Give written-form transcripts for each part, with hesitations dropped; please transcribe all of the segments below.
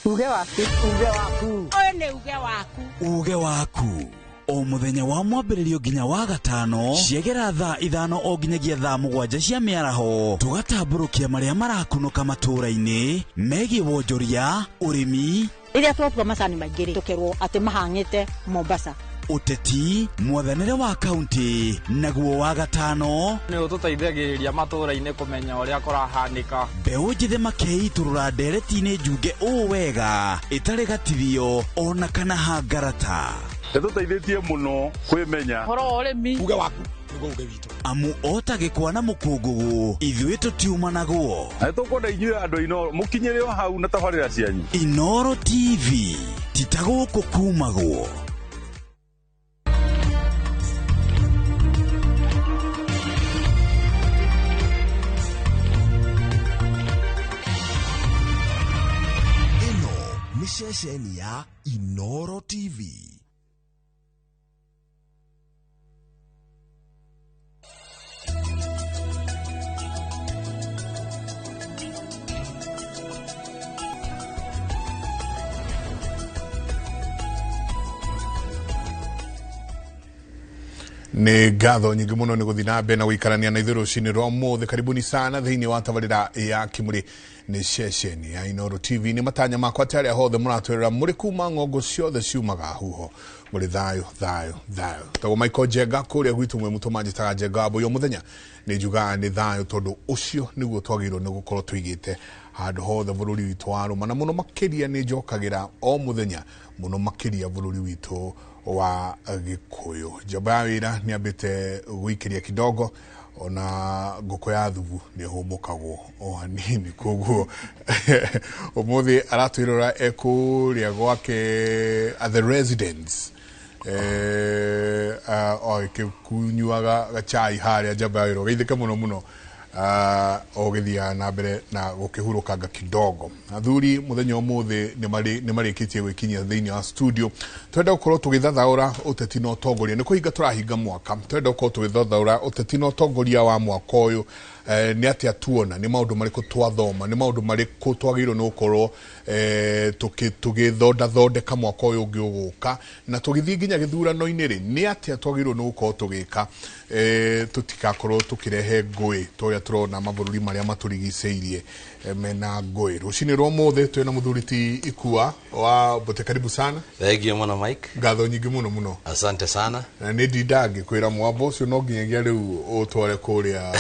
Uge waku. Uge waku. Ũyũ nĩ uge waku. Uge waku o muthenya wa mwambĩrĩrio nginya wa gatano ciegera thaa 5 o nginyagia thaa 7 cia mĩaraho tũgatambũrũkia marĩa marakunũka matũũra-inĩ megiĩ wonjoria, ũrĩmi, Rĩrĩa twatua macani maingĩ rĩ, tũkerwo atĩ mahang'ĩte Mombasa. Ũteti, mwathanĩre wa kaunti, naguo wa gatano nĩ ũtũteithagĩrĩria matũũra-inĩ kũmenya ũrĩa kũrahanĩka. Mbeũ njĩthĩ makeitũrũra ndereti-inĩ njunge ũũ wega ĩtarĩ gatithio ona kana hangarata. Nĩtũteithĩtie mũno kwĩmenya. Ũhoro wa ũrĩmi. Uge waku nĩguo uge witũ. Amu ota gĩkwa na mũkũngũgũ ithuĩ tũtiumanagwo. Na nĩtũkwenda inyuĩ andũ Inooro mũkinyĩre o hau na tabarĩra cianyu. Inooro TV ti ta gũkũ kumagwo. Ĩno nĩ ceceni ya Inooro TV. Nĩ ngatho nyingĩ mũno nĩ gũthiĩ na mbere na gũikarania na ithuĩ rũcinĩ rwa ũmũthĩ. Karibuni sana thĩinĩ wa tabarĩra ya Kĩmũrĩ nĩ ceceni ya Inooro TV. Nĩ matanya makwa atĩ arĩa hothe mũratwĩrora mũrĩ kuma ng'ongo ciothe ciumaga huho mũrĩ thayũ thayũ thayũ. Tagwo Michael Njenga kũrĩa gwitũ mwĩ mũtũ manjĩtaga Njenga wa Mbũi. O mũthenya nĩ njugaga nĩ thayũ tondũ ũcio nĩguo twagĩrĩirwo nĩ gũkorwo tũigĩte handũ hothe bũrũri witũ wa rũma, na mũno makĩria nĩ njokagĩra o mũthenya mũno makĩria bũrũri witũ wa Gĩkũyũ. Njamba ya wĩra nĩ ambĩte gũikĩria kidogo ona ngũkũ ya thubu nĩ hũmũkagwo o hanini, koguo ũmũthĩ aratwĩrora e kũrĩa gwake at the residence o agĩkunyuaga gachai harĩa. Njamba ya wĩra ũgeithĩke mũno mũno ũgĩthiaga na mbere na gũkĩhurũkanga kidogo. Athuri mũthenya ũmũthĩ nĩ marĩkĩtie gwĩkinyia thĩinĩ wa studio. Twenda gũkorwo tũgĩthathaũra ũteti na ũtongoria. Nĩ kũhinga tũrahinga mwaka, twenda gũkorwo tũgĩthathaũra ũteti na ũtongoria wa mwaka ũyũ. Nĩ atĩa tuona, nĩ maũndũ marĩkũ twathoma, nĩ maũndũ marĩkũ twagĩrĩirwo nĩ gũkorwo tũgĩthondathondeka mwaka ũyũ ũngĩ ũgũka, na tũgĩthiĩ nginya gĩthurano-inĩ rĩ, nĩ atĩa twagĩrĩirwo nĩ gũkorwo tũgĩka tũtigakorwo tũkĩrehe ngũĩ ta ũrĩa tũrona mabũrũri marĩa matũrigicĩirie mena ngũĩ. Rũcinĩ rwa ũmũthĩ twĩna mũthuri ti Ikua wa Mbote, karibu sana. Thank you mũno Mike. Ngatho nyingĩ mũno mũno. Asante sana. Na nĩ ndinda ngĩkwĩra mwambo ũcio no nginyagia rĩu ũtware kũrĩa.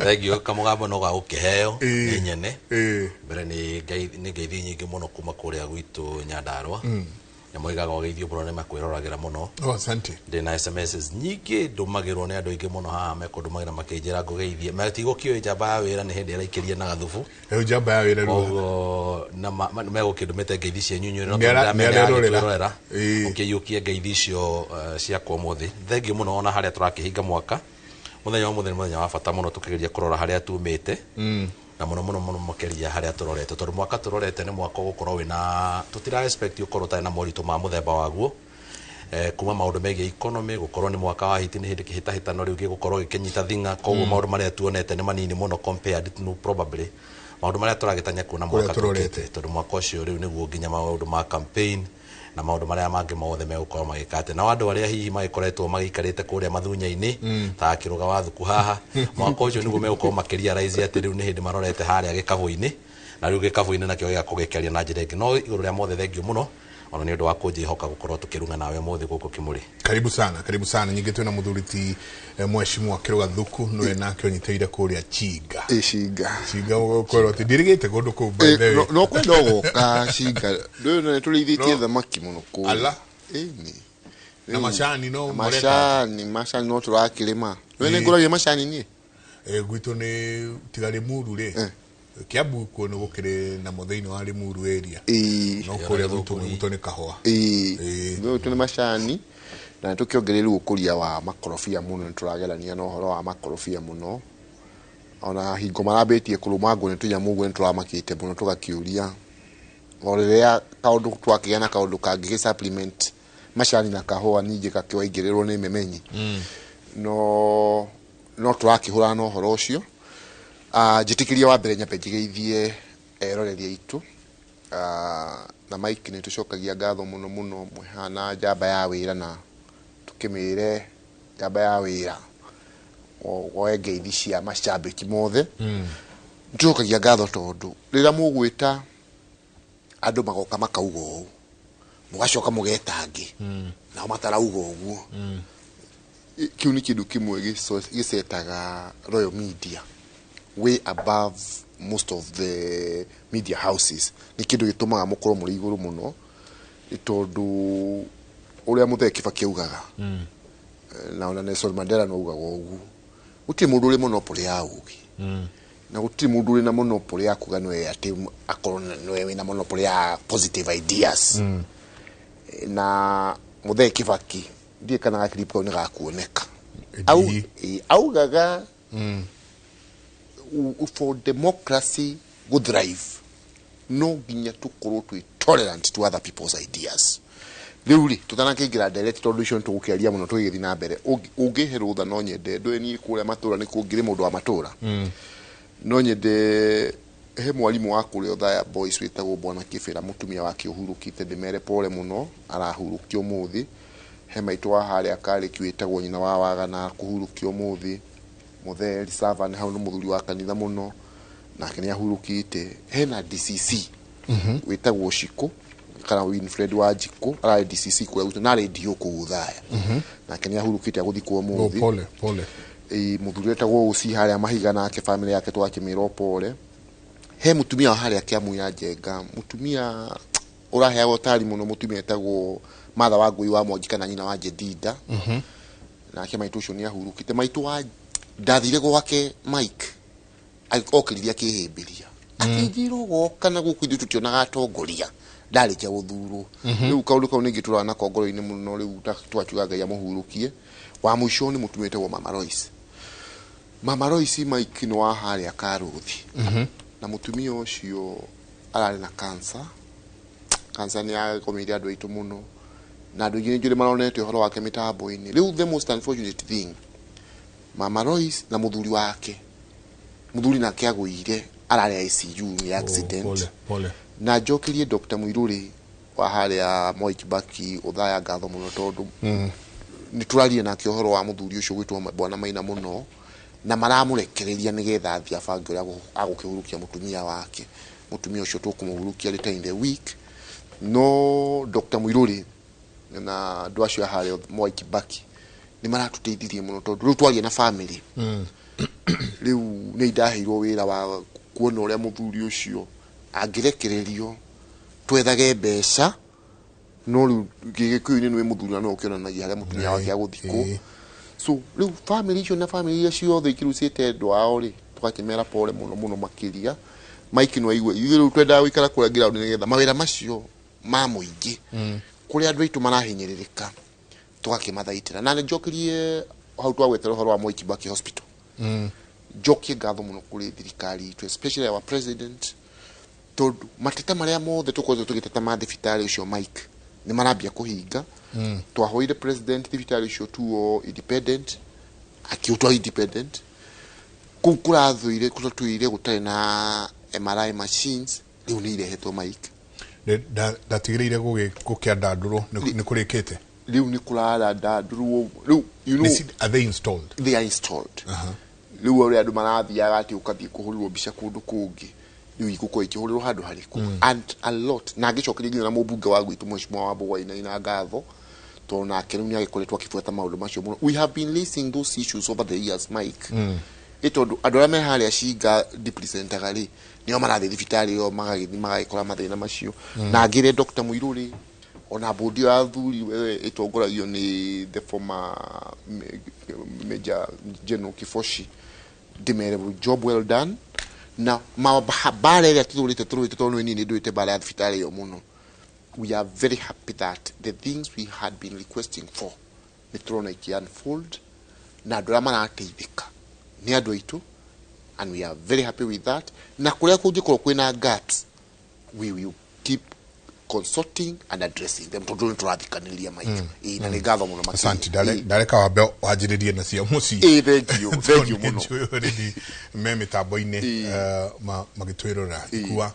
Thank you. Kamũgambo no gagũkĩheo nĩ nyene. Mbere nĩ ngeithi nyingĩ mũno kuma kũrĩa gwitũ Nyandarua. Nĩ moigaga ũgeithio mũno nĩ makwĩroragĩra mũno. Oh, asante. Ndĩna SMSs nyingĩ ndũmagĩrwo nĩ andũ aingĩ mũno haha mekũndũmagĩra makĩnjĩra ngũgeithie. Matigũkĩũĩ njamba ya wĩra nĩ hĩndĩ ĩraikĩria na gathubu. Rĩu njamba ya wĩra rĩu. Koguo na megũkĩndũmĩte ngeithi cianyu inyuĩ no Nĩ tondũ ndĩramenya arerorera. nĩaragĩtwĩrorera. Ũkĩiyũkie ngeithi icio ciakwa ũmũthĩ. Thengiũ mũno ona harĩa tũrakĩhinga mwaka. Mũthenya wa ũmũthĩ nĩ mũthenya wa bata mũno tũkĩgeria kũrora harĩa tumĩte. Na mũno mũno mũno makĩria harĩa tũrorete, tondũ mwaka tũrorete nĩ mwaka ũgũkorwo wĩna tũtira expect ũkorwo ũtarĩ na moritũ ma mũthemba waguo. Kuma maũndũ megiĩ economy gũkorwo nĩ mwaka wa hiti nĩ hĩndĩ kĩhĩtahĩtano rĩu gĩgũkorwo gĩkĩnyita thing'a, koguo maũndũ marĩa tuonete nĩ manini mũno compared to probably maũndũ marĩa tũragĩtanya kuona mwaka Kũrĩa tũrorete. tũkĩte, tondũ mwaka ũcio rĩu nĩguo nginya maũndũ ma campaign na maũndũ marĩa mangĩ mothe megũkorwo magĩka atĩ. Nao andũ arĩa hihi magĩkoretwo magĩikarĩte kũrĩa mathunya-inĩ ta akĩrũga wa thuku haha, mwaka ũcio nĩguo megũkorwo makĩrealize atĩ rĩu nĩ hĩndĩ marorete harĩa gĩkabũ-inĩ, na rĩu gĩkabũ-inĩ nakĩo gĩgakorwo gĩkĩaria na njĩra ĩngĩ. No igũrũ rĩa mothe thengiũ mũno ona nĩ ũndũ wa kũnjĩhoka gũkorwo tũkĩrung'a nawe ũmũthĩ gũkũ Kĩmũrĩ. Karibu sana, karibu sana. Nyingĩ twĩna mũthuri ti mheshimiwa Kĩrũga Thuku, nĩwe nake ũnyitĩrĩire kũrĩa Chinga. Ĩ, Chinga. Chinga ũkwĩrwo atĩ ndirigĩte kũndũ kũu by the way. No kwenda ũgoka Chinga. Ndũĩ nĩ tũrĩithĩtie thamaki mũno kũu. Ala. Ĩni. Na macani no mũreka? Macani, macani no tũrakĩrĩma. Ndũĩ nĩ ngũragia macani niĩ? Gwitũ nĩ tiga Limuru rĩ. Kiambu kuo nĩ gũkĩrĩ namo thĩinĩ wa Limuru area. No kũrĩa gwitũ gwitũ nĩ kahũa. Gwitũ nĩ macani na nĩtũkĩongereire ũkũria wa makorobia mũno, nĩtũragerania na ũhoro wa makorobia mũno. Ona hingo marambĩtie kũrũmangwo nĩ tũnyamũ ũguo nĩtũramakĩte mũno, tũgakĩũria o rĩrĩa kaũndũ twakĩgĩa na kaũndũ kangĩgĩ supplement macani na kahũa ningĩ gakĩwaingĩrĩrwo nĩ memenyi. No tũrakĩhũrana na ũhoro ũcio. Njĩtĩkĩrie wa mbere nyambe njĩgeithie eroreri aitũ. Na Mike nĩ tũcokagia ngatho mũno mũno mwĩhana njamba ya wĩra, na tũkĩmĩre njamba ya wĩra woe ngeithi cia macambĩki mothe. Nĩtũcokagia ngatho tondũ rĩrĩa mũgwĩta andũ magoka makauga ũũ, mũgacoka mũgeta angĩ nao matarauga ũguo. Kĩu nĩ kĩndũ kĩmwe gĩcetaga Royal Media way above most of the media houses. Nĩ kĩndũ gĩtũmaga mũkorwo mũrĩ igũrũ mũno, nĩ tondũ ũrĩa Mũthee Kibaki augaga, na ona Nelson Mandela no augaga ũguo, gũtirĩ mũndũ ũrĩ monopoly ya ũgĩ, na gũtirĩ mũndũ ũrĩ na monopoly ya kuga nĩwe atĩ akorwo nĩwe wĩna monopoly ya positive ideas. Na Mũthee Kibaki, ndiĩ kana gakiripu kau nĩ gakuoneka. Augaga for democracy go thrive no nginya tukorwo twĩ tolerant to other people's ideas. Rĩu rĩ, tũtanakĩingĩra direct, tondũ icio nĩtũgũkĩaria mũno tũgĩgĩthiĩ na mbere, ũngĩhe rũtha, no nyende ndũĩ niĩ kũrĩa matũra nĩ kũngĩrĩ mũndũ wa matũra, no nyende he mwarimũ wa kũrĩa Othaya Boys wĩtagwo Bwana Kĩbĩra, mũtumia wake ũhurũkĩte, ndĩmere pole mũno, arahurũkio ũmũthĩ. He maitũ wa harĩa Karĩki wĩtagwo nyina wa Wagana, kũhurũkio ũmũthĩ. Mũthee Savan hau nĩ mũthuri wa kanitha mũno, nake nĩ ahurũkĩte. Hena DCC wĩtagwo Shiko kana Winfred wa Njikũ, ararĩ DCC kũrĩa gwitũ na arĩ DO kũu Othaya, nake nĩ ahurũkĩte, agũthikwo ũmũthĩ. Pole pole. Mũthuri wĩtagwo Ũci harĩa Mahiga, nake family yake twakĩmĩra pole. He mũtumia wa harĩa Kĩamu ya Njenga, mũtumia ũraheagwo ũtari mũno, mũtumia etagwo Martha wa Ngũi wa Mwangi kana nyina wa Jedida, nake maitũ ũcio nĩ ahurũkĩte. Maitũ wa ndathire gwake Mike, okĩririe akĩhĩmbĩria, akĩnjĩra ũgoka na gũkũ ithuĩ tũtionaga atongoria ndarĩkia gũthurwo. Rĩu kaũndũ kau ningĩ tũraga nako ngoro-inĩ mũno. Rĩu twakiuga Ngai amũhurũkie. Wa mũico nĩ mũtumia wĩtagwo Mama Royce. Mama Royce, Mike, nĩ wa harĩa Karũthi, na mũtumia ũcio ararĩ na cancer. Cancer nĩ yagomeire andũ aitũ mũno, na andũ aingĩ nĩ njũĩ maronete ũhoro wake mĩtambo-inĩ. Rĩu the most unfortunate thing, Mama Royce na mũthuri wake, mũthuri nake agũire, ararĩ ICU nĩ accident. Pole pole. Na njokerie Dr. Muiruri wa harĩa Moi Kibaki Othaya ngatho mũno, tondũ nĩ tũraria nake ũhoro wa mũthuri ũcio gwĩtwo Bwana Maina mũno, na maramũrekereria nĩgetha athiĩ abange ũrĩa agũkĩhurũkia mũtumia wake. Mũtumia ũcio tũkũmũhurũkia later in the week, no Dr. Muiruri na andũ acio a harĩa Moi Kibaki nĩ maratũteithirie mũno, tondũ rĩu twaria na family. Rĩu nĩ ndaheirwo wĩra wa kuona ũrĩa mũthuri ũcio angĩrekererio, twethage mbeca, no rĩu gĩgĩkũyũ-inĩ nĩ mũthuri na no ũkĩonanagia harĩa mũtumia wake agũthikwo. So rĩu family icio na family iria ciothe ikĩrucĩte endwa ao rĩ, tũgakĩmera pole mũno mũno makĩria. Mike, no aigue ithuĩ rĩu twendaga gũikara kũrĩa ground nĩgetha mawĩra macio ma mũingĩ kũrĩa andũ aitũ marahinyĩrĩrĩka tũgakĩmathaitĩra. Na njokerie hau twagwetera ũhoro wa Moi Kibaki Hospital, njokie ngatho mũno kũrĩ thirikari itũ, especially our president, tondũ mateta marĩa mothe tũkoretwo tũgĩteta ma thibitarĩ ũcio, Mike, nĩ marambia kũhinga. Twahoire president thibitarĩ ũcio tuo independent, akiũtwa independent. Kũu kũrathũire kũratũire gũtarĩ na MRI machines, rĩu nĩ irehetwo, Mike. Ndatigĩrĩire gũkĩandandũrwo nĩ kũrĩkĩte. Rĩu nĩ kũrarandandũrwo rĩu, you know. Are they installed? They are installed. Rĩu ũrĩa andũ marathiaga atĩ ũkathiĩ kũhũrĩrwo mbica kũndũ kũngĩ, rĩu igũkorwo ikĩhũrĩrwo handũ harĩkũ and a lot. Na ngĩcokeria nginya na mũmbunge wa gwitũ, Mheshimiwa wa Wainaina ngatho, tondũ nake rĩu nĩ agĩkoretwo akĩbuata maũndũ macio mũno. We have been raising those issues over the years, Mike, ĩ tondũ andũ arĩa me harĩa Cinga representaga rĩ, nĩo marathiĩ thibitarĩ ĩyo magagĩthiĩ magagĩkora mathĩna macio. Na ngĩre Dr. Muiruri ona bodi ya athuri we ĩtongoragio nĩ the former Major General Kifoshi, ndĩmere job well done. Na mbara ĩrĩa tũthũrĩte tũrũĩte, tondũ nĩ niĩ ndũĩte mbara ya thibitarĩ ĩyo mũno, we are very happy that the things we had been requesting for nĩ tũrona iki unfold, na andũ arĩa marateithĩka nĩ andũ aitũ, and we are very happy with that. Na kũrĩa kũngĩkorwo kwĩna gaps, we will keep consulting and addressing them tondũ nĩ tũrathikanĩrĩria maitũ. Ĩĩ, na nĩ ngatho mũno makĩria. Asante. Ndareka wambe wanjĩrĩrie na cia mũciĩ. Ĩĩ, thank you, thank you mũno. Nĩ already me mĩtambo-inĩ magĩtwĩrora ikua.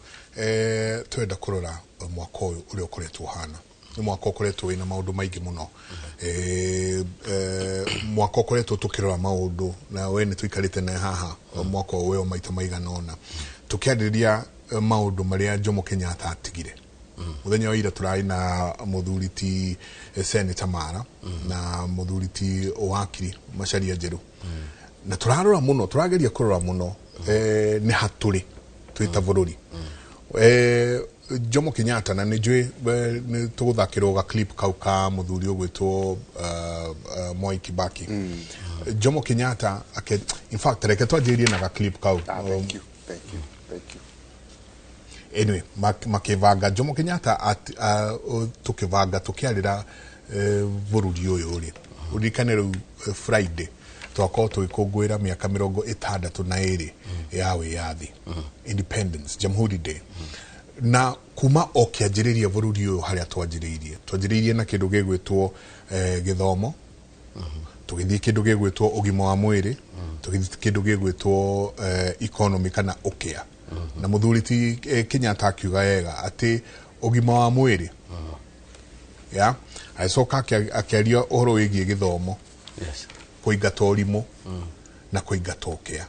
Twenda kũrora mwaka ũyũ ũrĩa ũkoretwo ũhana. Nĩ mwaka ũkoretwo wĩna maũndũ maingĩ mũno. Mwaka ũkoretwo tũkĩrora maũndũ na we nĩ tũikarĩte naye haha mwaka ũyũ maita maigana ũna tũkĩarĩrĩria maũndũ marĩa Jomo Kenyatta atigire. Mũthenya wa ira tũrarĩ na mũthuri ti Senator Mara na mũthuri ti wakiri Macharia Njerũ, na tũrarora mũno, tũrageria kũrora mũno nĩ hatũrĩ twĩ ta bũrũri. Jomo Kenyatta, na nĩ njũĩ nĩ tũgũthakĩrwo ga clip kau ka mũthuri ũgwĩtwo Mwai Kibaki. Jomo Kenyatta ake, in fact reke twanjĩrĩrie na ga clip kau. Ah, thank you, thank you, thank you. Anyway, makĩbanga Jomo Kenyatta tũkĩbanga tũkĩarĩra bũrũri ũyũ rĩ, ũririkane rĩu Friday twakorwo tũgĩkũngũĩra mĩaka 62 ya wĩyathi, independence, Jamhuri Day. Na kuma o kĩanjĩrĩria bũrũri ũyũ harĩa twanjĩrĩirie na kĩndũ gĩgwĩtwo gĩthomo, tũgĩthiĩ kĩndũ gĩgwĩtwo ũgima wa mwĩrĩ, tũgĩthiĩ kĩndũ gĩgwĩtwo economy kana ũkĩa. Na mũthuri ti Kenyatta akiuga wega atĩ ũgima wa mwĩrĩ ya agĩcoka akĩaria ũhoro wĩgiĩ gĩthomo, kũingata ũrimũ na kũingata ũkĩa.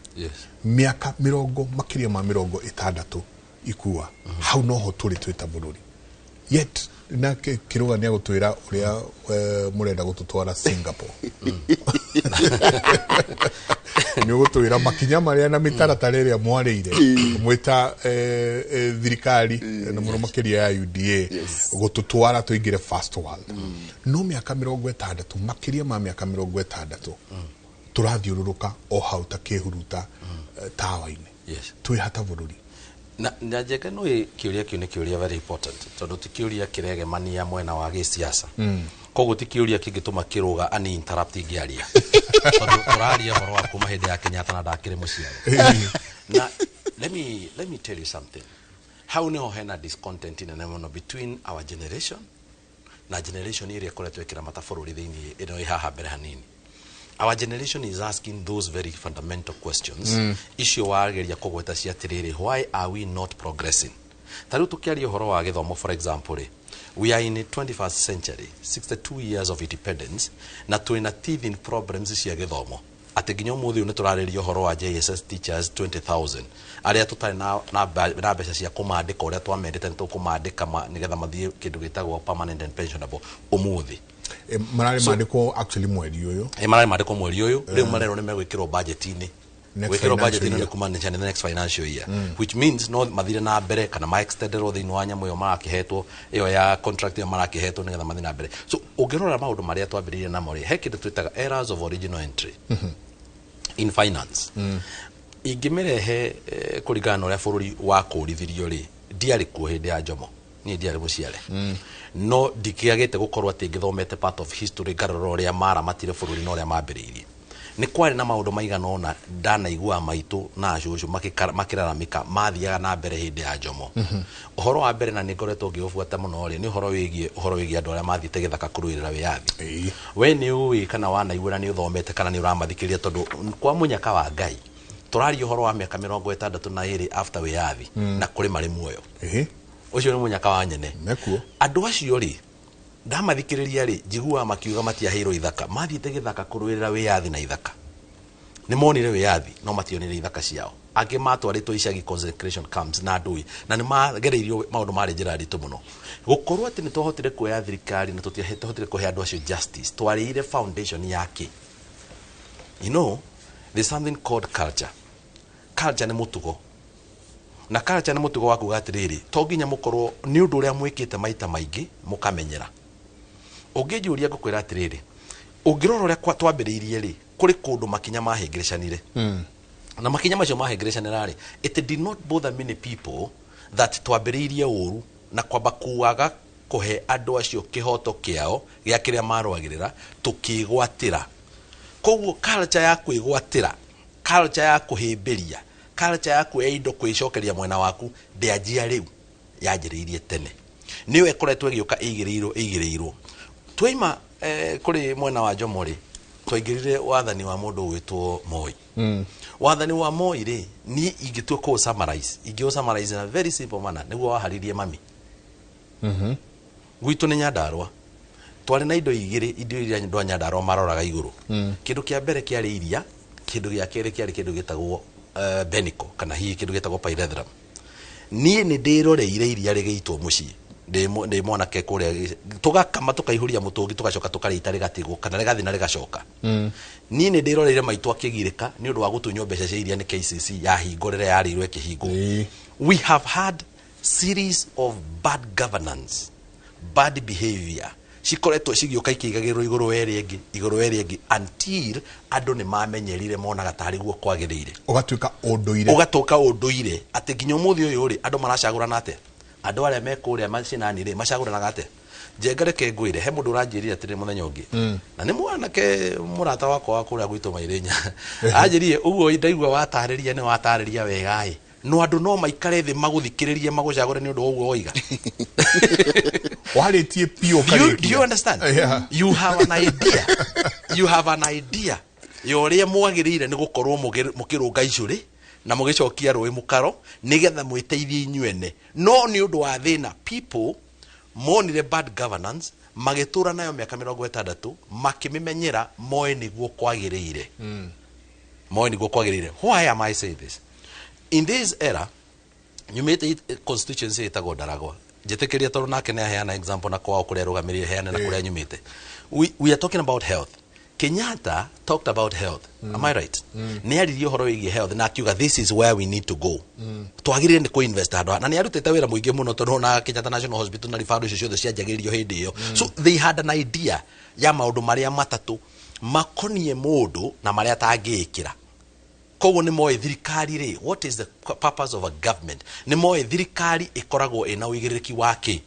Mĩaka mĩrongo, makĩria ma 60 ikua, hau noho tũrĩ twĩ ta bũrũri. Yet na Kĩrũga nĩ agũtwĩra ũrĩa mũrenda gũtũtwara Singapore. Nĩ ũgũtwĩra makinya marĩa na mĩtaratara ĩrĩa mwarĩire mwĩta thirikari na mũno makĩria ya UDA gũtũtwara tũingĩre first world. No mĩaka 60, makĩria ma mĩaka 60, tũrathiũrũrũka o hau ta kĩhuruta tawa-inĩ. Twĩ hata bũrũri? Na Njenga, no kĩũria kĩu nĩ kĩũria very important, tondũ ti kĩũria kĩregemania mwena wa gĩsiasa. Koguo ti kĩũria kĩngĩtũma Kĩrũga ani interrupt ingĩaria, tondũ tũraria ũhoro wa kuma hĩndĩ ya Kenyatta na ndakĩrĩ mũciari. Na let me tell you something. Hau niho hena discontent nene mũno between our generation na generation ĩrĩa ĩkoretwo ĩkĩramata bũrũri thĩinĩ ĩno ĩ haha mbere hanini. Our generation is asking those very fundamental questions icio wageria kũgweta cia atĩrĩrĩ, why are we not progressing? Ta rĩu tũkĩaria ũhoro wa gĩthomo, for example rĩ, we are in the 21st century, 62 years of independence, na twĩna teething problems cia gĩthomo, atĩ nginya ũmũthĩ ũyũ nĩ tũrarĩria ũhoro wa JSS teachers 20,000 arĩa tũtarĩ na mbeca cia kũmandĩka ũrĩa twamendete. Nĩ tũkũmandĩka nĩgetha mathiĩ kĩndũ gĩtagwo permanent and pensionable ũmũthĩ. Mararĩ mandĩkwo actually mweri ũyũ. Ĩ, mararĩ mandĩkwo mweri ũyũ. Rĩu marerwo nĩ megwĩkĩrwo budget-inĩ. Next Gwĩkĩrwo financial budget-inĩ nĩ year. kumaanisha nĩ the next financial year, which means no mathire na mbere kana ma extenderwo thĩinĩ wa nyamũ ĩyo marakĩhetwo, ĩyo ya contract ĩyo marakĩhetwo, nĩgetha mathiĩ na mbere. So ũngĩrora maũndũ marĩa twambĩrĩirie namo rĩ, he kĩndũ twĩtaga errors of original entry in finance. Ingĩmĩrehe kũringana na ũrĩa bũrũri wakũrithirio rĩ, ndiarĩ kuo hĩndĩ ya Jomo, niĩ ndiarĩ mũciare, no ndikĩagĩte gũkorwo atĩ ngĩthomete part of history, ngarora ũrĩa maramatire bũrũri na ũrĩa mambĩrĩirie. Nĩ kwarĩ na maũndũ maigana ũna ndanaigua maitũ na cũcũ makĩraramĩka mathiaga na mbere hĩndĩ ya Jomo. Ũhoro wa mbere, na nĩ ngoretwo ngĩũbuata mũno rĩ, nĩ ũhoro wĩgiĩ andũ arĩa mathiĩte gĩthaka kũrũĩrĩra wĩyathi. We nĩ ũĩ kana wanaigua na nĩ ũthomete kana nĩ ũramathikĩrĩria, tondũ kwa mũnyaka wa Ngai tũraria ũhoro wa mĩaka 62 after wĩyathi na kũrĩ marĩ muoyo. Ũcio nĩ mũnyaka wa nyene. Mekuo. Andũ acio rĩ, ndamathikĩrĩria rĩ, njiguaga makiuga matiaheirwo ithaka, mathiĩte gĩthaka kũrũĩrĩra wĩyathi na ithaka. Nĩ monire wĩyathi no mationire ithaka ciao. Angĩ matwarĩtwo icagi, concentration camps, na ndũĩ na nĩ magereirio maũndũ marĩ njĩra nditũ mũno. Gũkorwo atĩ nĩ twahotire kuoya thirikari na tũtiahotire kũhe andũ acio justice, twarĩire foundation yake. There's something called culture. Culture nĩ mũtugo, na culture nĩ mũtugo wa kuga atĩrĩrĩ, to nginya mũkorwo nĩ ũndũ ũrĩa mwĩkĩte maita maingĩ mũkamenyera. Ũngĩnjũria, ngũkwĩra atĩrĩrĩ, ũngĩrora ũrĩa twambĩrĩirie rĩ, kũrĩ kũndũ makinya mahĩngĩrĩcanire, na makinya macio mahĩngĩrĩcanĩra rĩ, it did not bother many people that twambĩrĩirie ũru na kwamba kuaga kũhe andũ acio kĩhoto kĩao gĩa kĩrĩa marũagĩrĩra, tũkĩgwatĩra. Koguo culture ya kwĩgwatĩra, culture ya kũhĩmbĩria, culture ya kuoya indo kwĩcokeria mwena waku ndĩanjia rĩu, yanjĩrĩirie tene. Nĩyo ĩkoretwo ĩgĩũka ĩigĩrĩirwo ĩigĩrĩirwo. Twaima kũrĩ mwena wa Jomo rĩ, twaingĩrire wathani wa mũndũ ũgwĩtwo Moi. Wathani wa Moi rĩ, niĩ ingĩtua kũ summarize, ingĩ summarize in a very simple manner, nĩguo waharirie mami. Gwitũ nĩ Nyandarũa, twarĩ na indo igĩrĩ, indo iria andũ a Nyandarũa maroraga igũrũ. Kĩndũ kĩa mbere kĩarĩ iria, kĩndũ gĩa kerĩ kĩarĩ kĩndũ gĩtagwo beniko, kana hihi kĩndũ gĩtagwo pyrethrum. Niĩ nĩ ndĩroreire iria rĩgĩitwo mũciĩ ndĩ mwanake kũrĩa, tũgakama tũkaihũria mũtũngi, tũgacoka tũkarĩita rĩgatigwo kana rĩgathiĩ na rĩgacoka. Niĩ nĩ ndĩroreire maitũ akĩgirĩka nĩ ũndũ wa gũtunywo mbeca cia iria nĩ KCC yahingwo rĩrĩa yarĩirwo ĩkĩhingwo. We have had series of bad governance, bad behavior, cikoretwo cigĩũka ikĩigagĩrĩrwo igũrũ wa ĩrĩa ĩngĩ, igũrũ wa ĩrĩa ĩngĩ, until andũ nĩ mamenyerire, monaga tarĩ guo kwagĩrĩire. Ũgatuĩka ũndũire. Ũgatuĩka ũndũire atĩ nginya ũmũthĩ ũyũ rĩ, andũ maracagũrana atĩa? Andũ arĩa me kũrĩa macinani rĩ, macagũranaga atĩa? Njenga, reke ngwĩre, he mũndũ ũranjĩrire atĩrĩ mũthenya ũngĩ, na nĩ mwanake mũrata wakwa wa kũrĩa gwitũ Mairĩnya, anjĩrire ũguo, ndaigua watarĩria, nĩ watarĩria wega ĩ, no andũ no maikare thĩ magũthikĩrĩrie magũcagũre nĩ ũndũ wa ũguo woiga. Warĩtie piũ. Do you understand? Yeah. You have an idea. You have an idea ya ũrĩa mwagĩrĩire nĩ gũkorwo mũkĩrũnga icũrĩ na mũgĩcokia rũĩ mũkaro nĩgetha mwĩteithie inyuene, no nĩ ũndũ wa thĩna, people monire bad governance, magĩtũra nayo mĩaka 60, makĩmĩmenyera, moĩ nĩguo kwagĩrĩire, moĩ nĩguo kwagĩrĩire. Why am I saying this in this era? Nyumĩte constituency ĩtagwo Ndaragwa. Njĩtĩkĩria, tondũ nake nĩ aheana example na kwao kũrĩa arũgamĩrĩire, heane na kũrĩa nyumĩte. We are talking about health. Kenyatta talked about health. Am I right? Nĩ aririe ũhoro wĩgiĩ health na akiuga, "This is where we need to go." Twagĩrĩire nĩ kũ-invest handũ haha. Na nĩ arutĩte wĩra mũingĩ mũno, tondũ ona Kenyatta National Hospital na referral icio ciothe cianjagĩrĩrio hĩndĩ ĩyo. So they had an idea ya maũndũ marĩa matatũ makoniĩ mũndũ na marĩa atangĩĩkĩra. Koguo nĩ moĩ thirikari rĩ, what is the purpose of a government? Nĩ moĩ thirikari ĩkoragwo ĩna ũigĩrĩrĩki wa kĩ?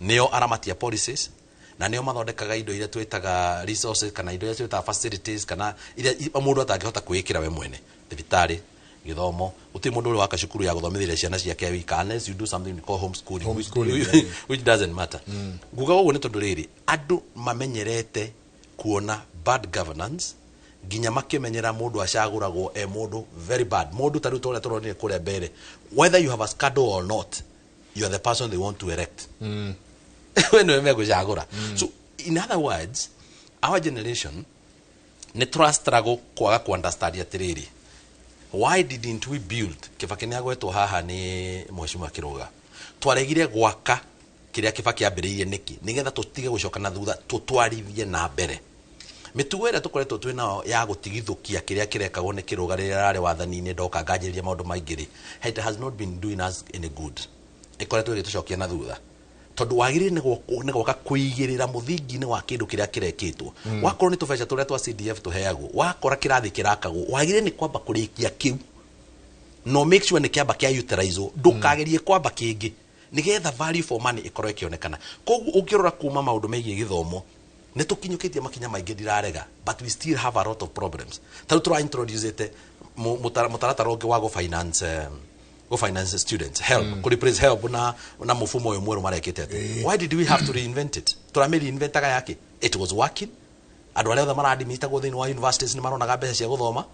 Nĩo aramatia policies, na nĩo mathondekaga indo iria twĩtaga resources, kana indo iria twĩtaga facilities, kana iria mũndũ atangĩhota kwĩĩkĩra we mwene: thibitarĩ, gĩthomo. Gũtirĩ mũndũ ũrĩ waka cukuru ya gũthomithĩria ciana ciake wika, unless you do something we call homeschooling, Homeschooling, which doesn't matter. Nguga ũguo nĩ tondũ rĩrĩ, andũ mamenyerete kuona bad governance nginya makĩmenyera mũndũ acagũragwo e mũndũ very bad, mũndũ ta rĩu ta ũrĩa tũronire kũrĩa mbere. Whether you have a scandal or not, you are the person they want to elect. We nĩwe megũcagũra. So in other words, our generation nĩ tũra struggle kwaga ku understand atĩrĩrĩ, why didn't we build? Kibaki nĩ agwetwo haha nĩ Mheshimiwa Kĩrũga. Twaregire gwaka kĩrĩa Kibaki ambĩrĩirie nĩkĩ? Nĩgetha tũtige gũcoka na thutha, tũtwarithie na mbere mĩtugo ĩrĩa tũkoretwo twĩ nayo ya gũtigithũkia kĩrĩa kĩrekagwo nĩ Kĩrũga rĩrĩa ararĩ wathani-inĩ. Ndoka nganjĩrĩria maũndũ maingĩ rĩ, it has not been doing us any good. Ĩkoretwo ĩgĩtũcokia na thutha, tondũ wagĩrĩire nĩ gwoka kũigĩrĩra mũthingi-inĩ wa kĩndũ kĩrĩa kĩrekĩtwo. Wakorwo nĩ tũbeca tũrĩa twa CDF tũheagwo, wakora kĩrathi kĩrakagwo, wagĩrĩire nĩ kwamba kũrĩkia kĩu no make sure nĩ kĩamba kĩa utilizwo, ndũkagerie kwamba kĩngĩ, nĩgetha value for money ĩkorwo ĩkĩonekana. Koguo ũngĩrora kuma maũndũ megiĩ gĩthomo, nĩ tũkinyũkĩtie makinya maingĩ, ndirarega, but we still have a lot of problems. Ta rĩu tũra introduce mũtaratara ũngĩ wa go finance students, HELB, kũ replace HELB na mũfumo ũyũ mwerũ marekĩte atĩ. Why did we have to reinvent it? Tũramĩ reinventaga yake? It was working. Andũ arĩa othe maradimitagwo thĩinĩ wa universities nĩ maronaga mbeca cia gũthoma.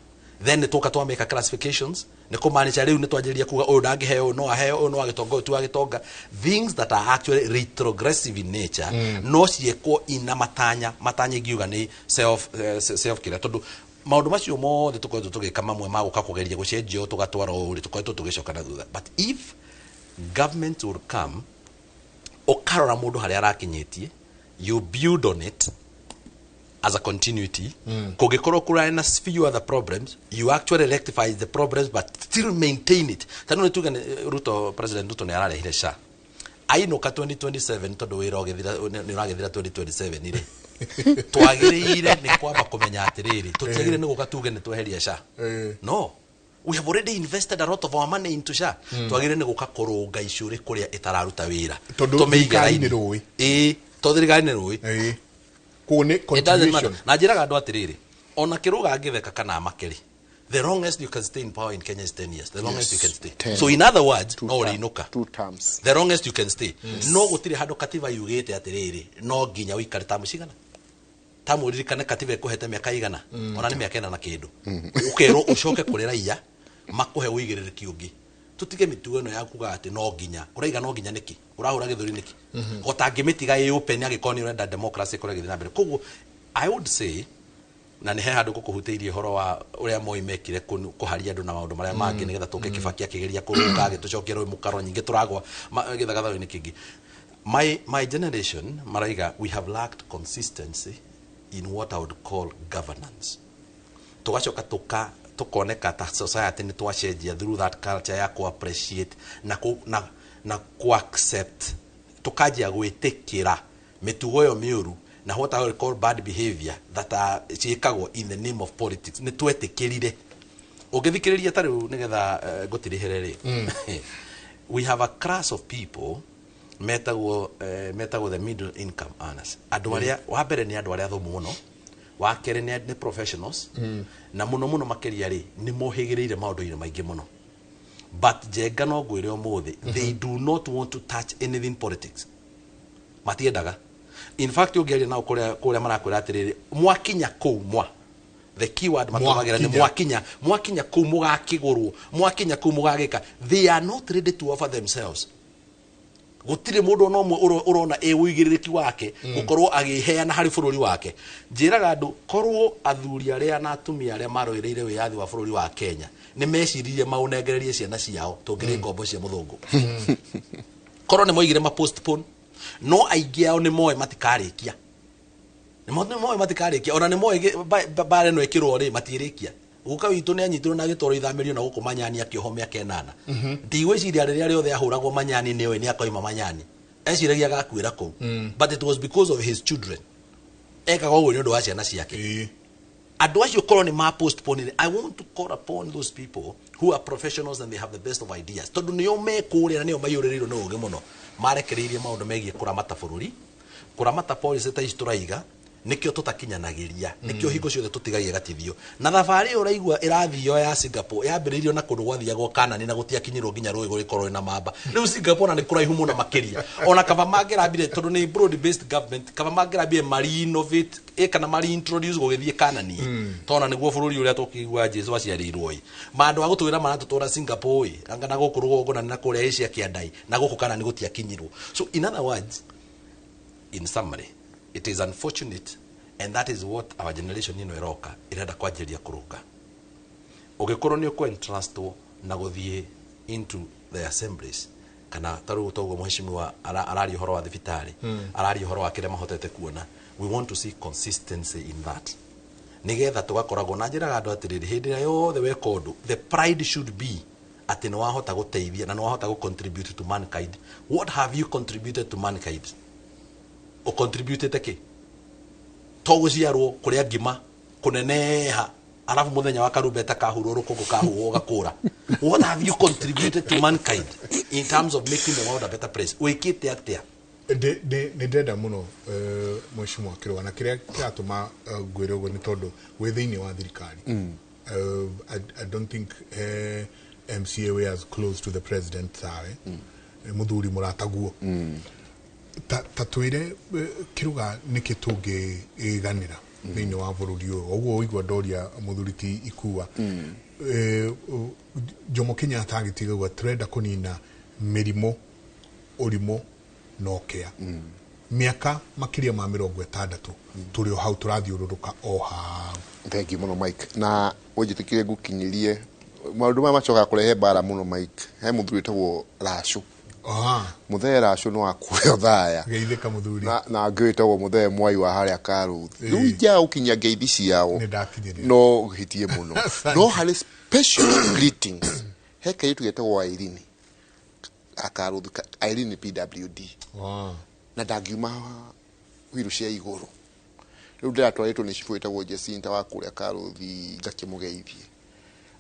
Then nĩ tũka twamĩka classifications, nĩ kũmaanisha rĩu nĩ twanjĩrĩria kuga ũyũ ndangĩheo, ũyũ no aheo, ũyũ no agĩtonga, ũyũ ti wa gĩtonga, things that are actually retrogressive in nature. No ciĩkwo ina matanya, matanya ingiuga nĩ self kĩrĩa, tondũ maũndũ macio mothe tũkoretwo tũgĩka mamwe ma gũka kũgeria gũcenjio tũgatwara ũũ rĩ, tũkoretwo tũgĩcoka na thutha. But if government will come, ũkarora mũndũ harĩa arakinyĩtie, you build on it as a continuity. Kũngĩkorwo kũrarĩ na few other problems, you actually rectify the problems but still maintain it. Ta rĩu nĩ tuge Ruto, President Ruto nĩ ararehire SHA, ainũka 2027, tondũ wĩra ũgĩthira nĩ ũragĩthira 2027 rĩ, twagĩrĩire nĩ kwamba kũmenya atĩrĩrĩ, tũtiagĩrĩire nĩ gũka tuge nĩ tweheria SHA. No we have already invested a lot of our money into SHA. Twagĩrĩire nĩ gũka kũrũnga icũrĩ kũrĩa ĩtararuta wĩra. Tondũ Tũmĩige thirikari raini. nĩ rũĩ. Ĩĩ, tondũ thirikari nĩ rũĩ. Koguo nĩ It doesn't matter. continuation. Na njĩraga andũ atĩrĩrĩ, ona Kĩrũga angĩtheka kana amakeri, The longest you can stay in power in Kenya is 10 years. The longest you can stay. 10. So in other words, Two no term- ũrĩinũka. Two terms. The longest you can stay. No gũtirĩ handũ katiba yugĩte atĩrĩrĩ, no nginya ũikare tamu cigana. Tamu ũririkane katiba ĩkũhete mĩaka igana, ona nĩ mĩaka ĩna na kĩndũ. Ũkerwo ũcoke kũrĩ raia makũhe ũigĩrĩrĩki ũngĩ. Tũtige mĩtugo ĩno ya kuga atĩ no nginya. Ũraiga no nginya nĩkĩ? Ũrahũra gĩthũri nĩkĩ? Ũtangĩmĩtiga ĩ open angĩkorwo nĩ ũrenda democracy ĩkorwo ĩgĩthiĩ na mbere. Koguo I would say na nĩ he handũ gũkũhutĩirie ũhoro wa ũrĩa Moi mekire kũharia andũ na maũndũ marĩa mangĩ nĩgetha tũke. Kibaki akĩgeria kũrũnga agĩtũcokia rũĩ mũkaro nyingĩ tũragwa gĩthagathago-inĩ kĩngĩ. My generation maraiga we have lacked consistency in what I would call governance. Tugacoka tuka tukoneka ta society nĩ twacenjia through that culture ya ku appreciate na ku accept, tukanjia gwĩtĩkĩra mĩtugo ĩyo mĩũru na what I would call bad behavior that are ciĩkagwo in the name of politics. Nĩ twetĩkĩrire ũngĩthikĩrĩria ta rĩu nĩgetha ngũtirihĩre rĩ, we have a class of people metagwo the middle income earners. Andũ arĩa wa mbere nĩ andũ arĩa athomu mũno, wa kerĩ nĩ professionals, na mũno mũno makĩria rĩ nĩ mohĩgĩrĩire maũndũ-inĩ maingĩ mũno. But Njenga, no ngwĩre ũmũthĩ, they do not want to touch anything politics. Matiendaga. In fact, ũngĩaria nao kũrĩa marakwĩra atĩrĩrĩ, mwakinya kũu mwa the keyword matũmagĩra nĩ Mwakinya. Mwakinya kũu mũgakĩgũrwo, mwakinya kũu mũgagĩka. They are not ready to offer themselves. Gũtirĩ mũndũ ona ũmwe ũrona ĩ ũigĩrĩrĩki wake gũkorwo agĩheana harĩ bũrũri wake. Njĩraga andũ, korwo athuri arĩa na atumia arĩa marũĩrĩire wĩyathi wa bũrũri wa Kenya nĩ meciririe maũnengererie ciana ciao, tũngĩrĩ ngombo cia mũthũngũ. Korwo nĩ moigire ma postpone, no aingĩ ao nĩ moĩ matikarĩkia, nĩ moĩ matikarĩkia, ona nĩ moĩ mbara ĩno ĩkĩrwo rĩ matiĩrĩkia. Guka witũ nĩ anyitirwo na agĩtwarwo ithamĩrio na gũkũ Manyani, akĩohwo mĩaka 8. Ndigwĩciria rĩrĩa rĩothe ahũragwo Manyani nĩ oĩ nĩ akoima Manyani, eciragia agakuĩra kũu, but it was because of his children. Ekaga ũguo nĩ ũndũ wa ciana ciake. Andũ acio korwo nĩ ma postpone. I want to call upon those people who are professionals and they have the best of ideas, tondũ nĩo mekũrĩa na nĩo maiyũrĩrĩirwo nĩ ũgĩ mũno, marekereirie maũndũ megiĩ kũramata bũrũri, kũramata policy ta ici tũraiga. Nĩkĩo tũtakinyanagĩria, nĩkĩo hingo ciothe tũtigagia gatithio na thabarĩ ĩyo ũraigua ĩrathio ya Singapore yambĩrĩirio na kũndũ gwathiagwo Kanani na gũtiakinyirwo nginya rũĩ gũgĩkorwo na mamba. Rĩu Singapore na nĩ kũraihu mũno makĩria. Ona kaba mangĩrambire, tondũ nĩ broad based government, kaba mangĩrambire mari-innovate kana mari-introduce gũgĩthiĩ Kanani, tona nĩguo bũrũri ũrĩa tũkĩigua Jesu aciarĩirwo ĩ mandũ a gũtwĩra maratũtwara Singapore ĩ anga na gũkũ rũgongo na kũrĩa Asia kĩandai na gũkũ Kanani gũtiakinyirwo. So in other words, in summary, it is unfortunate, and that is what our generation ĩno ĩroka ĩrenda kwanjĩrĩria kũrũnga. Ũngĩkorwo nĩ ũkũ na gũthiĩ into the assemblies kana ta rĩu toguo mheshimiwa araria ũhoro wa thibitarĩ, araria ũhoro wa kĩrĩa mahotete kuona, we want to see consistency in that nigetha tũgakoragwo na njĩraga andũ atĩrĩrĩ, hĩndĩ ĩrĩa yothe weka ũndũ, the pride should be atĩ nĩ wahota gũteithia na nĩ wahota gũ contribute to mankind. What have you contributed to mankind? Ũcontributĩte kĩ? To gũciarwo kũrĩa ngima kũneneha, arabu mũthenya wa karumbeta kahurwo rũkũngũ kahuhwo ũgakũra. What have you contributed to mankind in terms of making the world a better place? Wĩkĩte atĩa? Nĩ ndĩrenda mũno, mheshimiwa Kĩrũga, na kĩrĩa kĩratũma ngwĩre ũguo nĩ tondũ wĩ thĩinĩ wa thirikari. I don't think MCA wĩ as close to the president tawe. Nĩ mũthuri mũrataguo. Ta twĩre, Kĩrũga, nĩkĩ tũngĩganĩra thĩinĩ wa bũrũri ũyũ ũguo ũigua ndoria mũthuri ti ikua. Jomo Kenyatta agĩtiga ũguo tũrenda kũnina mĩrimũ, ũrimũ na ũkĩa. Mĩaka makĩria ma 60 tũrĩ o hau tũrathiũrũrũka o hau. Thank you mũno, Mike, na ũnjĩtĩkĩre ngũkinyĩrie maũndũ maya macokaga kũrehe mbara mũno. Mike, he mũthuri wĩtagwo Racũ. Mũthee Racũ nĩ wa kũrĩa Othaya. Geithĩka mũthuri. Na angĩ wĩtagwo mũthee Mwai wa harĩa Karũthi. Rĩu ingĩaga gũkinyia ngeithi ciao Nĩ ndakinyĩria. no hĩtie mũno. Asante. No harĩ special greetings, he kairĩtu getagwo Irene akarũthi, Irene PWD, na ndangiuma wiru cia igũrũ. Rĩu ndĩratwarĩtwo nĩ cibũ wĩtagwo Jacinta wa kũrĩa Karũthi, ngakĩmũgeithie,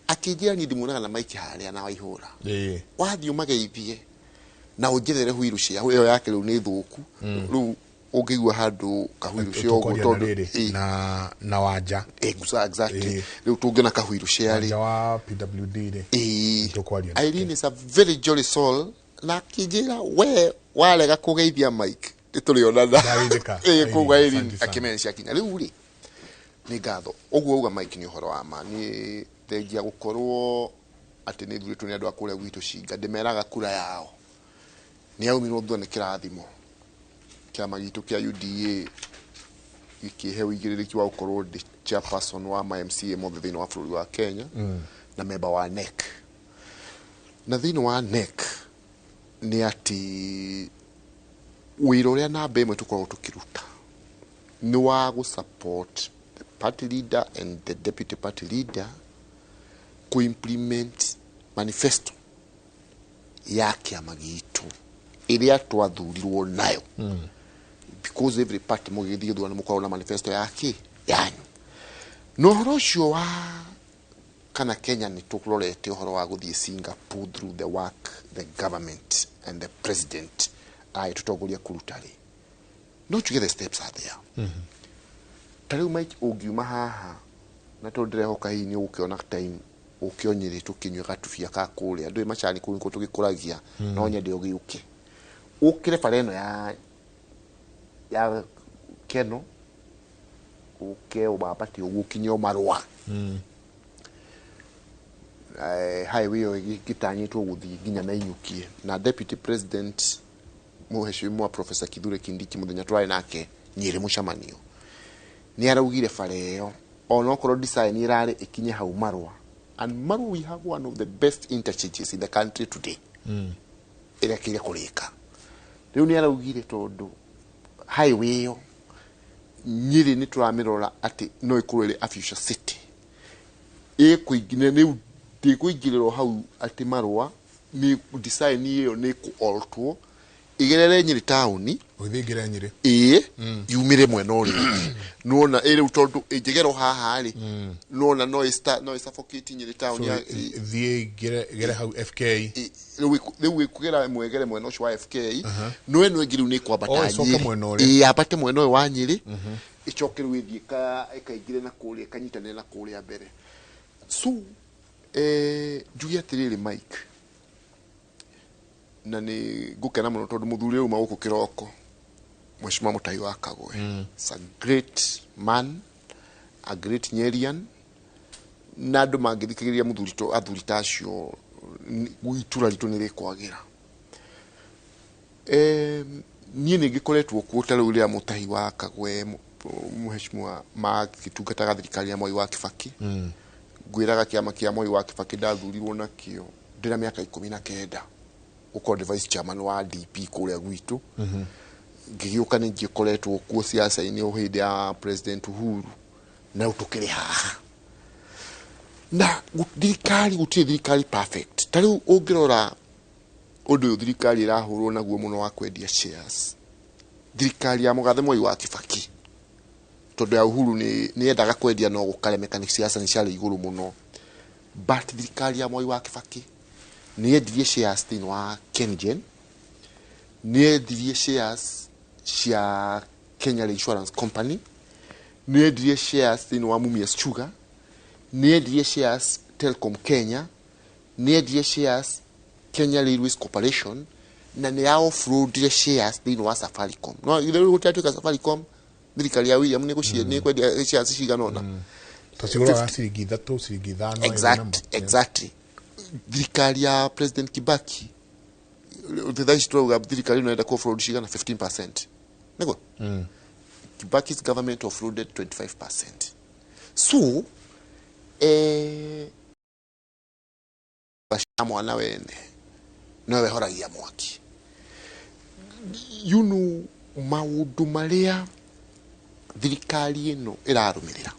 akĩnjĩra niĩ ndimuonaga na Mike harĩa na Waihũra. Wathiĩ ũmageithie na ũnjethere wheelchair ĩyo yake rĩu nĩ thũku. Rĩu Ũngĩigua handũ kahuiru cia ũguo Tũkwaria na tondũ rĩrĩ ĩ, na wanja exactly Ĩ. rĩu tũngĩona kahuiru cia rĩ. Wanja wa PWD rĩ. Ĩĩ. Tũkwaria nake. Irene is a very jolly soul na akĩnjĩra we warega kũgeithia Mike nĩtũrĩonana. Ndageithĩka. Ĩĩ, koguo Irene, Irene asante sana. akĩmenya ciakinya rĩu rĩ nĩ ngatho ũguo uga Mike nĩ ũhoro wa ma nĩ thengia gũkorwo atĩ nĩ thurĩtwo nĩ andũ a kũrĩa gwitũ Cinga ndĩmeraga kura yao nĩ yaumirwo thutha nĩ kĩrathimo kĩama gitũ kĩa UDA gĩkĩhe ũigĩrĩrĩki wa gũkorwo ndĩ chairperson wa ma MCA mothe thĩinĩ wa bũrũri wa Kenya na member wa NEC na thĩinĩ wa NEC nĩ atĩ wĩra ũrĩa namba ĩmwe tũkoragwo tũkĩruta nĩ wa gũ support the party leader and the deputy party leader kũ implement manifesto ya kĩama gitũ ĩrĩa twathurirwo nayo, because every party mũgĩthiĩ gĩthurano mũkoragwo na manifesto yake yanyu na ũhoro ũcio wa kana Kenya nĩ tũrorete ũhoro wa gũthiĩ Singapore through the work the government and the president agĩtũtongoria kũruta rĩ no tuge the steps are there. Ta rĩu Mike ũngiuma haha na tondũ ndĩrehoka hihi nĩ ũgũkĩona time ũke Nyĩrĩ tũkĩnyue gatubia ka kũrĩa ndũĩ macani kũu nĩkuo tũgĩkũragia no nyende ũgĩũke ũkĩre bara ĩno ya Keno ũke ũmambate ũguo ũkinye o Marũa highway ĩyo ĩgĩtanyĩtwo gũthiĩ nginya na inyukie na deputy president mũheshimiwa Professor Kithure Kindiki mũthenya twarĩ nake Nyĩrĩ mũcemanio nĩ araugire bara ĩyo onokorwo design ĩrarĩ ĩkinye hau Marũa, and Marũa we have one of the best interchanges in the country today ĩrekĩire kũrĩka rĩu nĩ araugire tondũ highway ĩyo Nyĩrĩ nĩ tũramĩrora atĩ no ĩkorwo ĩrĩ a future city ĩkũingĩra rĩu ndĩkũingĩrĩrwo hau atĩ Marũa nĩ design ĩyo nĩ kũ ĩgerere Nyĩrĩ taũni. Ũgĩthiĩ ingĩre Nyĩrĩ. Ĩĩ, yumĩre mwena ũrĩa ũngĩ nĩwona ĩ rĩu tondũ ĩngĩgerwo haha rĩ nĩwona no ĩ suffocate Nyĩrĩ taũni So, thiĩ gere hau FK. Rĩu ĩkũgera mwegere mwena ũcio wa FK no ĩno ĩngĩ rĩu nĩ ĩkwambata Oh, ĩcoke Nyĩrĩ. mwena ũrĩa. Ĩĩ, yambate mwena ũyũ wa Nyĩrĩ ĩcoke rĩu ĩthiĩ ĩkaingĩre na kũrĩa ĩkanyitanĩre na kũrĩa mbere. So njuge atĩrĩrĩ Mike na nĩ ngũkena mũno tondũ mũthuri ũyũ uma gũkũ kĩroko Mheshimiwa Mutahi wa Kagwe. It's a great man, a great Nyerian na andũ mangĩthikĩrĩria mũthuri to athuri ta acio itũra ritũ nĩ rĩkwagĩra. Niĩ nĩ ngĩkoretwo kuo ta rĩu rĩrĩa Mutahi wa Kagwe mũheshimiwa magĩtungataga thirikari ya Mwai wa Kibaki. Ngwĩraga kĩama kĩa Mwai wa Kibaki ndathurirwo nakĩo ndĩna mĩaka 19 gũkorwo ndĩ vice chairman wa DP kũrĩa gwitũ ngĩgĩũka nĩ ngĩkoretwo kuo siasa-inĩ o hĩndĩ ya President Uhuru na rĩu tũkĩrĩ haha na thirikari gũtirĩ thirikari perfect. Ta rĩu ũngĩrora ũndũ ũyũ thirikari ĩrahũrwo naguo mũno wa kwendia shares thirikari ya mũgathe Mwai wa Kibaki tondũ ya Uhuru nĩ yendaga kwendia no gũkaremeka nĩ siasa nĩ ciarĩ igũrũ mũno, but thirikari ya Mwai wa Kibaki nĩ yendirie shares thĩinĩ wa KenGen, nĩ yendirie shares cia Kenya Insurance Company, nĩ yendirie shares thĩinĩ wa Mumias Sugar, nĩ yendirie shares Telcom Kenya, nĩ yendirie shares Kenya Railways Corporation na nĩ ya offloadire shares thĩinĩ wa Safaricom. No rĩu gũtiratuĩka Safaricom thirikari ya William nĩ gũcie nĩ kwendia shares cigana ũna. Tũcigũraga ciringi 3 ciringi 5. I remember. Exactly. Thirikari ya President Kibaki thaa ici tũrauga thirikari ĩno ĩrenda ku offload cigana 15% nĩguo Kibaki's government offloaded 25%. So mwana wene nowe horagia mwaki maũndũ marĩa thirikari ĩno ĩrarũmĩrĩra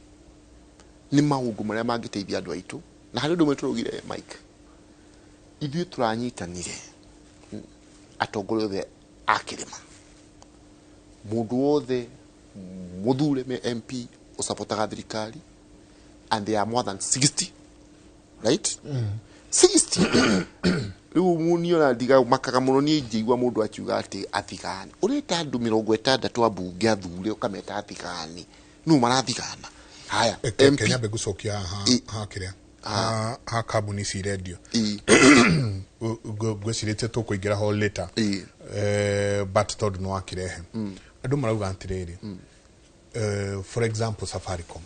nĩ maũndũ marĩa mangĩteithia andũ aitũ na harĩ ũndũ ũmwe tũraugire Mike ithuĩ tũranyitanire atongoria othe a kĩrĩma mũndũ wothe mũthure me MP ũsapotaga thirikari and they are more than 60, right? 60 Rĩu niona ndiga makaga mũno niĩ ingĩigua mũndũ akiuga atĩ athigani. Ũreta andũ 60 a mbunge athure ũkameta athigani. Nũ marathigana? Haya, MP Kenya mbegũcokia haha ha kĩrĩa ha kambuni ici irendio. Ngwĩcirĩtie tũkũingĩra ho later. But tondũ nĩ wakĩrehe andũ marauga atĩrĩrĩ, for example Safaricom,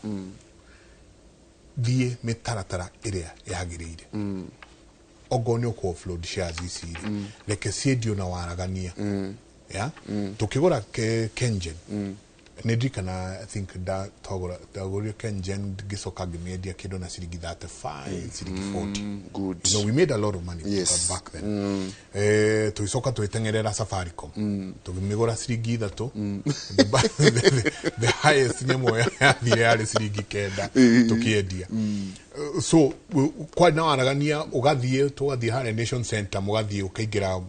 thiĩ mĩtaratara ĩrĩa yagĩrĩire. Ongorwo nĩ ũkũ offload shares ici rĩ, reke ciendio na waragania. Ya tũkĩgũra Kengen, nĩ ndirikana, I think ndagũrire Kengen ngĩcoka ngĩmĩendia kĩndũ na ciringi 35, ciringi 40. Good. You know, we made a lot of money back then. Tũgĩcoka tũgĩteng'erera Safaricom, tũkĩmĩgũra ciringi 3. The highest nyamũ yathire yarĩ ciringi 9 tũkĩendia. So kwarĩ na waragania, ũgathiĩ, tũgathiĩ harĩa Nation Center, mũgathiĩ ũkaingĩra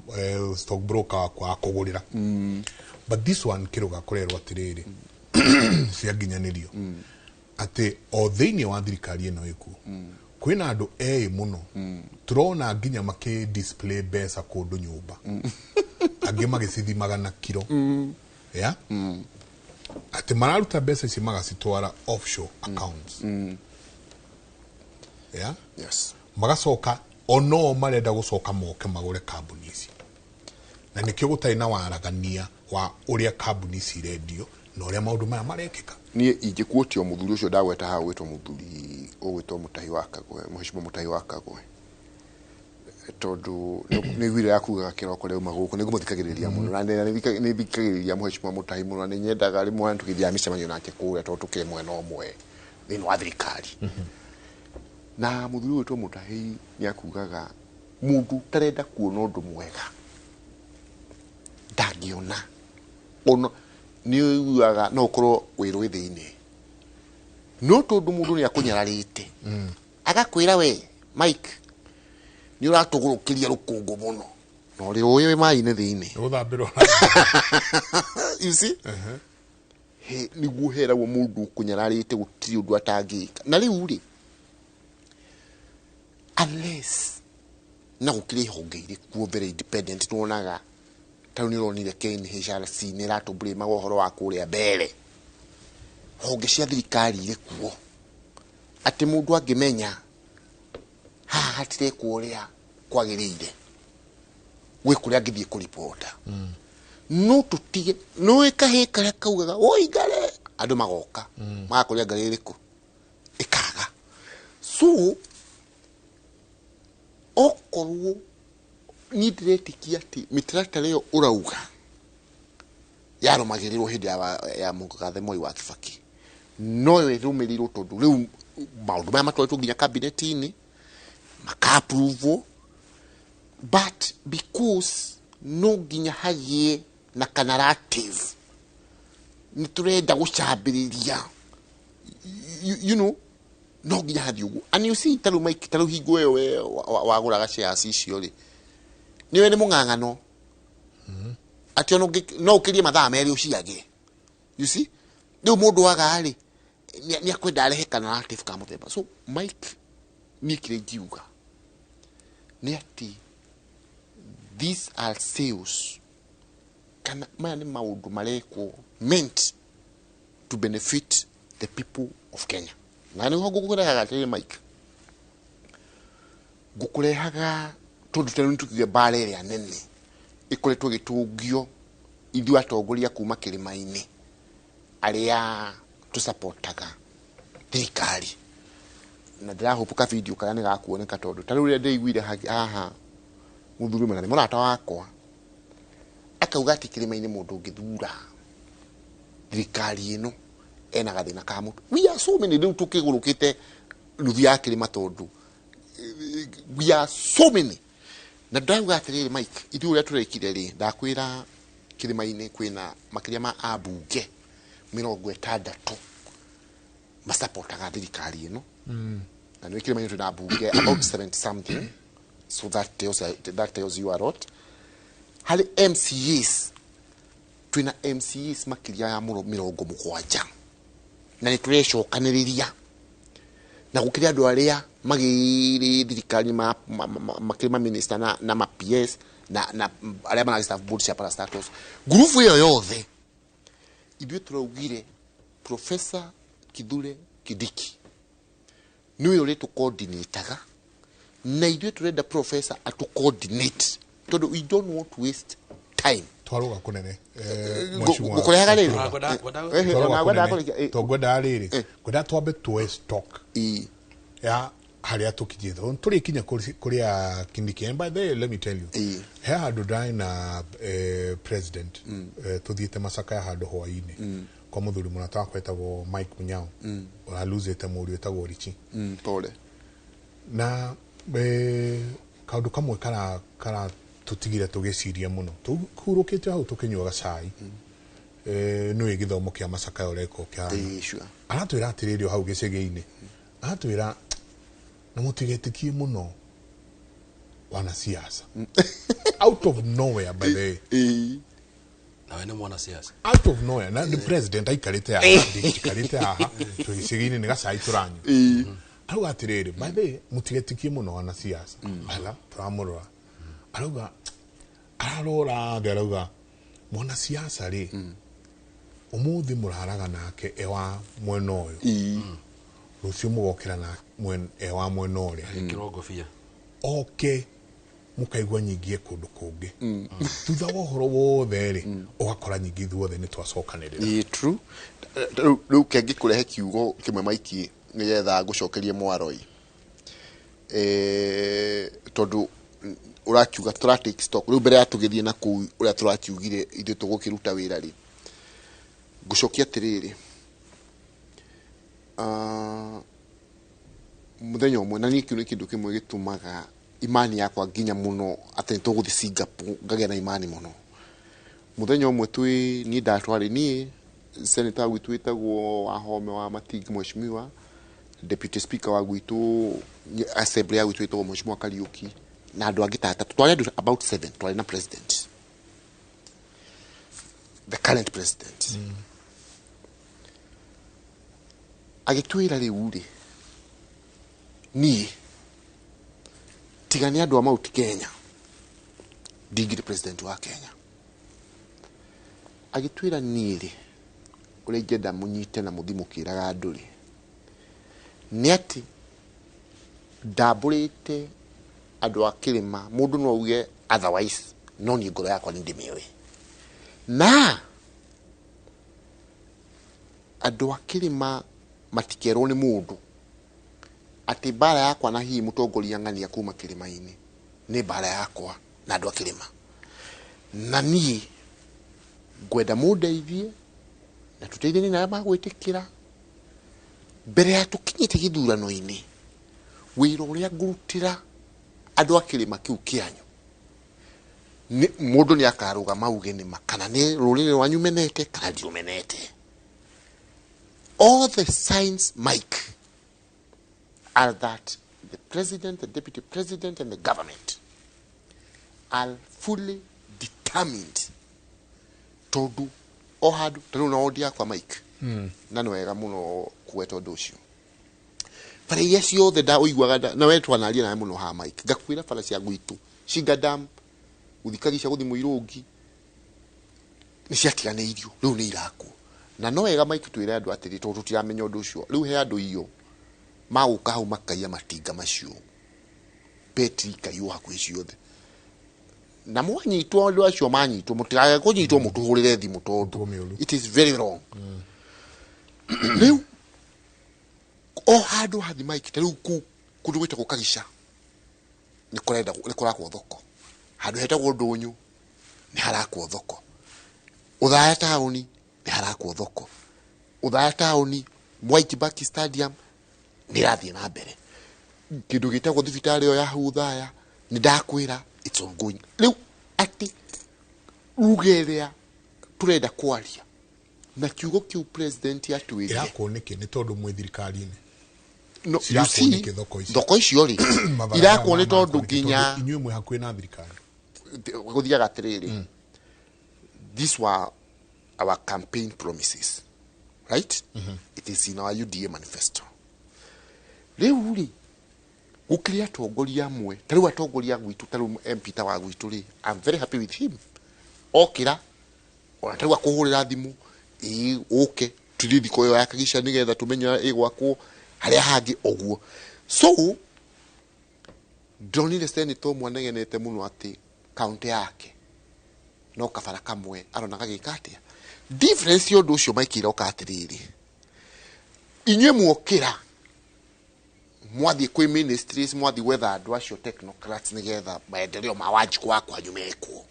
stock broker waku akũgũrĩra. But this one kĩrũga kũrerwo atĩrĩrĩ, cianginyanĩrio atĩ o thĩinĩ wa thirikari ĩno ĩkuo kwĩna andũ eĩ mũno, tũrona nginya makĩ display mbeca kũndũ nyũmba, angĩ magĩcithimaga na kiro ya atĩ mararuta mbeca ici magacitwara offshore accounts ya magacoka ono marenda gũcoka moke magũre kambuni ici, na nĩkĩo gũtarĩ na waragania wa ũrĩa kambuni ici irendio na ũrĩa maũndũ maya marekĩka. Niĩ ingĩkuotio mũthuri ũcio ndagweta haha ũgwĩtwo mũthuri ũgwĩtwo Mũtahi wa Kagwe, Mheshimiwa Mũtahi wa Kagwe, tondũ nĩ iguire yakugaga kĩroko rĩauma gũkũ, nĩ ngũmũthikagĩrĩria mũno na nĩ thikagĩrĩria Mheshimiwa Mũtahi mũno, na nĩ nyendaga rĩmwe tũgĩthiaga mĩcemanio nake kũrĩa tondũ tũkĩrĩ mwena ũmwe thĩinĩ wa thirikari. Na mũthuri ũgwĩtwo Mũtahi nĩ akugaga mũndũ ũtarenda kuona ũndũ mwega ndangĩona. Ona nĩ ũiguaga no ũkorwo wĩ rwĩ thĩinĩ, no tondũ mũndũ nĩ akũnyararĩte agakwĩra, we Mike nĩ ũratũgũrũkĩria rũkũngũ mũno na ũrĩ ũĩ wĩ maĩ-inĩ thĩinĩ. Gũthambĩrwo. You see, he nĩguo heragwo mũndũ ũkũnyararĩte gũtirĩ ũndũ atangĩka. Na rĩu rĩ, unless na gũkĩrĩ honge irĩ kuo very independent, nĩwonaga ta rĩu nĩ ũronire KNHRC nĩ ĩratũmblĩmaga ũhoro wa kũrĩa mbere, honge cia thirikari irĩ kuo atĩ mũndũ angĩmenya haha hatirekwo ũrĩa kwagĩrĩire gwĩ kũrĩa angĩthiĩ kũribota. No tũtige nĩ kahĩ karĩa kaugaga oi ngare, andũ magoka magakũrĩa ngari ĩrĩkũ ĩkaga. So okorwo niĩ ndĩretĩkia atĩ mĩtaratara ĩyo ũrauga yarũmagĩrĩrwo hĩndĩ ya mũgathe Mwai wa Kibaki noyo ĩrũmĩrĩirwo, tondũ rĩu maũndũ maya matwarĩtwo nginya kabineti-inĩ maka-approve, but because no nginya hagĩe na ka narrative nĩ tũrenda gũcambĩrĩria, no nginya hathiĩ ũguo. And you see, tarĩu Mike, tarĩu hingo ĩyo we wagũraga shares icio rĩ, nĩwe nĩ mũng'ang'ano atĩ ona no ũkĩrie mathaa 2 ũciage. You see, rĩu mũndũ waga rĩ, nĩ akwenda arehe ka narrative ka mũthemba. So Mike, niĩ kĩrĩa ingiuga nĩ atĩ these are sales, kana maya nĩ maũndũ marekwo meant to benefit the people of Kenya. Na nĩho ngũkũrehaga atĩrĩrĩ Mike, ngũkũrehaga tondũ tene nĩ tukiuge mbara ĩrĩa nene ĩkoretwo ĩgĩtũngio ithuĩ atongoria kuma kĩrĩma-inĩ arĩa tũcapotaga thirikari, na ndĩrahũpũka video karĩa nĩ gakuoneka, tondũ ta rĩu rĩrĩa ndĩiguire haha mũthuri ũmwe na nĩ mũrata wakwa akauga atĩ kĩrĩma-inĩ mũndũ ũngĩthura thirikari ĩno ena gathĩna ka mũtwe. We are so many, rĩu tũkĩgũrũkĩte nuthu ya kĩrĩma, tondũ we are so many. Na ndauga atĩrĩrĩ Mike, ithuĩ ũrĩa tũrekire rĩ, ndakwĩra kĩrĩma-inĩ kwĩna makĩria ma ambunge 60 masapotaga thirikari ĩno, na nĩ kĩrĩma-inĩ twĩna ambunge about 70 something, so that tells you a lot. Harĩ MCAs, twĩna MCAs makĩria ya 70, na nĩ tũrecokanĩrĩria na gũkĩrĩ andũ arĩa Magĩrĩ thirikari makĩrĩ ma minister na ma PS na arĩa mararĩ staff board cia parastatals. Ngurubu ĩyo yothe ithuĩ tũraugire Professor Kithure Kindiki nĩwe ũrĩa tũcoordinataga, na ithuĩ tũrenda professor atũ coordinate tondũ we don't want to waste time. Twaruga kunene. Ngũkũrehaga rĩrĩ. Twaruga Ona ngwendaga kũnene. kũrĩkia, To ngwendaga rĩrĩ, ngwendaga twambe tuoe stock ya harĩa tũkinyĩte, tũrĩkinya kũrĩa Kindiki. And by the way, let me tell you, he handũ ndarĩ na president, tũthiĩte Macakaya handũ hwaĩ-inĩ kwa mũthuri mũrata wakwa wetagwo Mike Munyao, ũraluzĩte mũriũ wĩtagwo Richi. Pole. Na kaũndũ kamwe kara tũtigire tũgĩciria mũno tũhurũkĩte hau tũkĩnyuaga cai, nĩũĩ gĩthomo kĩa Macakaya ũreka kĩhana. Sure. Aratwĩra atĩrĩrĩ, o hau gĩcegĩ-inĩ aratwĩra na mũtigetĩkie mũno wanasiasa. Out of nowhere, by the way. Nawe nĩ mwanasiasa. Out of nowhere, na the president aikarĩte haha, ndikarĩte haha twĩ gĩcegi-inĩ nĩ gacai tũranyua, arauga atĩrĩrĩ, by the way, mũtigetĩkie mũno wanasiasa. Ala tũramũrora, arauga, ararora thĩ, arauga mwanasiasa rĩ, ũmũthĩ mũraraga nake e wa mwena ũyũ, rũciũ mũgokĩra na e wa mwena ũrĩa. Agĩkĩrwo ngobia. Oke mũkaigua nyingĩ kũndũ kũngĩ, thutha wa ũhoro wothe rĩ, ũgakora nyingĩ ithuothe nĩ twacokanĩrĩra. Ĩĩ, true. Rĩu kengĩkũrehe kiugo kĩmwe maiki nĩgetha ngũcokerie mwaroi, tondũ ũrakiuga tũra take stock rĩu mbere ya tũgĩthiĩ na kũu ũrĩa tũrakiugire ithuĩ tũgũkĩruta wĩra rĩ, ngũcokia atĩrĩrĩ, mũthenya ũmwe, na niĩ kĩu nĩ kĩndũ kĩmwe gĩtũmaga imani yakwa nginya mũno atĩ nĩ tũgũthiĩ Singapore, ngagĩa na imani mũno. Mũthenya ũmwe twĩ niĩ ndatwarĩ niĩ senator gwitũ wĩtagwo Wahome wa Matinga, mheshimiwa deputy speaker wa gwitũ assembly ya gwitũ wĩtagwo Mheshimiwa Kariuki, na andũ angĩ ta atatũ, twarĩ andũ about seven, twarĩ na president, the current president. Agĩtwĩra rĩu rĩ, niĩ tiga nĩ andũ a Mount Kenya ndingĩrĩ president wa Kenya. Agĩtwĩra niĩ rĩ, ũrĩa ingĩenda mũnyite na mũthi mũkĩraga andũ rĩ, nĩ atĩ ndambũrĩte andũ a kĩrĩma, mũndũ no auge otherwise, no niĩ ngoro yakwa nĩ ndĩmĩũĩ, na andũ a kĩrĩma matikerwo nĩ mũndũ atĩ mbara yakwa na hihi mũtongoria ng'ania kuma kĩrĩma-inĩ nĩ mbara yakwa na andũ a kĩrĩma, na niĩ ngwenda mũndeithie na tũteithanie na arĩa magwĩtĩkĩra mbere ya tũkinyĩte gĩthurano-inĩ, wĩra ũrĩa ngũrutĩra andũ a kĩrĩma kĩu kĩanyu mũndũ nĩ akarũgama auge nĩma kana nĩ rũrĩrĩ rwanyu menete kana ndiũmenete. All the signs, Mike, are that the president, the deputy president and the government are fully determined, tondũ o handũ ta rĩu na wondi yakwa, Mike, na nĩ wega mũno kũgweta ũndũ ũcio, bara iria ciothe nda ũiguaga na we twanaria nawe mũno haha, Mike, ngakwĩra bara cia gwitũ Shinga Dam gũthi Kagica gũthi Mũirũngi nĩ ciatiganĩirio, rĩu nĩ irakwo. Na no wega, Mike, twĩre andũ atĩrĩ, tondũ tũtiramenya ũndũ ũcio, rĩu he andũ iyo magũka hau makaiya matinga macio, betri ikaiywo hakuhĩ ciothe, na mwanyitwo, andũ acio manyitwo, mũtikage kũnyitwo mũtũhũrĩre thimũ tondũ Mĩũru. It is very wrong. Rĩu o handũ hathi, Mike, ta rĩu kũu kũndũ gwĩtagwo Kagica nĩ kũrenda nĩ kũrakwo thoko, handũ hetagwo Ndũnyũ nĩ harakwo thoko, Ũthaya taũni nĩ harakwo thoko, Ũthaya taũni Mwai Kibaki Stadium nĩ ĩrathiĩ na mbere, kĩndũ gĩtagwo thibitarĩ ĩyo ya hau Ũthaya nĩ ndakwĩra it's ongoing. Rĩu atĩ ruga ĩrĩa tũrenda kwaria na kiugo kĩu president atwĩrire. Irakwo nĩkĩ? Nĩ tondũ mwĩ thirikari-inĩ? No, you Cirakwo see, nĩkĩ thoko icio? Thoko icio rĩ, Mabarabara irakwo nĩ makwo tondũ nĩkĩ? nginya Tondũ inyuĩ mwĩ hakuhĩ na thirikari. Gũthiaga atĩrĩrĩ, these were our campaign promises, right? It is in our UDA manifesto. Rĩu rĩ, Gũkĩrĩ atongoria amwe ta rĩu atongoria gwitũ, ta rĩu MP ta wa gwitũ rĩ, I'm very happy with him. Okĩra ona ta rĩu akũhũrĩra thimũ, ĩĩ ũke tũthiĩ thiko ĩyo ya Kagica nĩgetha tũmenye ũrĩa ĩgwakwo harĩa hangĩ ũguo. So ndonire senator ũmwe anegenete mũno atĩ kaunti yake no kabara kamwe arona gagĩka atĩa. Difference ya ũndũ ũcio Mike ĩroka atĩrĩrĩ, inyuĩ muokĩra mwathiĩ kwĩ ministries, mwathiĩ gwetha andũ acio technocrats nĩgetha maendeleo ma Wanjikũ wa kwanyu mekwo.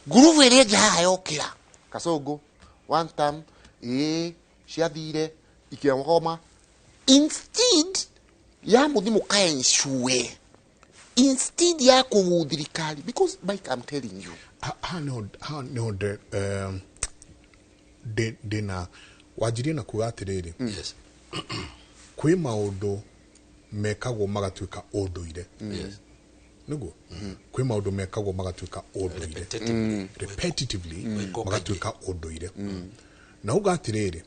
Ngurubu ĩrĩa ĩngĩ haha yokĩra Kasongo one term, ĩĩ ciathire ikĩgoma, instead ya mũthi mũkaensure, instead ya kũgũ thirikari, because Mike, I'm telling you, Haha nĩho ndĩna wanjirie na kuga atĩrĩrĩ, kwĩ maũndũ mekagwo magatuĩka ũndũire. Nĩguo kwĩ maũndũ mekagwo magatuĩka ũndũire. Repetitively. Repetitively. Gwĩkwo. Magatuĩka ũndũire. Na uga atĩrĩrĩ,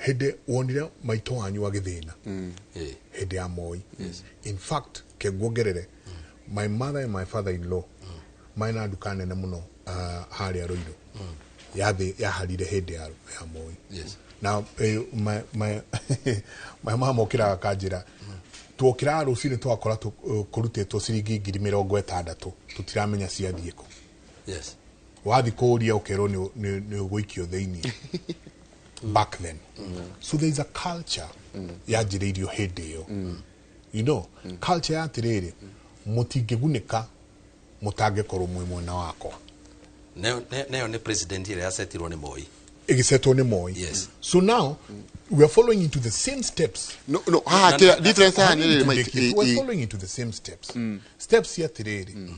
hĩndĩ wonire maitũ wanyu agĩthĩna hĩndĩ ya Moi, in fact ke nguongerere, my mother and my father in law marĩ na nduka nene mũno harĩa Ruiru yathĩ yaharire hĩndĩ ya Moi. Na my mama okĩraga akanjĩra tuokĩraga rũcinĩ twakora kũrutĩtwo ciringi 60,000, tũtiramenya ciathiĩ kũ. Wathi kũũria ũkerwo nĩ ũgũikio thĩinĩ back then. So there is a culture yanjĩrĩirio hĩndĩ ĩyo, culture ya atĩrĩrĩ, mũtingĩgunĩka mũtangĩkorwo mwĩ mwena wakwa. Nayo nĩ president ĩrĩa yacetirwo nĩ Moi. Ĩgĩcetwo nĩ Moi. So now we are following into the same steps. No, haha kĩrĩa difference haha nĩ rĩrĩ, Mike. We are following into the same steps cia atĩrĩrĩ,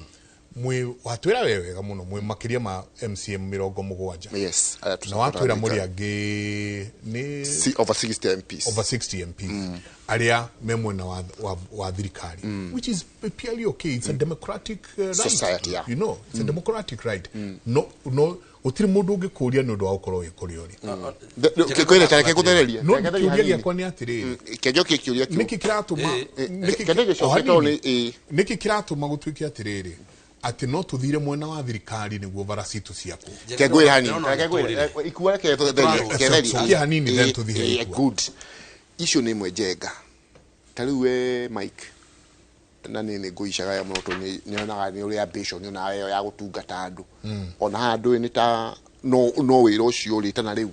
mwĩ watwĩra we wega mũno, mwĩ makĩria ma MCM 70. Yes, arĩa Na watwĩra mũrĩ angĩ nĩ over 60 MPs. Over 60 MPs arĩa me mwena wa thirikari, which is purely okay. It's a democratic right. Society, yeah. It's a democratic right. No, gũtirĩ mũndũ ũngĩkũria nĩ ũndũ wa gũkorwo wĩ kũrĩa ũrĩ. Kwĩre tareke gũthereria. No kĩũria gĩakwa nĩ atĩrĩrĩ, Kĩnjokie kĩũria kĩu. nĩkĩ kĩratũma Kĩnjokie gĩcoke tondũ nĩ nĩkĩ kĩratũma gũtuĩke atĩrĩrĩ atĩ no tũthire mwena wa thirikari nĩguo bara citũ ciakwo? Kengwĩre hanini, reke ngwĩre, ikua reke tũtherie, ketherie. Cokia hanini, then tũthiĩ ikua. Good. Icio nĩ imwe njenga ta rĩu we Mike, na nĩ nĩ ngũicaga ya mũno tondũ nĩonaga nĩ ũrĩ ambition nĩonaga ĩyo ya gũtungata andũ. Ona haha ndũĩ nĩ ta no wĩra ũcio ũrĩ ta na rĩu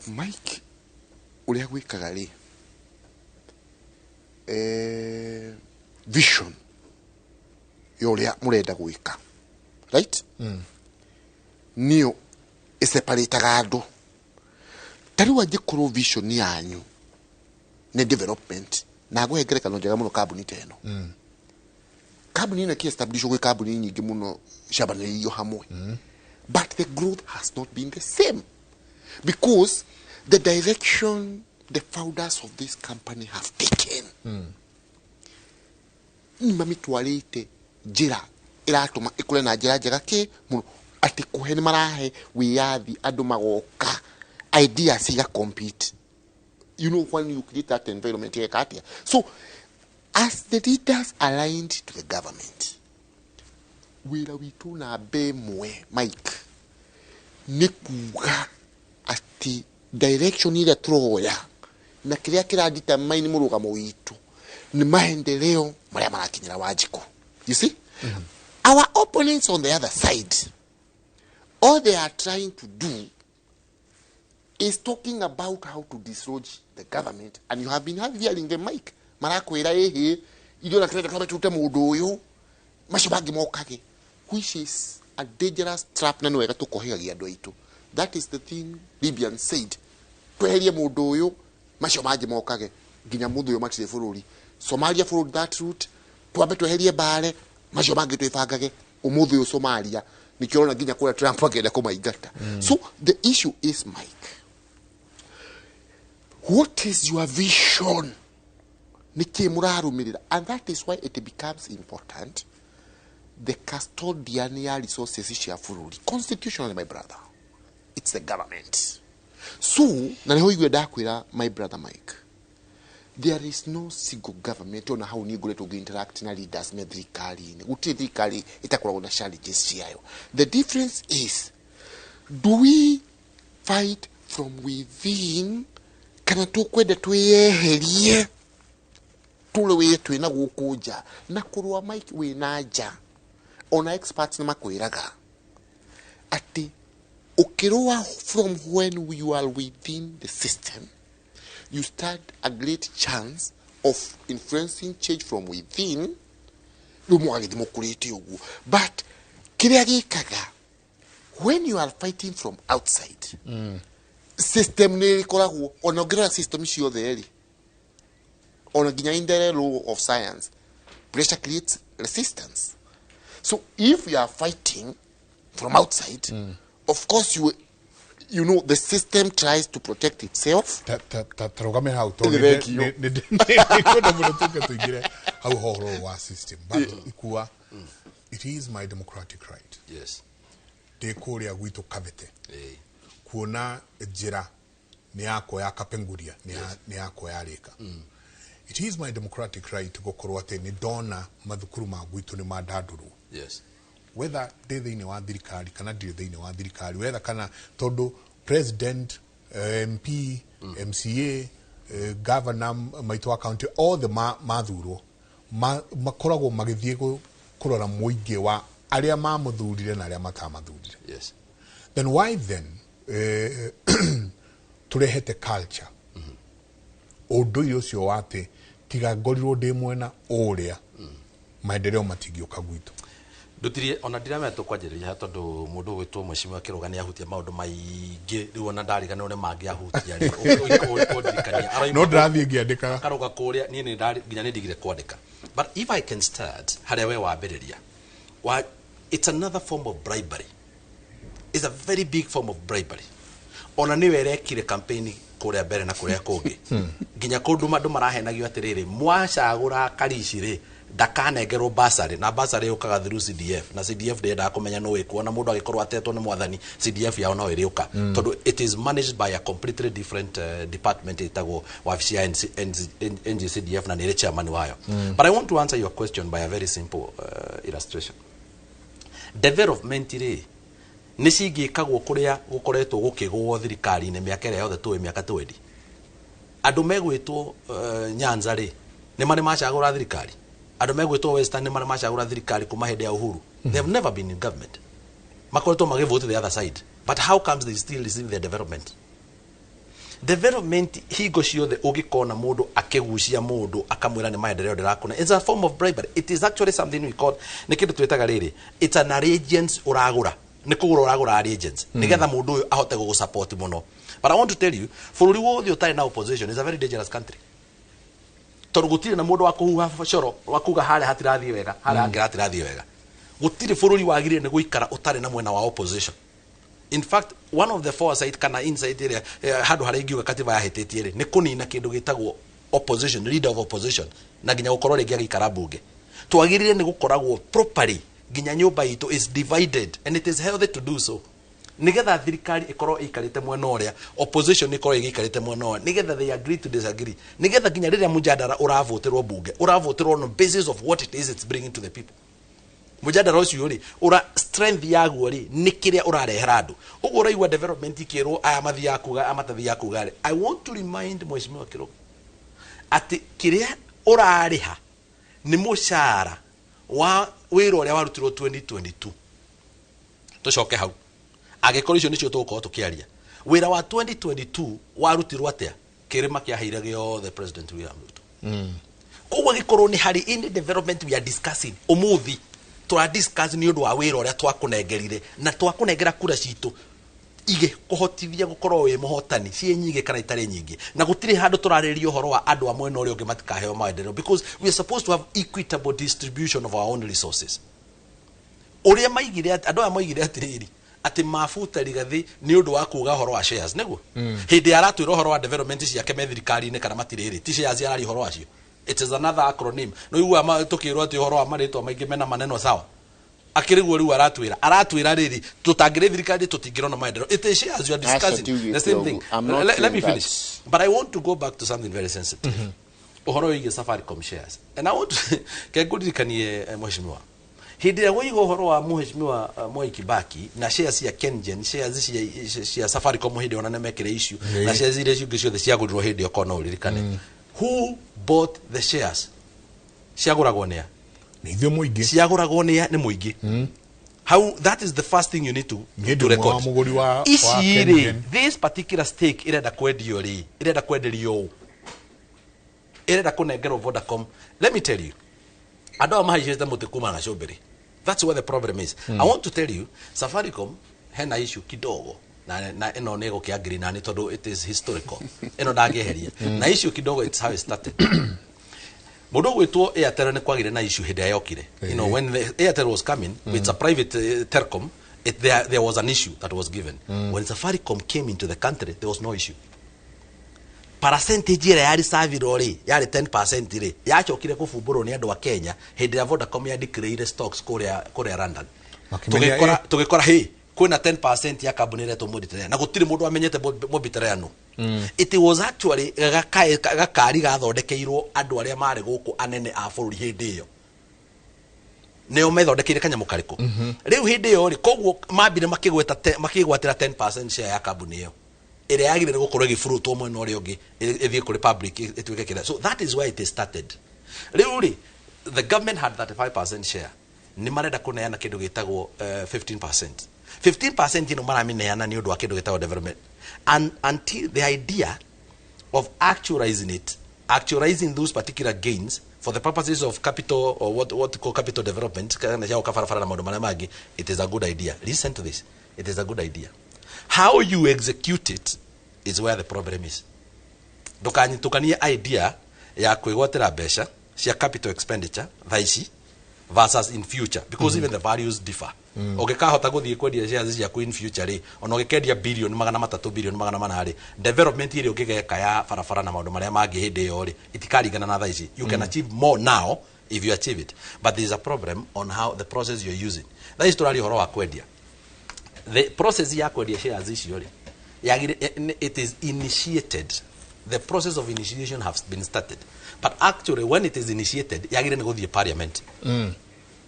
Mike ũrĩa gwĩkaga rĩ, vision ya ũrĩa mũrenda gwĩka, right, nĩyo ĩseparĩtaga andũ. Ta rĩu angĩkorwo vision yanyu nĩ development, na ngũhe ngerekano njega mũno, kambuni ta ĩno, kambuni ĩno ĩkĩ-establishwo, gwĩ kambuni nyingĩ mũno ciambanĩrĩirio hamwe, but the growth has not been the same because the direction the founders of this company have taken nĩ mamitwarĩte njĩra ĩratũma ĩkũre na njĩra njega kĩ mũno, atĩ kũhe nĩ marahe wĩyathi andũ magoka, ideas iga compete. When you create that environment, ĩgeka atĩa? So as the leaders aligned to the government, wĩra witũ namba ĩmwe, Mike, nĩ kuga atĩ direction ĩrĩa tũroya na kĩrĩa kĩradetermine mũrũgamo witũ nĩ maendeleo marĩa marakinyĩra Wanjikũ. You see, our opponents on the other side, all they are trying to do is talking about how to dislodge the government, and you have been hearing them, Mike, marakwĩra ĩhĩ ithuĩ ona tũrenda twambe tũrute mũndũ ũyũ, macio mangĩ mokage, which is a dangerous trap. Na nĩ wega tũkohegagia andũ aitũ. That is the thing Libyans said, tweherie mũndũ ũyũ, macio mangĩ mokage. Nginya mũthĩ ũyũ matirĩ bũrũri. Somalia followed that route, twambe tweherie mbare, macio mangĩ twĩbangage. Ũmũthĩ ũyũ Somalia nĩkĩo ũrona nginya kũrĩa Trump akĩenda kũmaingata. So the issue is, Mike, what is your vision? Nĩkĩ mũrarũmĩrĩra? And that is why it becomes important, the custodian ya resources cia bũrũri constitutionally, my brother, it's the government. So na nĩho igue ndakwĩra, my brother Mike, There is no single government, ona hau niĩ ngoretwo ngĩ interact na leaders me thirikari-inĩ, gũtirĩ thirikari ĩtakoragwo na challenges ciayo. The difference is, do we fight from within kana tũkwenda twĩyeherie tũrũĩre twĩna gũkũ nja? Na kũrũa, Mike, wĩna nja, ona experts nĩ makwĩraga atĩ ũkĩrũa from when you are within the system, you stand a great chance of influencing change from within. Rĩu mũgagĩthiĩ mũkũrĩte ũguo, but kĩrĩa gĩkaga when you are fighting from outside, system nĩ ĩkoragwo, ona ũngĩrora system ciothe rĩ, ona nginya in the law of science, pressure creates resistance. So if you are fighting from outside, of course you know the system tries to protect itself. Ta rũgame hau tondũ Nĩ thengio. Nĩkwenda mũno tũke tũingĩre hau ũhoro wa system, but ikua, it is my democratic right ndĩ kũrĩa gwitũ Kabete kuona njĩra nĩ yakwa ya Kapenguria nĩ yakwa yarĩka. It is my democratic right gũkorwo atĩ nĩ ndona mathukuru ma gwitũ nĩ mandandũrwo, whether ndĩ thĩinĩ wa thirikari kana ndirĩ thĩinĩ wa thirikari, whether kana tondũ president, MP, MCA, governor maitũ wa county, othe mathurwo makoragwo magĩthiĩ kũrora mũingĩ wa arĩa mamũthurire na arĩa matamathurire. Then why then tũrehete culture ũndũire ũcio wa atĩ tiga ngorirwo ndĩ mwena ũrĩa, maendeleo matingĩũka gwitũ? Ndutirie ona ndiramenya tũkwanjĩrĩria tondũ mũndũ ũgwĩtwo Mheshimiwa Kĩrũga nĩ ahutia maũndũ maingĩ. Rĩu ona ndariganĩrwo nĩ mangĩ ahutia rĩ, ũndirikania. Aroima No ndĩrathiĩ ngĩandĩkaga. Karuga kũrĩa niĩ nĩ nginya nĩ ndigire kwandĩka, but if I can start harĩa we wambĩrĩria wa, it's another form of bribery. It's a very big form of bribery. Ona nĩwe ĩrekire campaign kũrĩa mbere na kũrĩa kũngĩ, nginya kũndũ andũ marahenagio atĩrĩrĩ, mwacagũra Karici rĩ, ndakanengerwo basarĩ, na basarĩ yũkaga through CDF, na CDF ndĩendaga kũmenya nũ wĩkuo, na mũndũ agĩkorwo atetwo nĩ mwathani, CDF yao no ĩrĩũka, tondũ it is managed by a completely different department ĩtagwo wabici ya NC, NC, NGCDF, na nĩ ĩrĩ chairman wayo. But I want to answer your question by a very simple illustration. Development rĩ, nĩ cingĩkagwo kũrĩa gũkoretwo gũkĩgũo thirikari-inĩ mĩaka ĩrĩa yothe tũĩ, mĩaka 20. Andũ megwĩtwo Nyanza rĩ, nĩ marĩ macagũra thirikari? Andũ megwĩtwo Western nĩ marĩ macagũra thirikari kuma hĩndĩ ya Uhuru? They have never been in government. Makoretwo magĩvote the other side, but how comes they still receive their development? Development hingo ciothe ũngĩkona mũndũ akĩgucia mũndũ akamwĩra nĩ maendeleo ndĩrakũna, it's a form of bribery. It is actually something we call, nĩ kĩndũ twĩtaga rĩrĩ, it's an allegiance. Ũragũra, nĩ kũgũra ũragũra allegiance nĩgetha mũndũ ũyũ ahote gũgũsupport mũno. But I want to tell you, bũrũri wothe ũtarĩ na opposition is a very dangerous country, tondũ gũtirĩ na mũndũ wa kũhuha coro wa kuga harĩa hatirathiĩ wega, harĩa hangĩ hatirathiĩ wega. Gũtirĩ bũrũri wagĩrĩire nĩ gũikara ũtarĩ na mwena wa opposition. In fact, one of the foresight kana insight ĩrĩa handũ harĩa ingiuga katiba yahĩtĩtie rĩ, nĩ kũnina kĩndũ gĩtagwo opposition, leader of opposition, na nginya gũkorwo rĩngĩ agĩikara bunge. Twagĩrĩire nĩ gũkoragwo properly nginya nyũmba itũ is divided, and it is healthy to do so, nigetha thirikari ikorwo ikarite mwena ũrĩa, opposition ikorwo ĩgĩikarĩte mwena ũrĩa, nigetha they agree to disagree, nigetha nginya rĩrĩa mujadara ũravotĩrwo bunge, ũravotĩrwo on the basis of what it is it's bringing to the people. Mujadara ũcio rĩ, ũra strength yaguo rĩ, nĩ kĩrĩa ũrarehera andũ. Ũguo ũraigua development ikĩrwo aya mathiaga kuga, aya matathiaga kuga rĩ, I want to remind Mheshimiwa Kĩrũga atĩ kĩrĩa ũrarĩha nĩ mũcara wa wĩra ũrĩa warutirwo 2022. Tũcoke hau, angĩkorwo icio nĩcio tũgũkorwo tũkĩaria, wĩra wa 2022 warutirwo atĩa? Kĩrĩma kĩaheire gĩothe President William Ruto. Koguo gĩkorwo nĩ harĩ any development we are discussing ũmũthĩ, tũra discuss nĩ ũndũ wa wĩra ũrĩa twakũnengerire na twakũnengera kura citũ igĩkũhotithia gũkorwo wĩ mũhotani, ciĩ nyingĩ kana itarĩ nyingĩ. Na gũtirĩ handũ tũrarĩrĩria ũhoro wa andũ a mwena ũrĩa ũngĩ matikaheo maendeleo, because we are supposed to have equitable distribution of our own resources. Ũrĩa maigire andũ aya maigire atĩrĩrĩ, atĩ mabuta Rigathi nĩ ũndũ wa kuga ũhoro wa shares, nĩguo hĩndĩ aratwĩra ũhoro wa development ciake me thirikari-inĩ kana matirĩrĩ, ti shares araria ũhoro wacio. It is another acronym. No igua tũkĩrwo atĩ ũhoro wa marĩtwa maingĩ mena maneno sawa akĩrĩ guo. Rĩu aratwĩra rĩrĩ, tũtangĩrĩ thirikari tũtingĩrona maendeleo. It is shares you are discussing, the same thing. I'm not Let me saying finish, but I want to go back to something very sensitive. Ũhoro wĩgiĩ Safaricom shares, and I want ke ngũririkanie, mheshimiwa, hĩndĩ ĩrĩa woiga ũhoro wa mheshimiwa Mwai Kibaki na shares cia Kengen, shares cia Safaricom, hĩndĩ ĩyo ona nĩmekire issue na shares iria cingĩ ciothe ciagũrirwo hĩndĩ ĩyo, korwo no ũririkane, who bought the shares? Ciagũragwo nĩa? Nĩ ithuĩ mũingĩ. Ciagũragwo nĩ mũingĩ. How, that is the first thing you need Niĩ to ndĩ ũmwe wa record. mũgũri wa Ici rĩ, Kengen. this particular stake ĩrenda kwendio rĩ, ĩrenda kwenderio ũ? Ĩrenda kũnengerwo Vodacom? Let me tell you, andũ aya mahaicĩte mũtĩ kuma na cũmbĩrĩ. That's where the problem is. I want to tell you, Safaricom hena issue kidogo na ĩno nĩ ĩgũkĩangiri nani tondũ it is historical, ĩno ndangĩeheria na issue kidogo. It's how it started. Mũndũ ũgwĩtwo Airtel nĩ kwagire na issue hĩndĩ ĩrĩa yokire. When the Airtel was coming, it's a private telecom, there was an issue that was given. When Safaricom came into the country, there was no issue. Percentage ĩrĩa yarĩcavirwo rĩ, yarĩ 10% rĩ, yacokire kũbumbũrwo nĩ andũ a Kenya hĩndĩ ĩrĩa Vodacom ya declare stocks kũrĩa London. Makĩmenya, Tũgĩkora tũgĩkora hĩ kwĩna 10% ya kambuni ĩretwo Mobiterea na gũtirĩ mũndũ amenyete Mobiterea no. It was actually gakari gathondekeirwo andũ arĩa marĩ gũkũ, anene a bũrũri hĩndĩ ĩyo, nĩo methondekeire kanyamũ karĩkũ rĩu hĩndĩ ĩyo rĩ. Koguo mambire makĩgwatĩra 10% share ya kambuni ĩyo ĩrĩa yagĩrĩire gũkorwo ĩgĩburutwo mwena ũrĩa ũngĩ, ĩthiĩ kũrĩ public, ĩtuĩke kĩrĩa. So that is why it is started. Rĩu rĩ, the government had 35% share. Nĩ marenda kũneana kĩndũ gĩtagwo 15%. 15% ĩno maramĩneana nĩ ũndũ wa kĩndũ gĩtagwo development, and until the idea of actualizing it, actualizing those particular gains for the purposes of capital or what you call capital development, kana cia gwaka barabara na maũndũ marĩa mangĩ, it is a good idea. Listen to this. It is a good idea. How you execute it is where the problem is. Ndũkanyitũkanie idea ya kwĩgwatĩra mbeca cia capital expenditure thaa ici versus in future, because even the values differ. Ũngĩkahota gũthiĩ kwendia shares ciaku in future rĩ, ona ũgĩkendia 300 billion, 400 billion rĩ, development ĩrĩa ũngĩgeka ya barabara na maũndũ marĩa mangĩ hĩndĩ ĩyo rĩ, itikaringana na thaa ici. You can achieve more now if you achieve it, but there is a problem on how the process you're using. Thaa ici tũraria ũhoro wa kwendia. The process ya kwendia shares icio rĩ, it is initiated. The process of initiation has been started, but actually when it is initiated, yagĩrĩire nĩ gũthiĩ parliament.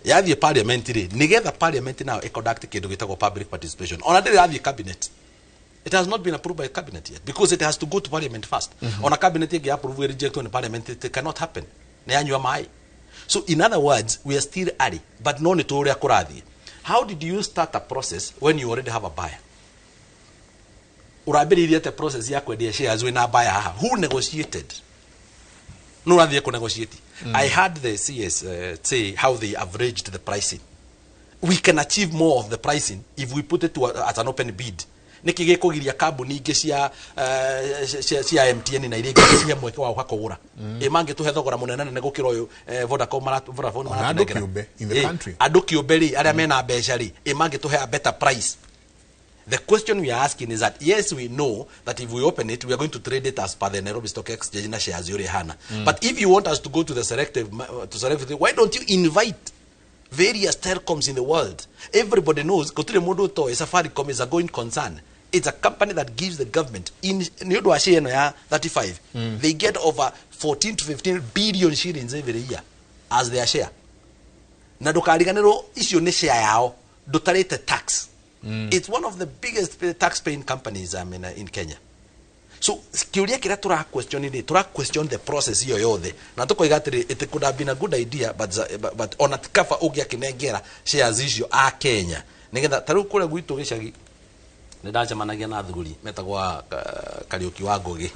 Yathiĩ parliament rĩ, nĩgetha parliament nayo ĩconduct kĩndũ gĩtagwo public participation. Ona ndĩrĩ yathiĩ cabinet. It has not been approved by cabinet yet because it has to go to parliament first. Ona cabinet ĩngĩ approve, reject on parliament, it cannot happen, nĩ yanyua maĩ. So in other words, we are still early, but no nĩ tũĩ ũrĩa kũrathiĩ. How did you start a process when you already have a buyer? Ũrambĩrĩirie atĩa process ya kwendia shares wĩna buyer haha? Who negotiated? No ũrathiĩ kũnegotiate. I heard the CS say how they averaged the pricing. We can achieve more of the pricing if we put it at an open bid. Nĩkĩ gĩkũgiria kambuni ingĩ cia MTN na iria ingĩ cihe mweke wa gũka kũgũra? Ĩ mangĩtũhe thogora mũnene nene gũkĩra ũyũ Vodacom Vodafone Ona andũ maratũnengera? kĩũmbe in the country. Andũ kĩũmbe rĩ, arĩa mena mbeca rĩ, ĩ mangĩtũhe a better price? The question we are asking is that, yes, we know that if we open it, we are going to trade it as per the Nairobi Stock Exchange na shares yore hana. But if you want us to go to the selective, to selective, why don't you invite various telecoms in the world? Everybody knows, gũtirĩ mũndũ ũtoĩ, Safaricom is a going concern. It's a company that gives the government, in nĩ ũndũ wa share ĩno ya 35, they get over 14 to 15 billion shillings every year as their share. Na ndũkariganĩrwo icio nĩ share yao, ndũtarĩte tax. It's one of the biggest tax paying companies, I mean, in Kenya. So kĩũria kĩrĩa tũra question rĩ, tũra question the process iyo yothe na tũkoiga atĩrĩ, it could have been a good idea, but ona ti kaba ũngĩakĩnengera shares icio a Kenya, nĩgetha ta rĩu kũrĩa gwitũ gĩcagi nĩ ndacemanagia na athuri metagwo Kariũki wa Ngũgĩ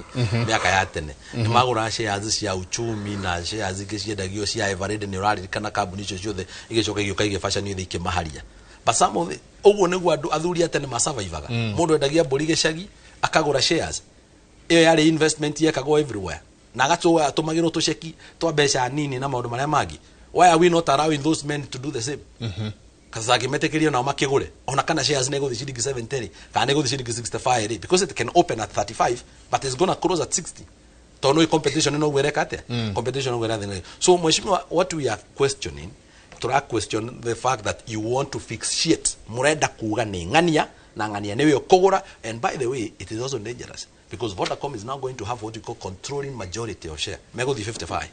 mĩaka ya tene, nĩ magũraga shares cia uchumi na shares ingĩ ciendagio cia Eveready. Nĩ ũraririkana kambuni icio ciothe igĩcoka igĩũka igĩbacanio thĩ ikĩmaharia? But some of the, ũguo nĩguo andũ athuri a tene masurvivaga. Mũndũ endagia mbũri gĩcagi akagũra shares ĩyo, yarĩ investment yekagwo everywhere, na agatũa atũmagĩrwo tũceki twa mbeca nini na maũndũ marĩa mangĩ. Why are we not allowing those men to do the same? Kasa akĩmetĩkĩrio nao makĩgũre, ona kana shares nĩ gũthiĩ ciringi 70 rĩ, kana nĩ gũthiĩ ciringi 65 rĩ, because it can open at 35 but it's gonna close at 60, tondũ nĩ competition no gwĩreka atĩa, competition no gwĩra thĩ. So mheshimiwa, what we are questioning, tura question the fact that you want to fix shit. Murenda kuga nĩ ng'ania na ng'ania nĩwe ũkũgũra. And by the way, it is also dangerous. Because Vodacom is now going to have what you call controlling majority of share. Megũthiĩ 55.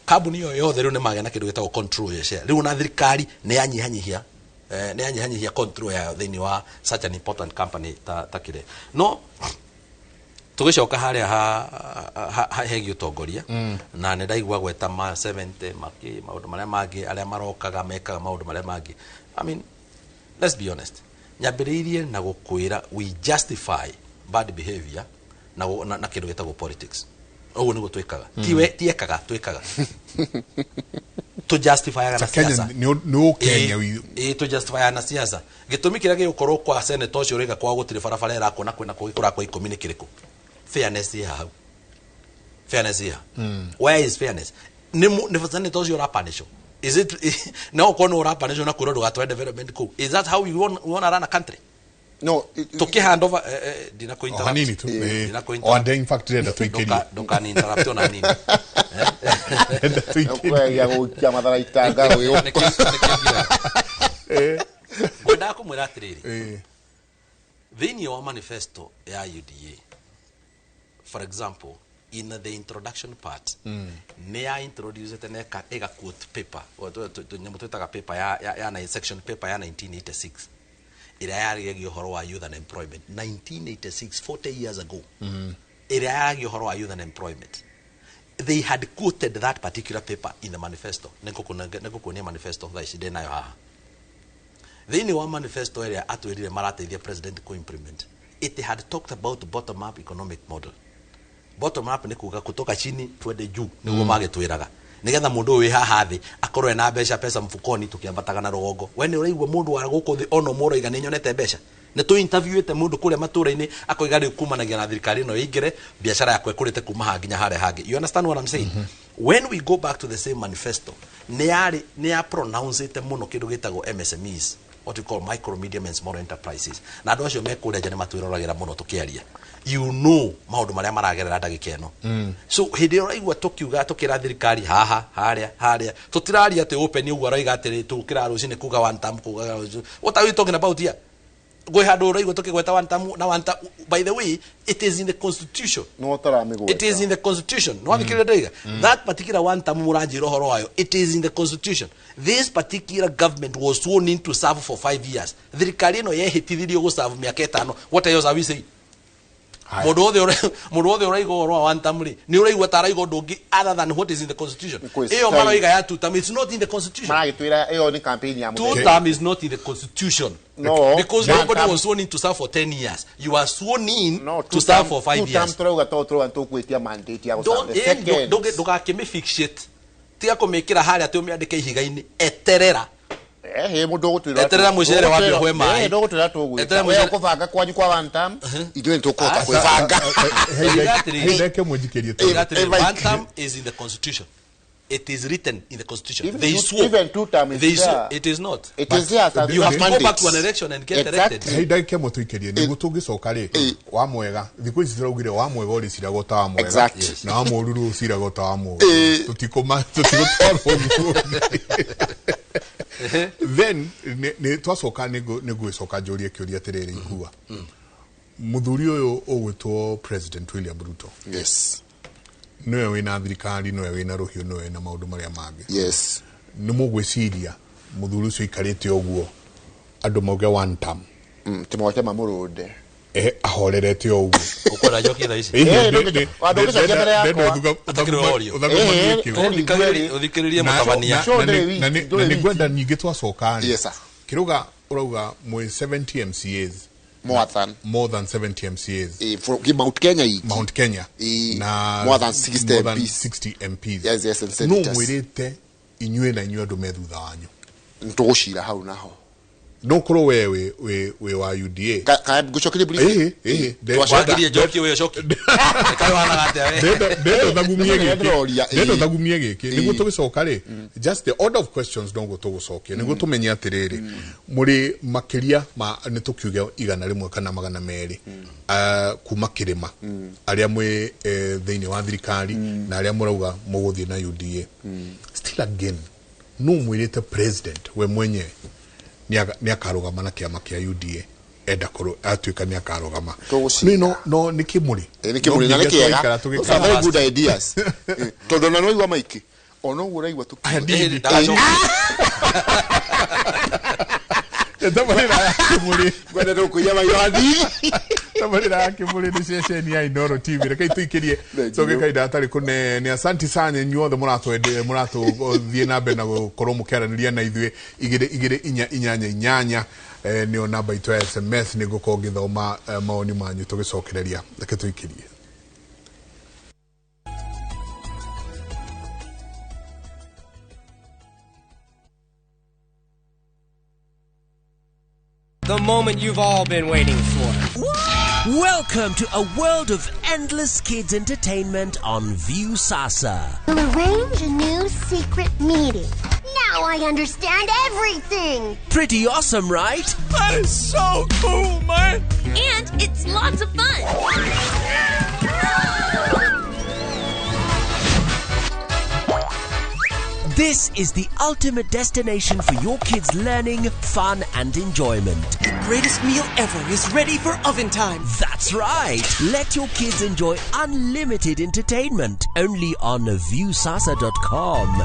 Kambuni ĩyo yothe rĩu nĩ magĩa na kĩndũ gĩtagwo control ya share. Rĩu na thirikari nĩ yanyihanyihia nĩ yanyihanyihia control yayo thĩinĩ wa such an important company ta kĩrĩa. No tũgĩcoka harĩa ha hegiĩ ũtongoria, na nĩ ndaigua gweta ma 70 makĩ maũndũ marĩa mangĩ, arĩa marokaga mekaga maũndũ marĩa mangĩ. I mean, let's be honest, nyambĩrĩirie na gũkwĩra we justify bad behavior na kĩndũ gĩtagwo politics. Ũguo nĩguo twĩkaga, tiwe tiekaga, twĩkaga, tũjustifyaga na Kenya siasa. Nĩ Kenya. Ĩ, tũjustifyaga na siasa. Gĩtũmi kĩrĩa gĩgũkorwo kwa senator ũcio ũraiga kwa gũtirĩ barabara ĩrakwo na kwĩna kũngĩ kũrakwo 10 nĩ kĩrĩkũ? Fairness ĩ hau? Fairness ĩ ha? Where is fairness? Nĩ senator ũcio ũrapanĩcwo? Is it no ũkorwo nĩ ũrapanĩcwo na kwĩrwo ndũgatware development kũu? Is that how you wanna run a country? No. Tũkĩ hand over, ndina kũ O interrupt. hanini tu. Ndina kũ O interrupt. and in fact ndĩrenda tũikĩrie. Ndũkani interrupt ona nini. Ndĩrenda tũikĩrie. Kũgeria gũikia matharaita. Nĩkĩo ngwendaga kũmwĩra atĩrĩrĩ, thĩinĩ wa manifesto ya UDA, for example, in the introduction part, nĩ ya introducete na ĩga quote paper, nyamũ twĩtaga paper ya section paper ya 1986 ĩrĩa yarĩragia ũhoro wa youth unemployment. 1986, 40 years ago, ĩrĩa yaragia ũhoro wa youth unemployment. They had quoted that particular paper in the manifesto. Nĩngũkuonia manifesto thaa ici, ndĩ nayo haha. Thĩinĩ wa manifesto ĩrĩa atwĩrire marateithia president ku-implement, it had talked about bottom up economic model. Bottom up nĩ kuga kutoka chini twende juu, nĩguo magĩtwĩraga nigetha mũndũ ũyũ wĩ haha thĩ akorwo ena mbeca, pesa mfukoni, tũkĩambataga na rũgongo. We nĩ ũraigua mũndũ wa gũkũ thĩ ona ũmwe ũroiga nĩ nyonete mbeca? Nĩ tũ interviewĩte mũndũ kũrĩa matũra-inĩ, akoiga rĩu kumanagia na thirikari ĩno ĩingĩre, biacara yakwa ĩkũrĩte kuma haha nginya harĩa hangĩ. You understand what I'm saying? When we go back to the same manifesto, nĩ yarĩ nĩ ya pronouncete mũno kĩndũ gĩtagwo MSMEs, what we call micro, medium and small enterprises, na andũ acio me kũrĩa nja nĩ matwĩroragĩra mũno tũkĩaria, maũndũ marĩa maragerera ndagĩka ĩno. So hĩndĩ ĩrĩa ũraigua tũkiuga tũkĩra thirikari haha harĩa harĩa, tũtiraria atĩ open ũguo aroiga atĩrĩ tũkĩra rũcinĩ kuga one term, kuga rũcinĩ. What are we talking about here? Gwĩ handũ ũraigua tũkĩgweta one term na one term? By the way, it is in the constitution. No ũtaramĩgweta. It is in the constitution. No wathikĩrĩria ndaiga that particular one term mũranjĩra ũhoro wayo, it is in the constitution. This particular government was sworn in to serve for 5 years. Thirikari ĩno yehĩtithirio gũserve mĩaka 5. What else are we saying? Mũndũ wothe ũraiga ũhoro wa one term rĩ, nĩ ũraigua ta araiga ũndũ ũngĩ other than what is in the constitution? Nĩ kwĩ Ĩyo style. maroiga ya two term, it's not in the constitution. Maragĩtwĩra ĩyo nĩ campaign ya Two mũthemba. term is not in the constitution. No, Because one nobody term- was sworn in to serve for 10 years. You are sworn in No, to two serve term- for 5 two term years. Tũrauga to tũrauga nĩtũgwĩtia mandate ya gũserve Don't the second. ndũgakĩmĩfixate, tiga kũmĩkĩra harĩa atĩ ũmĩandĩke ihiga-inĩ. Eterera. Eh, mũndũ ũgũtwĩra Eterera mũcere wambe ũhwe maĩ. Eh, ndũgũtwĩra tũgwĩka. Eterera We mũcere- ũkũbanga kwanyu kwa one term, ithuĩ nĩtũkũhota kwĩbanga. Exactly. Ndeke mũnjikĩrie tu. Exactly. Mike. One term is in the constitution. It is written in the constitution. Even They swore. Even two term is They swore. there. It is not. It is there as a You have to go mandate. back to an election and get elected. Hei, ndagĩka ĩmwe tũikĩrie nĩguo tũngĩcoka rĩ, wa mwega thikũ ici tũraugire wa mwega ũrĩciraga ta wa mwega. Exactly. Yes. Na wa mũũru rĩu ũciraga ta wa mũũru. Tũtigũtwarwo ũguo. Then nĩ twacoka nĩ ngũgĩcoka njũrie kĩũria atĩrĩrĩ, ikua mũthuri ũyũ ũgwĩtwo President William Ruto nĩwe wĩna thirikari, nĩwe wĩna rũhiũ, nĩwe wĩna maũndũ marĩa mangĩ. Nĩ mũgwĩciria mũthuri ũcio aikarĩte ũguo andũ mauge one term, Tũmoke mamũrũnde. Ahorerete o ũguo? Ũkwenda njokie thaa ici? Ndũngĩcokia mbere yakwa. Atakĩrĩ ũrio. Ũthikĩrĩrie mũtabania. Na nĩ ngwenda ningĩ twacoka rĩ, Yes, sir. kĩrũga ũrauga mwĩ 70 MCAs. More than. More than 70 MCAs. For Mount Kenya iki. Mount Kenya. Na more than 60 more than MPs. 60 MPs. Yes, and no senators. Mwĩrĩte inyuĩ na inyuĩ andũ me thutha wanyu. Nĩtũgũcira hau naho. No korwo we wĩ wa UDA. Kana ngũcokerie briefly? Ĩhĩ. Wakirie njokie we ũcokie. Kaĩ wanaga atĩa we? Ndenda thagumie gĩkĩ. Ndĩroria, Ndenda thagumie gĩkĩ nĩguo tũgĩcoka rĩ, just the order of questions noguo tũgũcokia nĩguo tũmenye atĩrĩrĩ, mũrĩ makĩria ma nĩ tũkiuge 100 kana 200 kuma kĩrĩma, arĩa mwĩ thĩinĩ wa thirikari na arĩa mũrauga mũgũthiĩ na UDA. Still again, no mwĩrĩte president we mwenyewe nĩ akarũgama na kĩama kĩa UDA Enda kũrũ atuĩka nĩ akarũgama. Tũgũcinda. No no nĩ kĩmũrĩ. Nĩ kĩmũrĩ na No nĩ nginya kĩega. twaikara Those are tũgĩkara. very good ideas. Tondũ ona nĩwaigua maingĩ ona ũguo ũraigua Hanini. Ndagacoka. Tabarĩra ya kĩmũrĩ. Ngwendete gũkũiya maitho hanini. Tabarĩra ya kĩmũrĩ nĩ ceceni ya Inooro TV. Rekei tũikĩrie Thank coke you. kahinda gatarĩ kũnene. Asanti sana inyuothe mũratwende mũratũthiĩ na mbere na gũkorwo mũkĩaranĩria na ithuĩ 2 2 4 8 8 nĩyo namba itũ ya SMS. Nĩ ngũkorwo ngĩthoma mawoni manyu tũgĩcokereria. Reke tũikĩrie. The moment you've all been waiting for. Welcome to a world of endless kids entertainment on Viusasa. We'll arrange a new secret meeting. Now I understand everything. Pretty awesome, right? That is so cool, man. And it's lots of fun. This is the ultimate destination for your kids' learning, fun, and enjoyment. The greatest meal ever is ready for oven time. That's right. Let your kids enjoy unlimited entertainment only on Viusasa.com.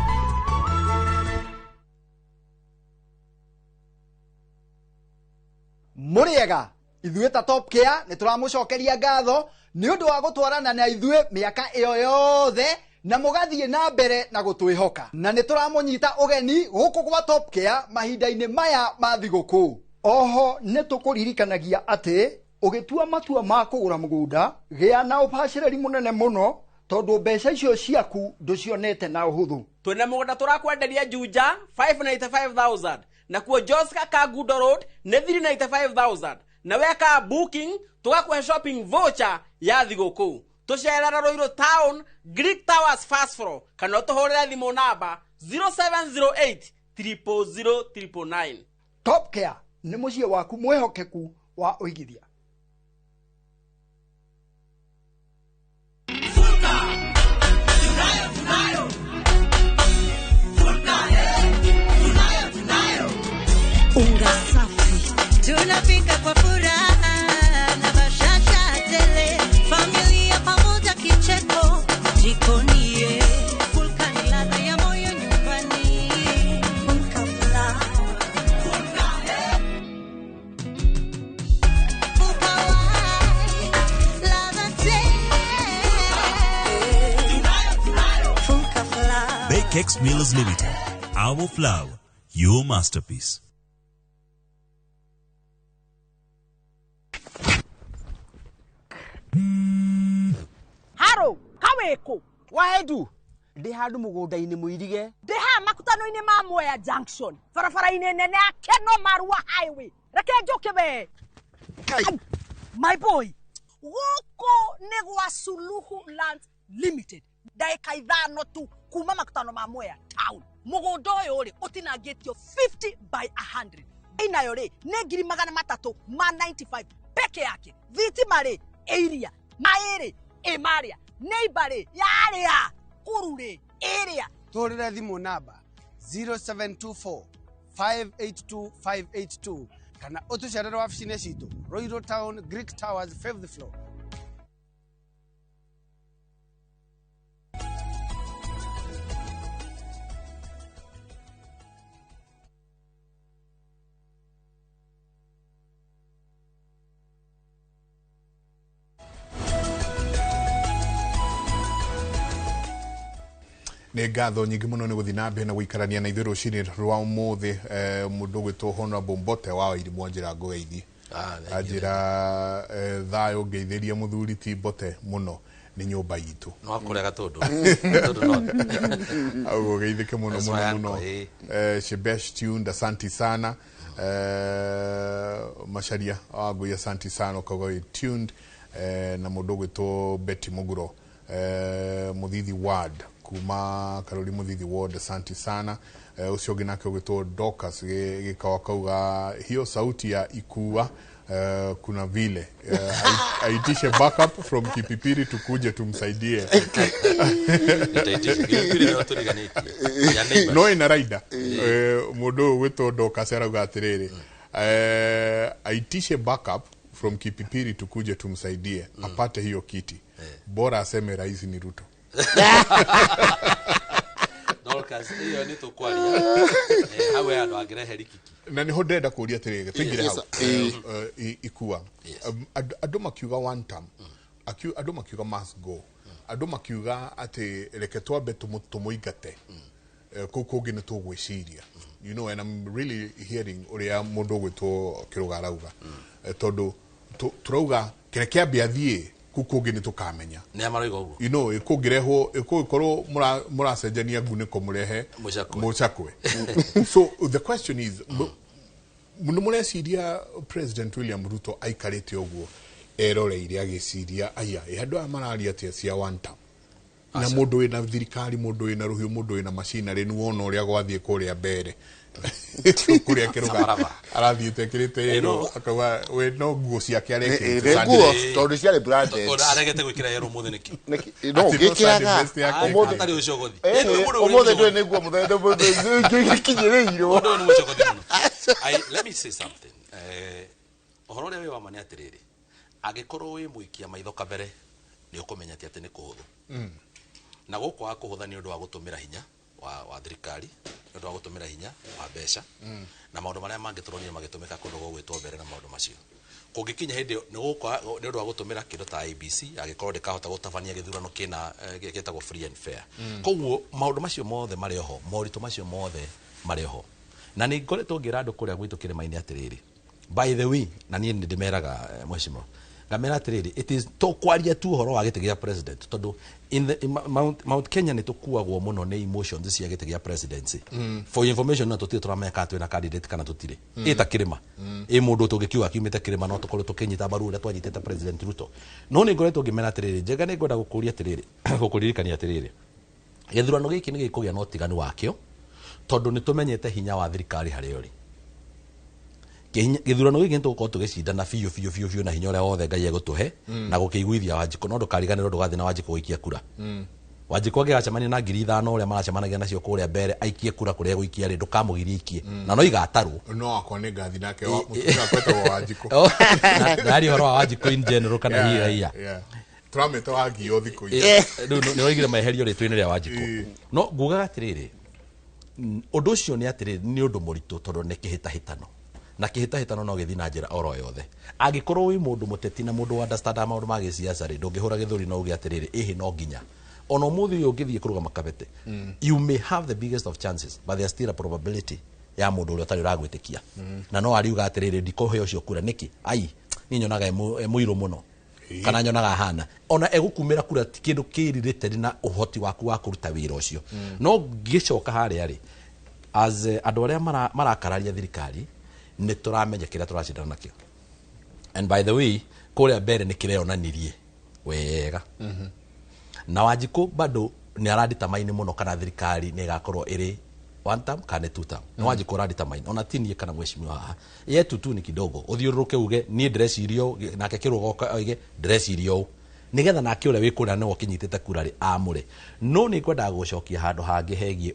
Mũrĩega ithuĩ ta Top Care nĩ tũramũcokeria ngatho nĩ ũndũ wa gũtwarana na ithuĩ mĩaka ĩyo yothe na mũgathiĩ na mbere na gũtwĩhoka, na nĩ tũramũnyita ũgeni gũkũ gwa Top Care mahinda-inĩ maya ma thigũkũ. Oho nĩ tũkũririkanagia atĩ ũgĩtua matua ma kũgũra mũgũnda gĩa na ũbacĩrĩri mũnene mũno tondũ mbeca icio ciaku ndũcionete na ũhũthũ. Twĩna mũgũnda tũrakwenderia Juja 595,000 na kuo Joska Kangundo Road nĩ 395,000 na weka booking tũgakũhe shopping voucher ya thigũkũ. Tũcerera Ruiru Town Greek Towers first floor kana ũtũhũrĩre thimũ namba 0708 000 999. Top Care nĩ mũciĩ waku mwĩhokeku wa ũigithia. Unga safi tunapika kwa furaha na bashasha tele, familia pamoja kicheko jikoni. Fulka ni ladha ya moyo nyumbani. Fulka flour. Fulka, Fulka white, ladha tele. Fulka flour. Bakex Millers Limited. Our flour, your masterpiece. Haro kawĩkũ Wahendu ndĩ handũ mũgũnda-inĩ mũirige. Ndĩ haha makutano-inĩ ma Mwea Junction barabara-inĩ nene ya Keno Marua Highway. Reke njũke we. Ai, my boy, gũkũ nĩ gwa Suluhu Land Limited, ndagĩka 5 tu kuma makutano ma Mwea Town. Mũgũnda ũyũ rĩ ũtinangĩtio 50 by 100, inayo rĩ nĩ 395,000 peke yake. Thitima rĩ ĩ iria, maĩ rĩ ĩ marĩa, neighbor rĩ yarĩa, kũru rĩ ĩrĩa. Tũhũrĩre thimũ namba 0724 582 582 kana ũtũcerere wabici-inĩ citũ Ruiru Town Greek Towers 5th floor. Nĩ ngatho nyingĩ mũno nĩ gũthiĩ na mbere na gũikarania na ithuĩ rũcinĩ rwa ũmũthĩ. Mũndũ ũgwĩtwo Honorable Mbote wa Wairimu anjĩra ngũgeithie, anjĩra thayũ ngeithĩrie mũthuri ti Mbote mũno nĩ nyũmba itũ. No akũrĩa gatũndũ. Gatũndũ no. Au geithĩke mũno That's mũno my mũno. uncle, Shebesh tuned, asanti sana. Macharia wa Ngũi, asanti sana ukauga wĩ tuned. Na mũndũ ũgwĩtwo Betty Mũguro, Mũthithi Ward kuma Karori Mũthithi Ward, asanti sana. Ũcio ũngĩ nake ũgwĩtwo Dorcas Gĩkawa kauga hiyo sauti ya ikua kuna vile aitishe backup from Kipipiri tukuje tumsaidie. Nitaitisha. Kipipiri nĩo tũriganĩtie. Ya neighbors. No ina raida. Mũndũ ũyũ gwĩtwo Dorcas arauga atĩrĩrĩ, Aitishe backup from Kipipiri tukuje tumsaidie apate hiyo kiti. Bora aseme rais ni Ruto. Dorcas iyo ni tukwaria hau he andu angirehe rikiki. Na niho ndĩrenda kũria atĩrĩrĩ, tũingĩre hau. Ikua andũ makiuga one term, andũ makiuga must go, andũ makiuga atĩ reke twambe tũmũingate, kũu kũngĩ nĩ tũgwĩciria. You know, and I'm really hearing ũrĩa mũndũ ũgwĩtwo Kĩrũga arauga, tondũ tũrauga kĩrĩa kĩambe athiĩ, kũu kũngĩ nĩ tũkamenya. Nĩ maroiga ũguo. You know, kũngĩrehwo kũngĩkorwo mũracenjania ngunĩko mũrehe Mũcakwe. Mũcakwe. So the question is, nĩ mũreciria President William Ruto aikarĩte ũguo eroreire agĩciria, aya ĩ andũ aya mararia atĩa cia one term, na mũndũ wĩna thirikari, mũndũ wĩna rũhiũ, mũndũ wĩna macinarĩ, nĩ wona ũrĩa gwathiĩ kũrĩa mbere kũrĩa Kĩrũga Sabaraba. Arathiĩte ekĩrĩte ĩno akauga we no nguo ciake arekĩrĩte. Nĩ nguo tondũ ciarĩ branded. Ona aregete gwĩkĩra yerũ ũmũthĩ nĩkĩ? No Atĩ no Sunday ngĩkĩraga best yake. Ũmũthĩ. Atarĩ ũcogothi. Ũmũthĩ ndũrĩ nĩ nguo mũthenya gĩkinyĩrĩirwo. Ũndũ ũyũ nĩ mũcogothi mũno. Let me say something. Ũhoro ũrĩa wĩ wa ma nĩ atĩrĩrĩ, angĩkorwo wĩ mũikia maitho kabere nĩ ũkũmenya ti atĩ nĩ kũhũthũ. Na gũkũ wa kũhũtha nĩ ũndũ wa gũtũmĩra hinya wa thirikari, nĩ ũndũ wa gũtũmĩra hinya wa mbeca na maũndũ marĩa mangĩ tũronire magĩtũmĩka kũndũ gũgwĩtwo mbere na maũndũ macio. Kũngĩkinya hĩndĩ ĩyo nĩ gũkwa nĩ ũndũ wa gũtũmĩra kĩndũ ta IEBC angĩkorwo ndĩkahota gũtabania gĩthurano kĩna gĩtagwo free and fair. Koguo maũndũ macio mothe marĩ oho, moritũ macio mothe marĩ oho, na nĩ ngoretwo ngĩra andũ kũrĩa gwitũ kĩrĩma-inĩ atĩrĩrĩ, by the way, na niĩ nĩ ndĩmeraga, mheshimiwa, ngamera atĩrĩrĩ, it is to kwaria tu ũhoro wa gĩtĩ gĩa president, tondũ in Mount Kenya nĩ tũkuagwo mũno nĩ emotions cia gĩtĩ gĩa presidency. For information, no tũtirĩ tũramenya kana twĩna candidate kana tũtirĩ. Ĩ ta kĩrĩma ĩ mũndũ tũngĩkiuga kiumĩte kĩrĩma, no tũkorwo tũkĩnyita mbaru ũrĩa twanyitĩte President Ruto. No nĩ ngoretwo ngĩmera atĩrĩrĩ, Njenga, nĩ ngwenda gũkũria atĩrĩrĩ, gũkũririkania atĩrĩrĩ, gĩthurano gĩkĩ nĩ gĩkũgĩa na ũtiganu wakĩo, tondũ nĩ tũmenyete hinya wa thirikari harĩa ũrĩ. Gĩthurano gĩkĩ nĩ tũgũkorwo tũgĩcindana biũ biũ biũ biũ na hinya ũrĩa wothe Ngai egũtũhe na gũkĩiguithia Wanjikũ. No ndũkariganĩrwo, ndũgathiĩ na Wanjikũ gũikia kura. Wanjikũ angĩgacemania na 5,000 ũrĩa maracemanagia nacio kũrĩa mbere aikie kura kũrĩa egũikia rĩ, ndũkamũgirie aikie na no igatarwo. No wakwa nĩ ngathi nake, mũtumia wakwa etagwo Wanjikũ. Oh, ndari ũhoro wa Wanjikũ in general kana hihi raia. Tũramĩta wangio thikũ ici. Rĩu nĩ oigire meherio rĩtwa-inĩ rĩa Wanjikũ. No ngugaga atĩrĩrĩ, ũndũ ũcio nĩ atĩrĩrĩ, nĩ ũndũ mũritũ tondũ nĩ kĩhĩtahĩtano, na kĩhĩtahĩtano no gĩthiĩ na njĩra oro yothe. Angĩkorwo wĩ mũndũ mũteti na mũndũ understand maũndũ ma gĩciaca rĩ, ndũngĩhũra gĩthũri no uge atĩrĩrĩ, ĩhĩ no nginya ona ũmũthĩ ũyũ ũngĩthiĩ kũrũgama Kabete, you may have the biggest of chances, but there's still a probability ya mũndũ ũrĩa ũtarĩ ũragwĩtĩkia na no ariuga atĩrĩrĩ, ndikũhe ũcio kura nĩkĩ, ai niĩ nyonaga e mũirũ mũno kana nyonaga ahana ona egũkumĩra kura ti kĩndũ kĩrirĩte na ũhoti waku wa kũruta wĩra ũcio. No ngĩcoka harĩa rĩ, as andũ arĩa marakararia thirikari, nĩ tũramenya kĩrĩa tũracindana nakĩo. And by the way, kũrĩa mbere nĩ kĩreyonanirie wega na Wanjikũ bado nĩ araditamaini mũno kana thirikari nĩ ĩgakorwo ĩrĩ one term kana nĩ two term. Nĩ Wanjikũ ũraditamaini, ona ti niĩ kana mheshimiwa haha yetu tu ni kidogo ũthiũrũrũke uge niĩ ndĩreciria ũũ, nake Kĩrũga oke oige ndĩreciria ũũ, nĩgetha nake ũrĩa wĩ kũrĩa nĩwe ũkĩnyitĩte kura rĩ amũre. No nĩ ngwendaga gũcokia handũ hangĩ hegiĩ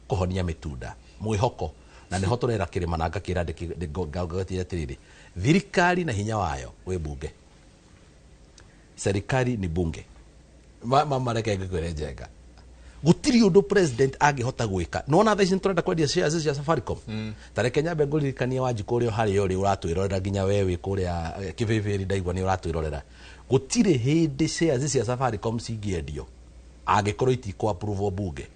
kũhonia mĩtunda mwĩhoko, na nĩho tũrera kĩrĩma na ngakĩra ngaugatia atĩrĩrĩ, thirikari na hinya wayo wĩ bunge, serikali ni bunge. Mama reke ngĩkwĩre, Njenga, gũtirĩ ũndũ president angĩhota gwĩka. Nona thaa ici nĩtũrenda kwendia shares cia Safaricom. Ta reke nyambe ngũririkanie Wanjikũ ũrĩa harĩa ũrĩ ũratwĩrorera, nginya we wĩ kũrĩa Kĩbĩbĩri, ndaigua nĩ ũratwĩrorera, gũtirĩ hĩndĩ shares cia Safaricom cingĩendio angĩkorwo itikũ approve bunge.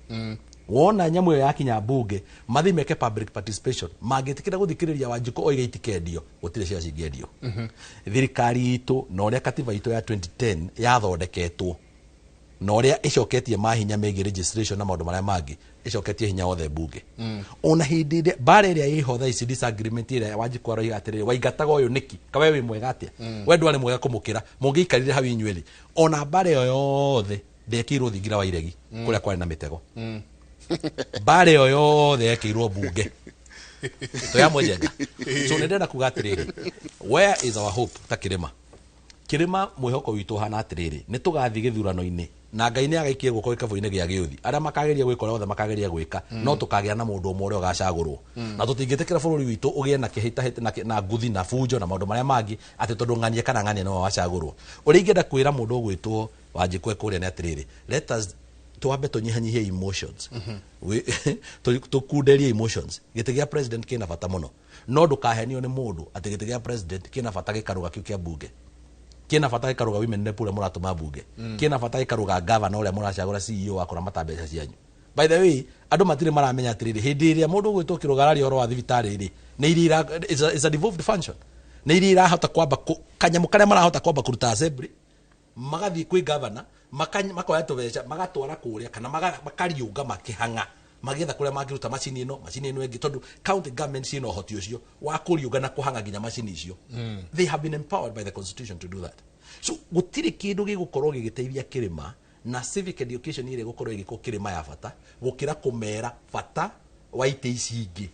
Wona nyamũ ĩyo yakinya bunge, mathiĩ meke public participation, mangĩtĩkĩra gũthikĩrĩria Wanjikũ oige itikendio, gũtirĩ shares cingĩendio. Thirikari itũ na ũrĩa katiba itũ ya 2010 yathondeketwo na ũrĩa ĩcoketie mahinya megiĩ registration na maũndũ marĩa mangĩ, ĩcoketie hinya wothe bunge. Ona hĩndĩ ĩrĩa mbara ĩrĩa ĩho thaa ici, disagreement ĩrĩa Wanjikũ aroiga atĩrĩrĩ, waingataga ũyũ nĩkĩ, kawe wĩ mwega atĩa, we ndwarĩ mwega kũmũkĩra, mũngĩikarire hau inyuerĩ. Ona mbara ĩyo yothe ndekĩirwo thingira wa iregi kũrĩa kwarĩ na mĩtego. Mbara ĩyo yothe yekĩirwo bunge toyamwe, Njenga. So nĩ ndĩrenda kuga atĩrĩrĩ, where is our hope? Ta kĩrĩma, kĩrĩma, mwĩhoko witũ ũhana atĩrĩrĩ, nĩ tũgathiĩ gĩthurano-inĩ. Na Ngai nĩ agaikie guoko gĩkabũ-inĩ gĩa gĩũthi. Arĩa makageria gwĩka ũrĩa othe makageria gwĩka, no tũkagĩa na mũndũ ũmwe ũrĩa ũgacagũrwo. Na tũtingĩtĩkĩra bũrũri witũ ũgĩe na kĩhĩtahĩta na nguthi na bunjo na maũndũ marĩa mangĩ, atĩ tondũ ng'ania kana ng'ania nĩwe wacagũrwo. Ũrĩa ingĩenda kwĩra mũndũ ũgwĩtwo Wanjikũ e kũrĩa nĩ atĩrĩrĩ, let us twambe tũnyihanyihie emotions. Tũkunderie emotions. Gĩtĩ gĩa president kĩna bata mũno, no ndũkahenio nĩ mũndũ atĩ gĩtĩ gĩa president kĩna bata gĩkarũga kĩu kĩa bunge, kĩna bata gĩkarũga women rep ũrĩa mũratũma bunge, kĩna bata gĩkarũga governor ũrĩa mũracagũra CEO wa kũramata mbeca cianyu. By the way, andũ matirĩ maramenya atĩrĩrĩ, hĩndĩ ĩrĩa mũndũ ũgwĩtwo kĩrũgararia ũhoro wa thibitarĩ rĩ, nĩ iria it's a devolved function, nĩ iria irahota kwamba kanyamũ karĩa marahota kwamba kũruta assembly, magathiĩ kwĩ governor, makoya tũbeca magatwara kũrĩa, kana makariũnga makĩhang'a magĩetha kũrĩa mangĩruta macini ĩno, macini ĩno ĩngĩ, tondũ county government ciĩna ũhoti ũcio wa kũriũnga na kũhang'a nginya macini icio. They have been empowered by the constitution to do that. So gũtirĩ kĩndũ gĩgũkorwo gĩgĩteithia kĩrĩma na civic education ĩrĩa ĩgũkorwo ĩgĩkwo kĩrĩma ya bata gũkĩra kũmera bata wa itĩ ici ingĩ,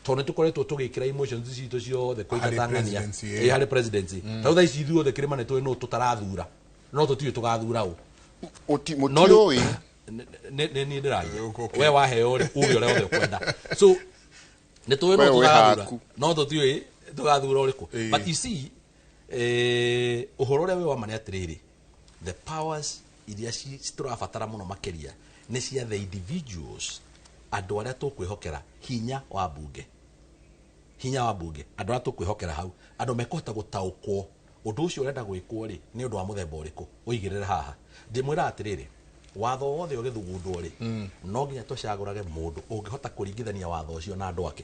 tondũ nĩ tũkoretwo tũgĩkĩra emotions citũ ciothe kũingata Harĩ ng'ania. presidency, Ĩ, harĩ presidency. Tarĩu thaa ici ithuothe kĩrĩma nĩ tũĩ nũ tũtarathura, no tũtiũĩ tũgathura ũ. No rĩu- Mũtiũĩ. Nĩ niĩ ndĩraria, we waheo rĩ, uge ũrĩa wothe ũkwenda. So nĩ tũĩ no We wĩ tũgathura, haku. no tũtiũĩ tũgathura ũrĩkũ. But you see, ũhoro ũrĩa wĩ wa ma nĩ atĩrĩrĩ, the powers iria tũrabatara mũno makĩria nĩ cia the individuals, andũ arĩa tũkwĩhokera hinya wa bunge, hinya wa bunge, andũ arĩa tũkwĩhokera hau, andũ mekũhota gũtaũkwo ũndũ ũcio ũrenda gwĩkwo rĩ nĩ ũndũ wa mũthemba ũrĩkũ. Ũigĩrĩre haha, ndĩmwĩra atĩrĩrĩ, watho wothe ũgĩthugundwo rĩ, no nginya tũcagũrage mũndũ ũngĩhota kũringithania watho ũcio na andũ ake.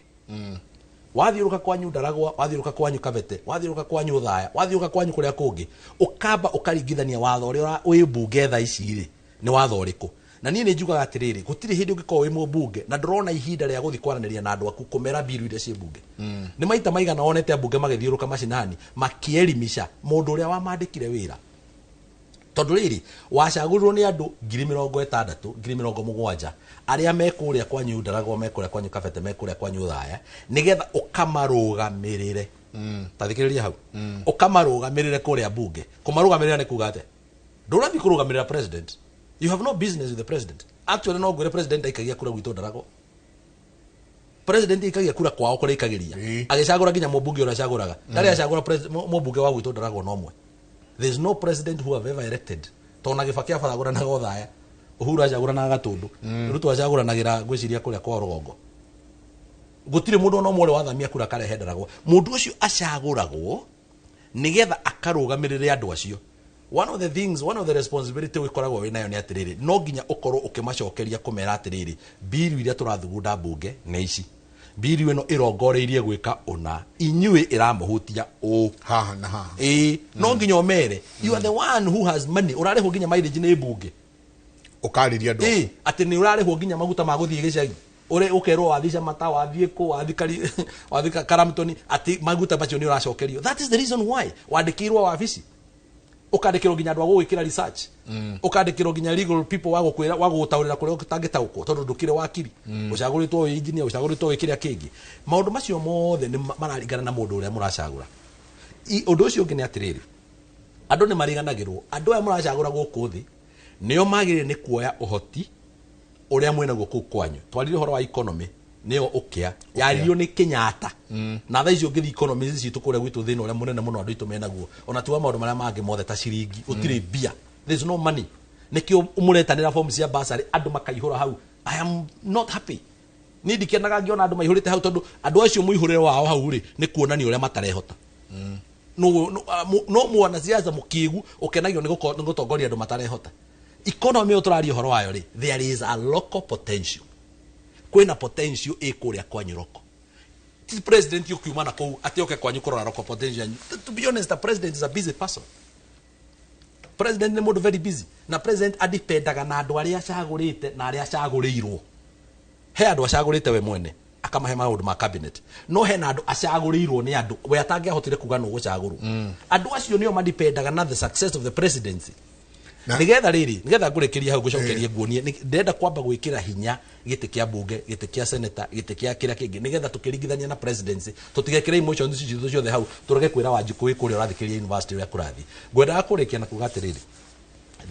Wathiũrũka kwanyu Ndaragwa, wathiũrũka kwanyu Kabete, wathiũrũka kwanyu Othaya, wathiũrũka kwanyu kũrĩa kũngĩ, ũkamba ũkaringithania watho ũrĩa wĩ mbunge thaa ici rĩ nĩ watho ũrĩkũ. Na niĩ nĩ njugaga atĩrĩrĩ, gũtirĩ hĩndĩ ũngĩkorwo wĩ mũmbunge na ndũrona ihinda rĩa gũthiĩ kwaranĩria na andũ aku, kũmera mbiru iria ciĩ mbunge. Nĩ maita maigana wonete ambunge magĩthiũrũka macinani makĩerimisha mũndũ ũrĩa wamandĩkire wĩra? Tondũ rĩrĩ, wacagũrirwo nĩ andũ 60,000, 70,000 arĩa me kũrĩa kwanyu Ndaragwa, me kũrĩa kwanyu Kabete, me kũrĩa kwanyu Othaya, nĩgetha ũkamarũgamĩrĩre. Ta thikĩrĩria hau, ũkamarũgamĩrĩre kũrĩa mbunge. Kũmarũgamĩrĩra nĩ kuga atĩa? Ndũrathiĩ kũrũgamĩrĩra president. You have no business with the president. Actually, no ngwĩre, president aikagia kura gwitũ Ndaragwa, president aikagia kura kwao kũrĩa aikagĩria, agĩcagũra nginya mũmbunge ũrĩa acagũraga. Ndarĩ acagũra mũmbunge wa gwitũ Ndaragwa no ũmwe. There is no president who have ever elected, tondũ na Gĩbakĩ abacagũranaga Othaya, Uhuru acagũranaga Gatũndũ, Ruto acagũranagĩra ngwĩciria kũrĩa kwa rũgongo. Gũtirĩ mũndũ ona ũmwe ũrĩa wathamia kura akarehe Ndaragwa. Mũndũ ũcio acagũragwo nĩgetha akarũgamĩrĩre andũ acio. One of the things, one of the responsibility ũgĩkoragwo wĩ nayo nĩ atĩrĩrĩ, no nginya ũkorwo ũkĩmacokeria kũmera atĩrĩrĩ, mbiru iria tũrathugunda mbunge nĩ ici, mbiru ĩno ĩrongoreirie gwĩka ũna, inyuĩ ĩramũhutia ũũ haha na haha. Ĩĩ, no nginya ũmere. You are the one who has money, ũrarĩhwo nginya mileage nĩ mbunge. Ũkarĩria andũ. Ĩĩ, atĩ nĩ ũrarĩhwo nginya maguta ma gũthiĩ gĩcagi, ũrĩ ũkerwo wathiĩ Camata, wathiĩ kũ, wathiĩ kari, wathiĩ Karamtoni, atĩ maguta macio nĩ ũracokerio. That is the reason why wandĩkĩirwo wabici, ũkandĩkĩrwo nginya andũ a gũgwĩkĩra research, ũkandĩkĩrwo nginya legal people wa gũkwĩra, wa gũgũtaũrĩra kũrĩa ũtangĩtaũkwo, tondũ ndũkĩrĩ wakiri, ũcagũrĩtwo wĩ engineer, ũcagũrĩtwo wĩ kĩrĩa kĩngĩ. Maũndũ macio mothe nĩ mararingana na mũndũ ũrĩa mũracagũra. Ũndũ ũcio ũngĩ nĩ atĩrĩrĩ, andũ nĩ mariganagĩrwo, andũ aya mũracagũra gũkũ thĩ nĩo magĩrĩire nĩ kuoya ũhoti ũrĩa mwĩnaguo kũu kwanyu. Twarire ũhoro wa economy, nĩyo ũkĩa yaririo nĩ Kenyatta, na thaa ici ũngĩthiĩ economy ici citũ kũrĩa gwitũ, thĩna ũrĩa mũnene mũno andũ aitũ menaguo, ona tiwa maũndũ marĩa mangĩ mothe ta ciringi, gũtirĩ mbia, there is no money. Nĩkĩo mũretanĩra form cia bursary, andũ makaihũra hau. I am not happy. Niĩ ndikenaga ngĩona andũ maihũrĩte hau, tondũ andũ acio mũihũrĩre wao hau rĩ nĩ kuonania ũrĩa matarehota. No mwanasiasa mũkĩgu ũkenagio nĩ gũtongoria andũ matarehota. Economy ĩyo tũraria ũhoro wayo rĩ, there is a local potential, kwĩna potential ĩ kũrĩa kwanyu local. Ti president ũkiuma na kũu atĩ oke kwanyu kũrora local potential yanyu. To be honest, the president is a busy person. President nĩ mũndũ very busy, na president adipendaga na andũ arĩa acagũrĩte na arĩa acagũrĩirwo. He andũ acagũrĩte we mwene akamahe maũndũ ma cabinet, no hena andũ acagũrĩirwo nĩ andũ we atangĩahotire kuga nũ gũcagũrwo. Andũ acio nĩo madipendaga na the success of the presidency. Nigetha rĩrĩ, nigetha ngũrĩkĩrie hau, ngũcokerie, nguonie ndĩrenda kwamba gwĩkĩra hinya gĩtĩ kĩa mbunge, gĩtĩ kĩa senator, gĩtĩ kĩa kĩrĩa kĩngĩ, nigetha tũkĩringithania na presidency, tũtigekĩre emotions citũ ciothe hau, tũrege kwĩra Wanjikũ wĩ kũrĩa ũrathikĩrĩria university ũrĩa kũrathiĩ. Ngwendaga kũrĩkia na kuga atĩrĩrĩ,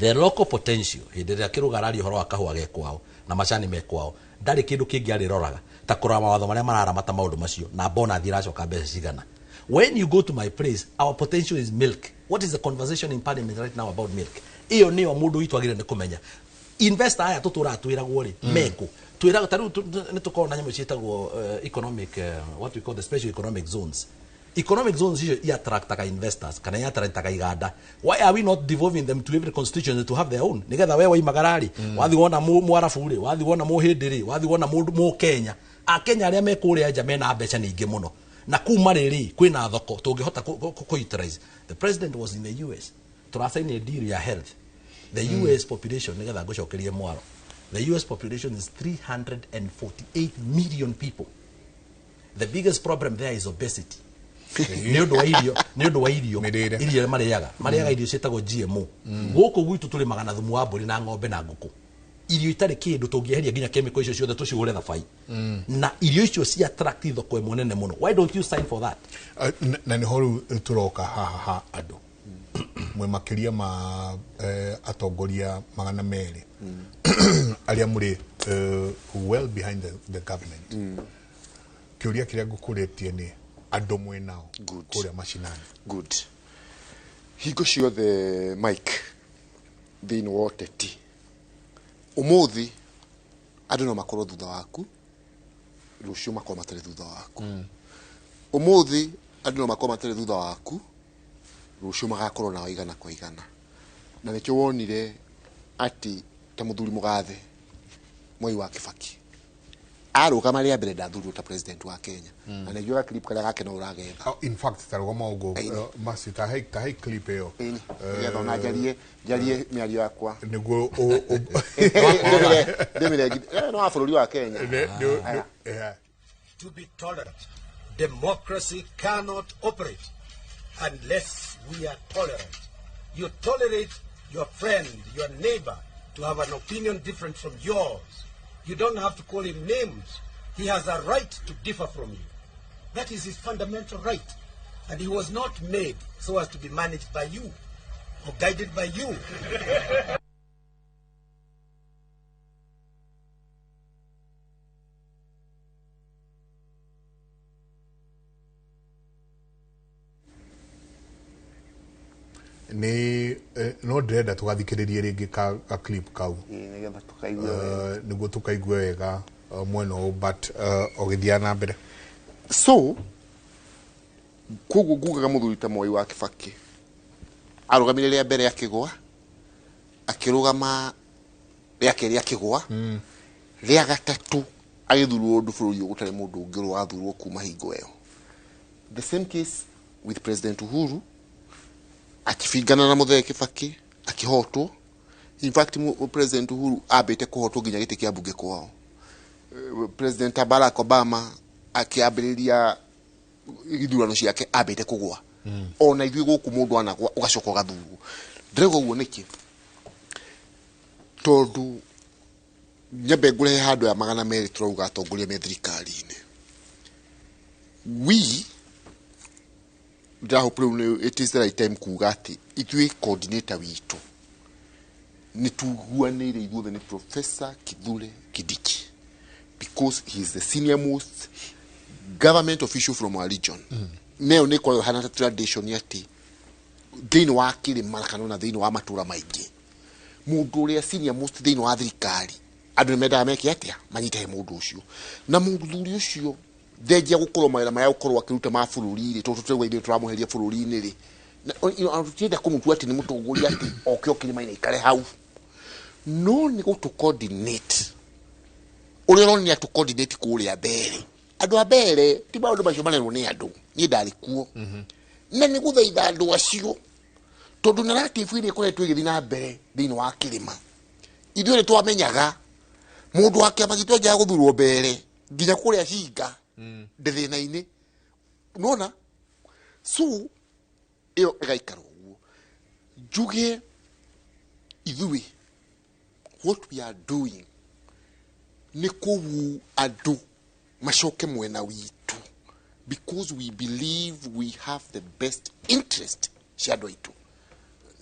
The local potential hĩndĩ ĩrĩa kĩrũga araria ũhoro wa kahũa ge kwao na macani me kwao, ndarĩ kĩndũ kĩngĩ arĩroraga ta kũrora mawatho marĩa mararamata maũndũ macio na bonathi iracoka mbeca cigana. When you go to my place, our potential is milk. What is the conversation in parliament right now about milk? Ĩyo nĩyo mũndũ witũ agĩrĩire nĩ kũmenya. Investor aya tũtũraga twĩragwo rĩ, mekũ twĩragwo ta rĩu nĩ tũkoragwo na nyamũ ciĩtagwo economic, what we call the special economic zones. Economic zones icio iattractaga investors kana iattractaga iganda. Why are we not devolving them to every constituency to have their own, nigetha we waimagara rĩ, wathi wona mwarabu rĩ, wathi wona mũhĩndĩ rĩ, wathi wona mũndũ mũkenya, akenya arĩa me kũrĩa nja mena mbeca nyingĩ mũno na kuu marĩ rĩ, kwĩna thoko tũngĩhota kũ-utilize. The president was in the US, tũracaini deal ya health. The US population, nigetha ngũcokerie mwaro, the US population is 348 million people. The biggest problem there is obesity nĩ ũndũ wa irio, nĩ ũndũ wa irio iria marĩaga irio ciĩtagwo GMO. Gũkũ gwitũ tũrĩmaga na thumu wa mbũri na ng'ombe na ngũkũ, irio itarĩ kĩndũ tũngĩeheria nginya chemical icio ciothe tũcigũre thabai, na irio icio ci attract thoko ĩmwe nene mũno. Why don't you sign for that? Na nĩho rĩu tũroka haha ha andũ mwe makĩria ma atongoria 200 arĩa mũrĩ well behind the government. Kĩũria kĩrĩa ngũkũrĩtie nĩ andũ mwĩ nao kũrĩa macinani. Good. Hingo ciothe, Mike, thĩinĩ wa ũteti ũmũthĩ andũ no makorwo thutha waku, rũciũ makorwo matarĩ thutha waku. Ũmũthĩ andũ no makorwo matarĩ thutha waku, rũciũ magakorwo nawe igana kwa igana. Na nĩkĩo wonire atĩ ta mũthuri mũgathe Mwai wa Kibaki arũgama rĩa mbere ndathurirwo ta president wa Kenya, na nĩnjũĩ clip karĩa gake no ũragetha. Oh, in fact tarũgama ũguo masi ta hei clip ĩyo nĩgetha ona njarie mĩario yakwa nĩguo ndĩmĩrengi no wa bũrũri wa Kenya. To be tolerant. Democracy cannot operate unless we are tolerant. You tolerate your friend, your neighbor, to have an opinion different from yours. You don't have to call him names. He has a right to differ from you. That is his fundamental right. And he was not made so as to be managed by you or guided by you. Nĩ no ndĩrenda tũgathikĩrĩrie rĩngĩ ka clip kau nĩgetha tũkaigue wega, nĩguo tũkaigue wega mwena ũyũ, but ũgĩthiaga na mbere. So koguo ngugaga mũthuri ta Mwai wa Kibaki arũgamire rĩa mbere akĩgũa, akĩrũgama rĩa kerĩ akĩgũa, rĩa gatatũ agĩthurwo ũndũ bũrũri ũyũ gũtarĩ mũndũ ũngĩ ũrĩ wathurwo kuma hingo ĩyo. The same case with President Uhuru, akibingana na Muthee Kibaki akihotwo. In fact President Uhuru ambĩte kũhotwo nginya gĩtĩ kĩa mbunge kwao. President Barack Obama akĩambĩrĩria ithurano ciake ambĩte kũgũa. Ona ithuĩ gũkũ mũndũ anagũa ũgacoka ũgathurwo. Ndĩrauga ũguo nĩkĩ? Tondũ nyambe ngũrehe handũ ya 200 tũrauga atongoria me thirikari-inĩ. We ndĩrahope rĩu it is the right time kuga atĩ ithuĩ coordinator witũ nĩ tuguanĩire ithuothe nĩ Professor Kithure Kindiki, because he is the senior most government official from our region. Neo nĩ koragwo hana ta tradition atĩ thĩinĩ wa kĩrĩma kana ona thĩinĩ wa matũra maingĩ mũndũ ũrĩa senior most thĩinĩ wa thirikari andũ nĩ mendaga meke atĩa, manyite he mũndũ ũcio. Na mũthuri ũcio thengia gũkorwo mawĩra marĩa gũkorwo akĩruta ma bũrũri rĩ, tondũ tũrauga ithuĩ tũramweheria bũrũri-inĩ rĩ, tũtienda kũmũtua atĩ nĩ mũtongoria atĩ oke o kĩrĩma-inĩ aikare hau, no nĩ gũtũ coordinate ũrĩa ũronire atũ coordinate kũrĩa mbere. Andũ a mbere ti maũndũ macio marerwo nĩ andũ, niĩ ndarĩ kuo, na nĩ gũthaitha andũ acio tondũ narrative ĩrĩa ĩkoretwo ĩgĩthiĩ na mbere thĩinĩ wa kĩrĩma, ithuĩ nĩ twamenyaga mũndũ wa kĩama gitũ anjaga gũthurwo mbere nginya kũrĩa cinga ndĩ thĩna-inĩ, nona. So ĩyo ĩgaikara ũguo. Njuge ithuĩ what we are doing nĩ kũwu andũ macoke mwena witũ, because we believe we have the best interest cia andũ aitũ.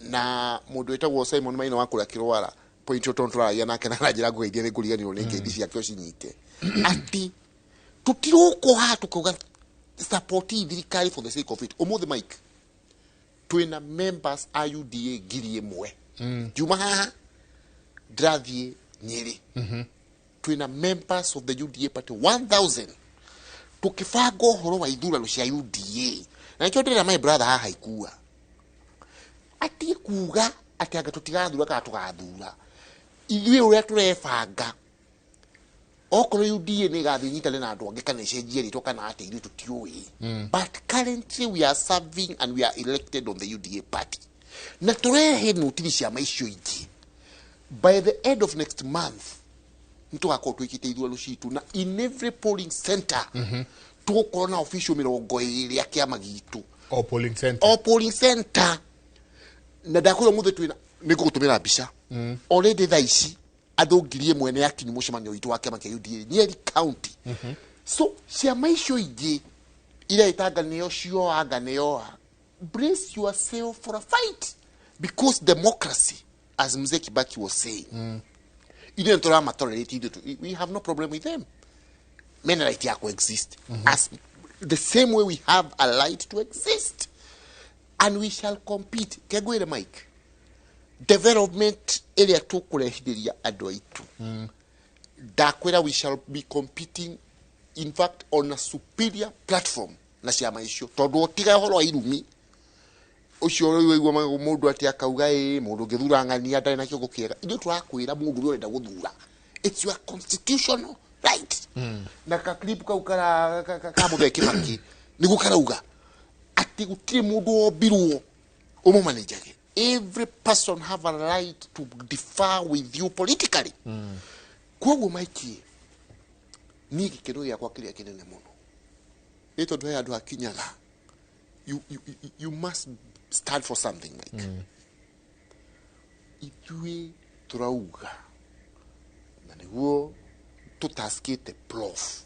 Na mũndũ wĩtagwo Simon Maina wa kũrĩa Kĩrwara point ũyũ tondũ tũraragia nake na aranjĩra ngũgeithie nĩ ngũriganĩrwo nĩ ngeithi ciake ũcinyite, atĩ tũtirũkwo haha tũkauga support thirikari for the sake of it. Ũmũthĩ, Mike, twĩna members a UDA 1,000. Ngiuma haha ndĩrathiĩ Nyĩrĩ, twĩna members of the UDA party 1000 tukibanga ũhoro wa ithurano cia UDA. Na nĩkĩo ndĩrera my brother haha ikua atige kuga atĩ anga tũtigathura kana tũgathura. Ithuĩ ũrĩa tũrebanga, okorwo UDA nĩ ĩgathiĩ nyitane na andũ angĩ kana ĩcenjie rĩtwa kana atĩ, ithuĩ tũtiũĩ. But currently we are serving and we are elected on the UDA party, na tũrehe notithi ciama icio ingĩ. By the end of next month nĩ tũgakorwo twĩkĩte ithurano citũ, na in every polling center tũgũkorwo na official 20 a kĩama gitũ. O polling center. O polling center. Na ndakwĩra mũthĩ twĩna, nĩ ngũgũtũmĩra mbica. Already thaa ici andũ 1,000 nĩ akinyu mũcemanio witũ wa kĩama kĩa UDA Nyeri County. So ciama icio ingĩ iretanga nĩo cioanga nĩoa, brace yourself for a fight, because democracy, as Mzee Kibaki was saying, ithuĩ nĩ tũramatolerate. Ithuĩ we have no problem with them. Mena right ya coexist as the same way we have a right to exist, and we shall compete. Kegwire, Mike, development ĩrĩa tũkũrehithĩria andũ aitũ, ndakwĩra we shall be competing, in fact, on a superior platform na ciama icio, tondũ tiga ũhoro wa irumi ũcio rĩu waigua mũndũ atĩ akauga ĩ mũndũ ũngĩthura ng'ania ndarĩ na kĩongo kĩega. Ithuĩ tũrakwĩra mũndũ ũrĩa ũrenda gũthura, it's your constitutional right. Na ka clip kau kara ka Mũthee Kibaki nĩguo karauga atĩ gũtirĩ mũndũ wombirwo ũmũmanĩnjage. Every person have a right to differ with you politically. Koguo, Mike, niĩ gĩkeno gĩakwa kĩrĩa kĩnene mũno nĩ tondũ he andũ hakinyaga you must stand for something, Mike. Ithuĩ tũrauga na nĩguo tũtaskĩte prof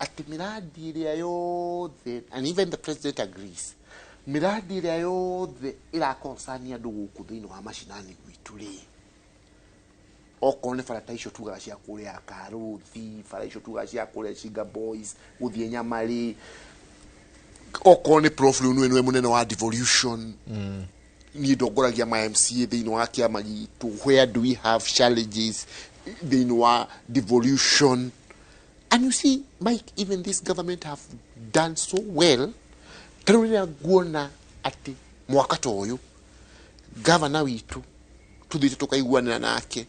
atĩ mĩrandi ĩrĩa yothe, and even the president agrees, mĩrandi ĩrĩa yothe ĩrakonsani andũ gũkũ thĩinĩ wa macinani gwitũ rĩ, okorwo nĩ bara ta icio tugaga cia kũrĩa Karũthi, bara icio tugaga cia kũrĩa Shinga Boys gũthiĩ Nyamarĩ, okorwo nĩ prof rĩu nĩwe mũnene wa devolution, niĩ ndongoragia ma MCA thĩinĩ wa kĩama gitũ. Where do we have challenges thĩinĩ wa devolution? And you see, Mike, even this government have done so well. Ta rĩu rĩrĩa nguona atĩ mwaka ta ũyũ gavana witũ tũthiĩte tũkaiguanĩra nake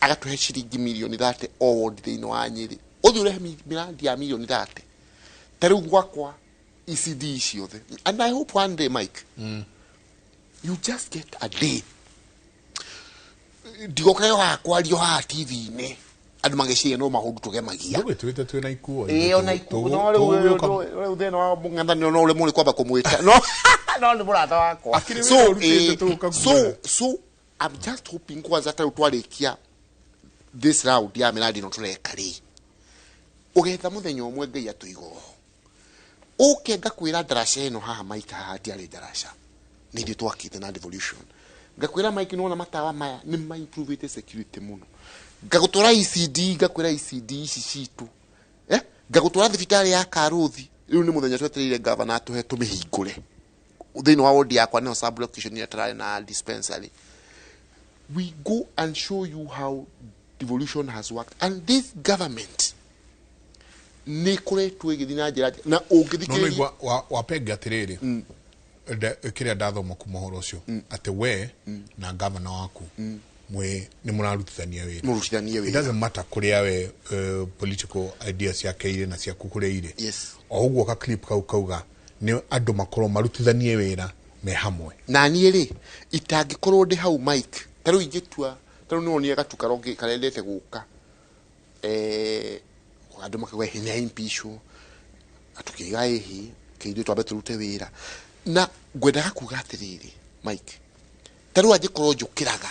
agatũhe ciringi mirioni 30 o ward thĩinĩ wa Nyĩrĩ, ũthiĩ ũrehe mĩrandi ya mirioni 30 ta rĩu gwakwa ECD ciothe. And I hope one day, Mike, you just get a day ndigokayo haha kwario haha TV-inĩ andũ magĩciria no maũndũ tũgemagia. Ndũgĩtwĩte twĩna ikuo. Ĩĩ, ona ikuo no rĩu rĩu thĩna wa mũng'ethanĩro no ũremwo nĩ kwamba kũmwĩta, no nĩ mũrata wakwa. Akĩrĩ So wĩra ũrutĩte tũgũka so kuona. So I'm just hoping kwanza ta rĩu twarĩkia this round ya mĩrandi ĩno tũreka rĩ, ũgetha mũthenya ũmwe Ngai atũiga oho ũke ngakwĩra ndaraca ĩno haha, Mike, haha ndiarĩ ndaraca, nĩ ithuĩ twakĩte na devolution. Ngakwĩra, Mike, nĩwona matawa maya nĩ ma-improvĩte security mũno. Ngagũtwara ECD, ngakwĩra ECD ici citũ, eh? Ngagũtwara thibitarĩ ya Karũthi, rĩu nĩ mũthenya twetereire gavana atũhe tũmĩhingũre. Thĩinĩ wa wodi yakwa nĩyo sub location ĩrĩa tũrarĩ na dispensary. We go and show you how devolution has worked, and this government nĩ ĩkoretwo ĩgĩthiĩ na njĩra na No ũngĩthikĩrĩria nĩigua wapenga atĩrĩrĩ, kĩrĩa ndathoma kuma ũhoro ũcio atĩ we na gavana waku mwĩ nĩ mũrarutithania wĩra. Mũrutithanie It wĩra. doesn't matter kũrĩa we political ideas ciake irĩ na ciaku kũrĩa irĩ. O ũguo ka clip kau kauga nĩ andũ makorwo marutithanie wĩra me hamwe. Na niĩ rĩ, itangĩkorwo ndĩ hau, Mike, ta rĩu ingĩtua ta rĩu nĩwonire gatu karendete gũka, andũ makauga ĩhĩ nĩ impeachwo, tũkĩiga ĩhĩ kĩithuĩ twambe tũrute wĩra. Na ngwendaga kuga atĩrĩrĩ, Mike, ta rĩu angĩkorwo njũkĩraga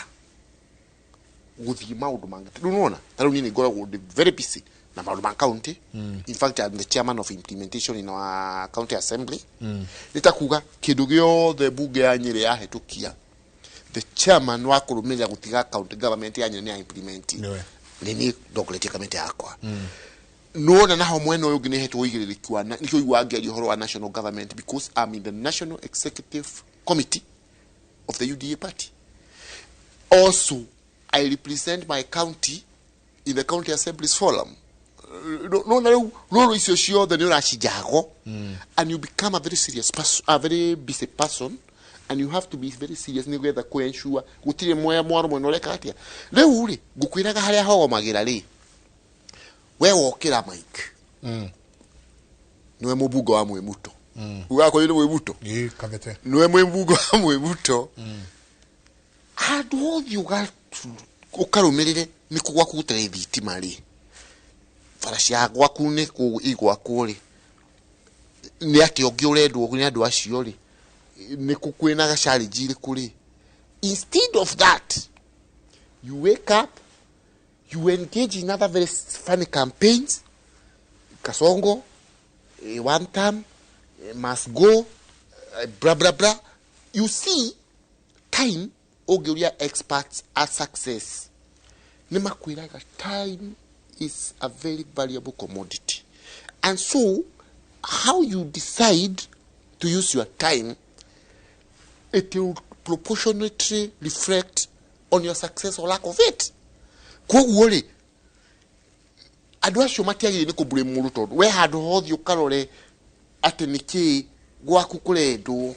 gũthiĩ maũndũ mangĩ, rĩu nĩwona ta rĩu niĩ nĩ ngoragwo ndĩ very busy na maũndũ ma county. In fact, I'm the chairman of implementation in our county assembly. Nĩ ta kuga kĩndũ gĩothe mbunge ya Nyĩrĩ yahĩtũkia The chairman wa kũrũmĩrĩra gũtiga county government ya Nyeri nĩ ya implement nĩ niĩ ndongoretie kamĩtĩ yakwa. Nona naho mwena ũyũ ũngĩ nĩ hetwo ũigĩrĩrĩki wa nĩkĩo ũiguaga ngĩaria ũhoro wa national government, because I'm in the national executive committee of the UDA party. Also I represent my county in the county assemblies forum. Nona rĩu rũrũ icio ciothe nĩ ũracinjago, and you become a very serious person, a very busy person, and you have to be very serious nĩ gwetha kũ ensure gũtirĩ mwea mwaro mwena ũreka atĩa. Rĩu rĩ, ngũkwĩraga harĩa hogomagĩra rĩ, we wokĩra Mike, nĩwe mũmbunge wa Mwĩmuto. Ugaga kwanyu nĩ Mwĩmuto? Ĩ, Kabete. Nĩwe mũmbunge wa Mwĩmuto. Handũ hothe ũkarũmĩrĩre nĩ kũ gwaku gũtarĩ thitima rĩ, bara cia gwaku nĩ kũ igwakwo rĩ, nĩ atĩa ũngĩ ũrendwo nĩ andũ acio rĩ, nĩ kũ kwĩna challenge irĩkũ rĩ. Instead of that, you wake up, you engage in other very funny campaigns. Kasongo, one term, must go, blah blah blah. You see, time ũngĩũria experts at success nĩ makwĩraga time is a very valuable commodity, and so how you decide to use your time, it will proportionately reflect on your success or lack of it. Koguo rĩ, andũ acio matiagĩrĩire nĩ kũblame mũndũ, tondũ we handũ hothe ũkarore atĩ nĩkĩĩ gwaku kũrendwo,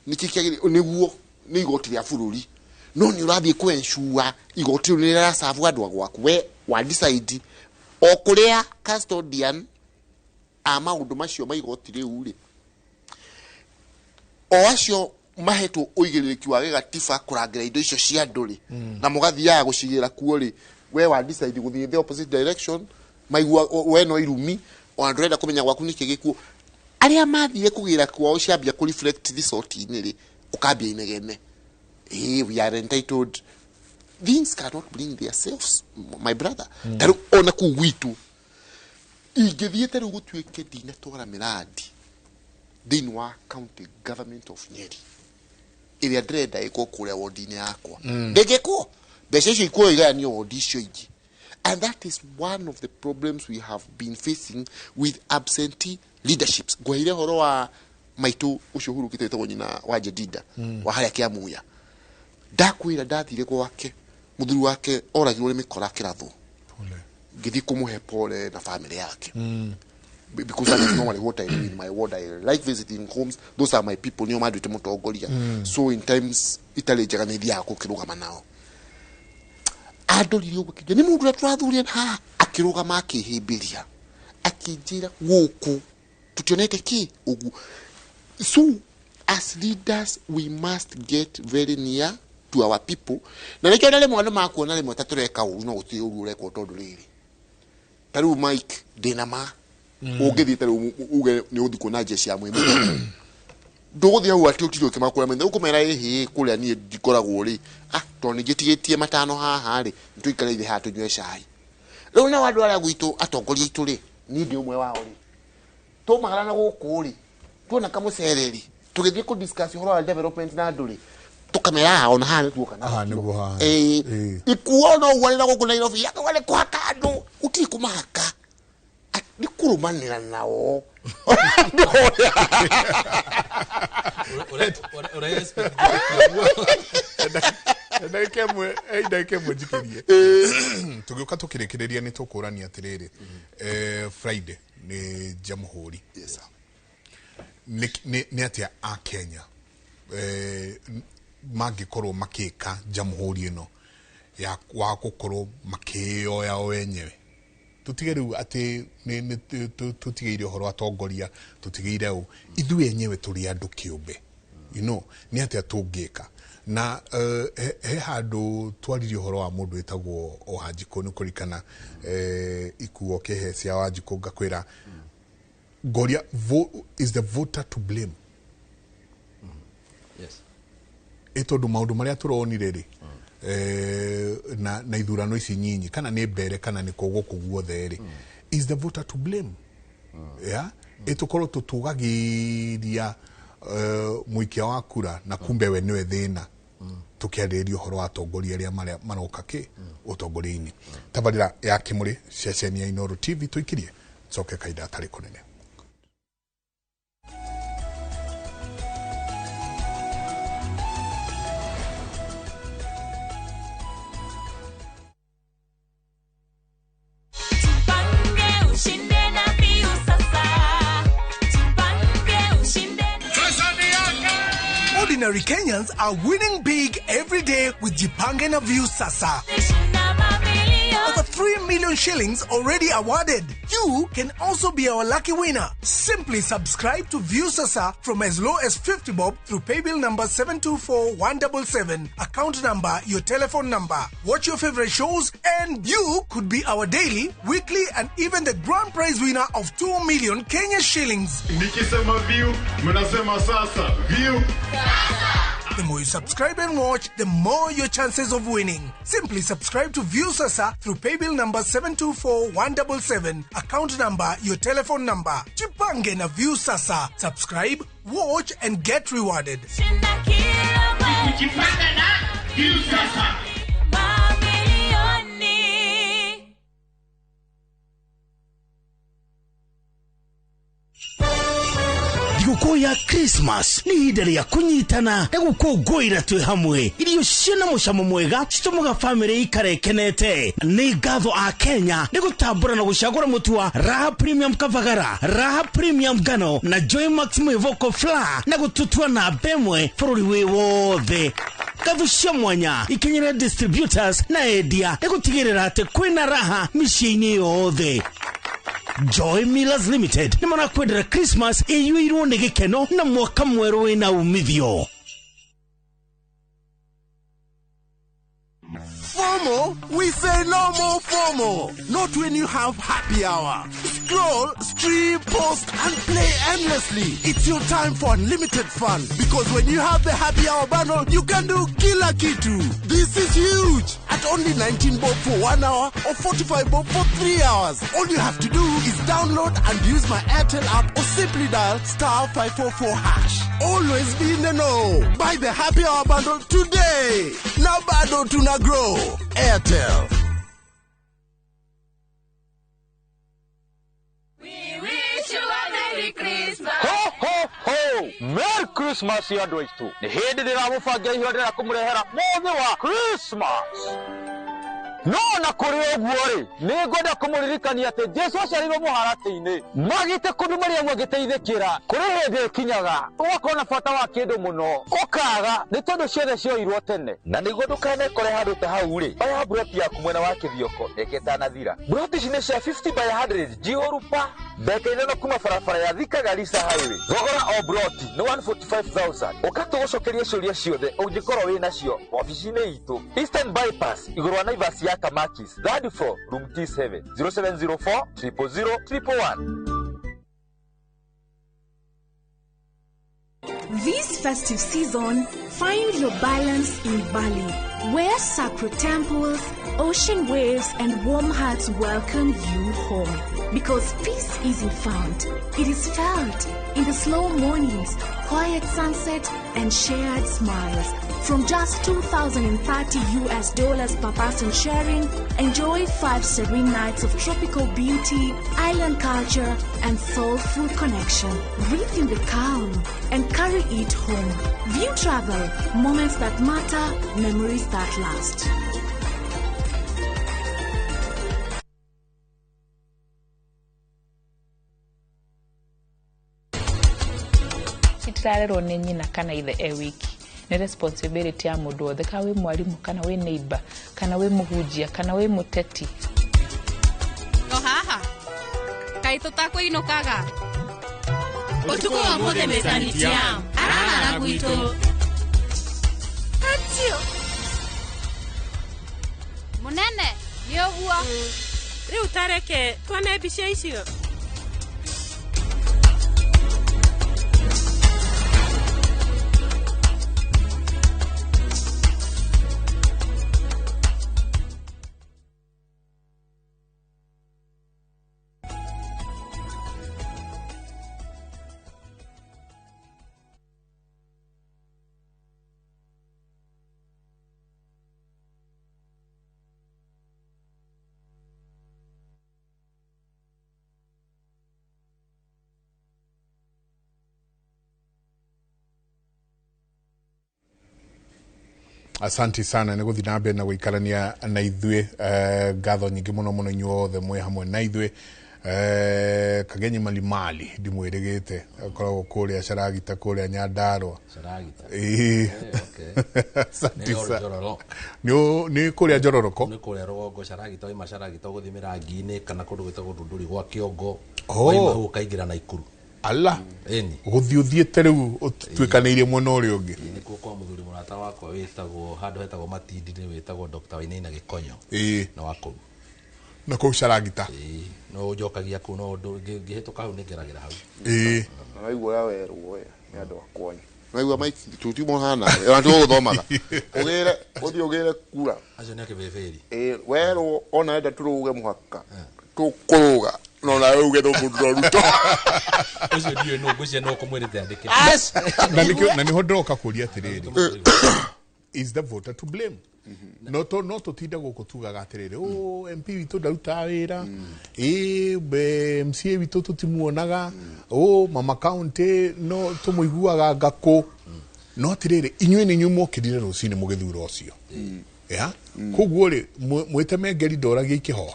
nĩkĩĩ kĩagĩrĩire, nĩguo nĩ igoti rĩa bũrũri, no nĩ ũrathiĩ kũ ensure igoti rĩu nĩ rĩracabu andũ a gwaku. We wa decide o kũrĩa custodian a maũndũ macio ma igoti rĩu rĩ, o acio mahetwo ũigĩrĩrĩki wa gĩgatiba kũrangĩra indo icio cia andũ rĩ, na mũgathiaga gũcigĩra kuo rĩ, we wa decide gũthiĩ the opposite direction. Maigua we no irumi ona ndũrenda kũmenya gwaku nĩkĩ gĩkuo. Arĩa mathire kũgĩra kwao ciambia kũ reflect resort-inĩ rĩ, ũkambia inegene, we are entitled. Things cannot bring themselves, my brother. Ta rĩu ona kũu gwitũ ingĩthiĩte rĩu gũtuĩke ndinatwara mĩrandi thĩinĩ wa county government of Nyeri ĩrĩa ndĩrenda ĩkwo kũrĩa wodi-inĩ yakwa, ndĩngĩkwo. Mbeca icio ikuoyo igayanio wodi icio ingĩ, and that is one of the problems we have been facing with absentee leaderships. Ngweheire ũhoro wa maitũ ũcio hurũkĩte wĩtagwo nyina wa Jedida, wa harĩa Kĩamuya. Ndakwĩra ndathire gwake, mũthuri wake oragirwo nĩ mĩkora akĩrathwo, ngĩthiĩ kũmũhe pole na family yake, because that is normally what I do in my ward. I like visiting homes. Those are my people. Nĩo manduĩte mũtongoria. So in times itarĩ njega nĩ thiaga gũkĩrũgama nao. Andorire ũguo akĩnjĩra nĩ mũndũ ũrĩa tũrathuria haha, akĩrũgama akĩhĩmbĩria akĩnjĩra gũkũ tũtionete kĩ ũguo. So as leaders we must get very near to our people, na nĩkĩo na rĩmwe andũ makuona rĩmwe ta tũreka ũru, no gũtirĩ ũru ũrekwo, tondũ rĩrĩ, ta rĩu Mike, ndĩna ma ũngĩthiĩ ta rĩu uge nĩ ũthiĩ kuona jeshi ya Mwĩmũto, ndũgũthiĩ hau atĩ ũtinde ũkĩmakũra metha ũkũmera ĩhĩ kũrĩa niĩ ndikoragwo rĩ, tondũ nĩngĩtigĩtie matano haha rĩ, nĩtũikare ithe haha tũnyue cai. Rĩu nao andũ arĩa gwitũ atongoria aitũ rĩ, niĩ ndĩ ũmwe wao rĩ, twaumagara na gũkũ rĩ, tuona kamũcere rĩ, tũgĩthiĩ kũ discuss ũhoro wa development na andũ rĩ, tũkamera haha ona haha nĩtuoka na Haha nĩguo haha. Ikuo no ũguo na gũkũ Nairobi akauga nĩ kũhaka andũ, gũtirĩ kũmahaka, nĩ kũrũmanĩra nao. Ndagĩka ĩmwe, ndagĩka ĩmwe njikĩrie tũgĩũka tũkĩrĩkĩrĩria nĩ tũkũrania atĩrĩrĩ, Friday nĩ Jamhuri. Nĩ atĩa a Kenya mangĩkorwo makĩka Jamhuri ĩno ya wa gũkorwo makĩyoya o enyewe, tutige rĩu atĩ nĩ tũtigĩire ũhoro atongoria, tũtigĩire ũ ithuĩ enyewe tũrĩ andũ kĩũmbe, nĩ atĩa tũngĩka na he handũ twaririe ũhoro wa mũndũ wĩtagwo Wanjikũ, nĩ kũririkana ikuo kĩhe cia Wanjikũ, ngakwĩra ngoria is the voter to blame? Yes. Ĩ tondũ maũndũ marĩa tũronire rĩ, na ithurano ici nyinyi, kana nĩ mbere kana nĩ kũ gũkũ guothe rĩ, is the voter to blame? Yeah, ĩ tũkorwo tũtũgagĩria mũikia wa kura na kumbe we nĩwe thĩna. Tũkĩarĩrĩria ũhoro wa atongoria arĩa maroka kĩ ũtongoria-inĩ. Tabarĩra ya Kĩmũrĩ ceceni ya Inooro TV tũikirie coke kahinda gatarĩ kũnene. Jipange ushinde na Viusasa. Jipange ushinde. Ordinary Kenyans are winning big every day with Jipange na Viusasa. Over 3 million shillings already awarded. You can also be our lucky winner. Simply subscribe to Viusasa from as low as 50 bob through paybill number 724177, account number, your telephone number. Watch your favorite shows and you could be our daily, weekly and even the grand prize winner of 2 million Kenya shillings. Nikisema view, mnasema sasa. View. The more you subscribe and watch, the more your chances of winning. Simply subscribe to Viusasa through paybill number 724177, account number, your telephone number. Jipange na Viusasa. Subscribe, watch and get rewarded. Jipange na Viusasa. Mamilioni. Thigũkũ ya Christmas nĩ ihinda rĩa kũnyitana na gũkũngũĩra twĩ hamwe. Irio ciĩna mũcamo mwega citũmaga bamĩrĩ ikare ĩkenete. Nĩ ngatho a Kenya nĩ gũtambũra na gũcagũra mũtu wa Raha Premium Kavagara, Raha Premium Ngano na Joy Max Mwĩvoko Flour na gũtũtua namba ĩmwe bũrũri wĩ wothe. Ngatho cia mwanya ikinyĩre distributors na endia nĩ gũtigĩrĩra atĩ kwĩna raha mĩciĩ-inĩ yothe. Joy Millers Limited nĩ marakwendera Christmas ĩiyũirwo nĩ gĩkeno na mwaka mwerũ wĩna umithio. FOMO? We say no more FOMO. Not when you have happy hour. Scroll, stream, post, and play endlessly. It's your time for unlimited fun. Because when you have the happy hour bundle, you can do kila kitu. This is huge. At only 19 bob for 1 hour or 45 bob for 3 hours. All you have to do is download and use my Airtel app or simply dial *544#. Always be in the know. Buy the happy hour bundle today. Now bado tuna grow. Airtel. We wish you a Merry Christmas. Ho ho ho! Merry Christmas ya andũ aitũ. Nĩ hĩndĩ ndĩramũbangira iheo ndĩrenda kũmũrehera mũthĩ wa Christmas. No na kũrĩ ũguo rĩ, nĩ ngwenda kũmũririkania atĩ Jesu aciarirwo mũharatĩ-inĩ. Magĩte kũndũ Mariamu agĩteithĩkĩra. Kũrĩ hĩndĩ ĩkinyaga ũgakorwo na bata wa kĩndũ mũno, ũkaga nĩ tondũ ciothe cioirwo tene. Na nĩguo ndũkanekore handũ ta hau rĩ, oya mburoti yaku mwena wa Kĩthioko reke ĩtanathira. Mburoti ici nĩ cia 50 by 100 njihũru pa ndagĩka ithano kuma barabara ya Thika Garissa Highway. Thogora o mburoti nĩ 145,000. Ũka tũgũcokerie ciũria ciothe ũngĩkorwo wĩ nacio wabici-inĩ itũ Eastern Bypass igũrũ wa Naivas ya Kamakis, third floor, room T7, 0704 000 111. This festive season, find your balance in Bali, where sacred temples, ocean waves, and warm hearts welcome you home. Because peace isn't found, it is felt in the slow mornings, quiet sunset, and shared smiles. From just $2,030 per person sharing, enjoy 5 serene nights of tropical beauty, island culture, and soulful connection. Breathe in the calm and carry it home. View Travel, moments that matter, memories that last. Citirarerwo nĩ nyina kana ithe e wiki. Nĩ responsibility ya mũndũ wothe, kana wĩ mwarimũ, kana wĩ neighbor, kana wĩ mũhunjia, kana wĩ mũteti. O haha kaĩ tũtakũinũkaga ũtukũ wa mũthĩ mĩcani jam ararara gwitũ. Atio mũnene nĩ ũguo rĩu tareke tuone mbica icio. Asanti sana nĩ gũthiĩ na mbere na gũikarania na ithuĩ. Ngatho nyingĩ mũno mũno inyuothe mwĩ hamwe na ithuĩ. Kagenyi Malimali ndimwĩrĩgĩte, akoragwo kũrĩa Caragita, kũrĩa Nyandarua. Caragita. Ĩĩ. Okay. Asanti Nĩ sana. Njororo. Nĩ kũrĩa Njororoko. Nĩ kũrĩa rũgongo Caragita, waima Caragita ũgũthiĩ Mĩrangi-inĩ kana kũndũ gwĩtagwo Ndunduri gwa Kĩongo. Oh. Waima hau ũkaingĩra Naikuru. Ala. Ĩni. Gũthiĩ ũthiĩte rĩu ũtuĩkanĩirie mwena ũrĩa ũngĩ. Nĩkuo kwa mũthuri mũrata wakwa wĩtagwo handũ hetagwo Matindi-inĩ wĩtagwo Dr. Wainaina Gĩkonyo. Ĩĩ. Na wa kũu. Na kũu Caragita. Ĩĩ. No ũnjokagia kũu, no ngĩhĩtũka hau nĩngeragĩra hau. Ĩĩ. Araigua ũrĩa werwo we nĩ andũ a kwanyu. Naigua Mike tutiuma hana ona tũgũthomaga. Ũgĩre ũthiĩ ũgĩre kura. Acio nĩ akĩbĩbĩri. Ĩĩ werwo ona enda tũrũge mũhaka. Tũkũrũga. No nawe uge tũkũrũga Ruto. Ũcio ndiũĩ nũ ngwĩciria no ũkũmwĩrĩte andĩke. Na nĩho ndĩroka kũria atĩrĩrĩ, is the voter to blame? No to no tũtinde gũkũ tugaga atĩrĩrĩ, o MP witũ ndarutaga wĩra, ĩ MCA witũ tũtimuonaga, o mama county no tũmũiguaga ngakũ. No atĩrĩrĩ, inyuĩ nĩ inyuĩ mwokĩrire rũcinĩ mũgĩthura ũcio. Ya koguo rĩ, mwĩtemengeri ndoragia ikĩhoha.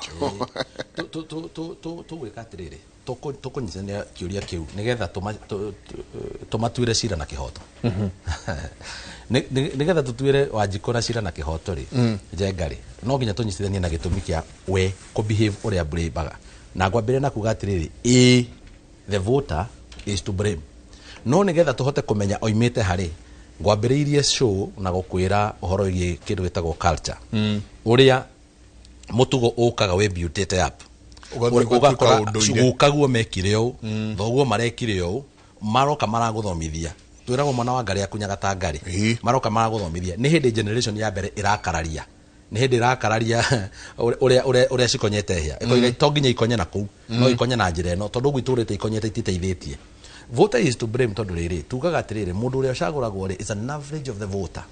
Tũgwĩka atĩrĩrĩ, tũkũnyitithania kĩũria kĩu nĩgetha tũmatuĩre cira na kĩhoto. Nĩgetha tũtuĩre Wanjikũ na cira na kĩhoto rĩ, Njenga rĩ, no nginya tũnyitithanie na gĩtũmi kĩa we kũ-behave ũrĩa blame-aga. Na ngwambĩrĩria na kuga atĩrĩrĩ, ĩĩ, the voter is to blame. No nĩgetha tũhote kũmenya oimĩte harĩ, ngwambĩrĩirie show na gũkwĩra ũhoro wĩgiĩ kĩndũ gĩtagwo culture. Ũrĩa mũtugo ũkaga wĩ built up. Ũgathiĩ ũgatuĩka Ũgakora ũndũire. gukaguo mekire ũũ, thoguo marekire ũũ, maroka maragũthomithia. Twĩragwo mwana wa ngarĩ akunyaga ta ngarĩ. Maroka maragũthomithia. Nĩ hĩndĩ generation ya mbere ĩrakararia. Nĩ hĩndĩ ĩrakararia ũrĩa cikonyete hĩa. Ĩkoiga to nginya ikonye na kũu, no ikonye na njĩra ĩno, tondũ ũguo itũrĩte ikonyete ititeithĩtie. Voter is to blame tondũ rĩrĩ, tugaga atĩrĩrĩ, mũndũ ũrĩa ũcagũragwo rĩ is an average of the voter.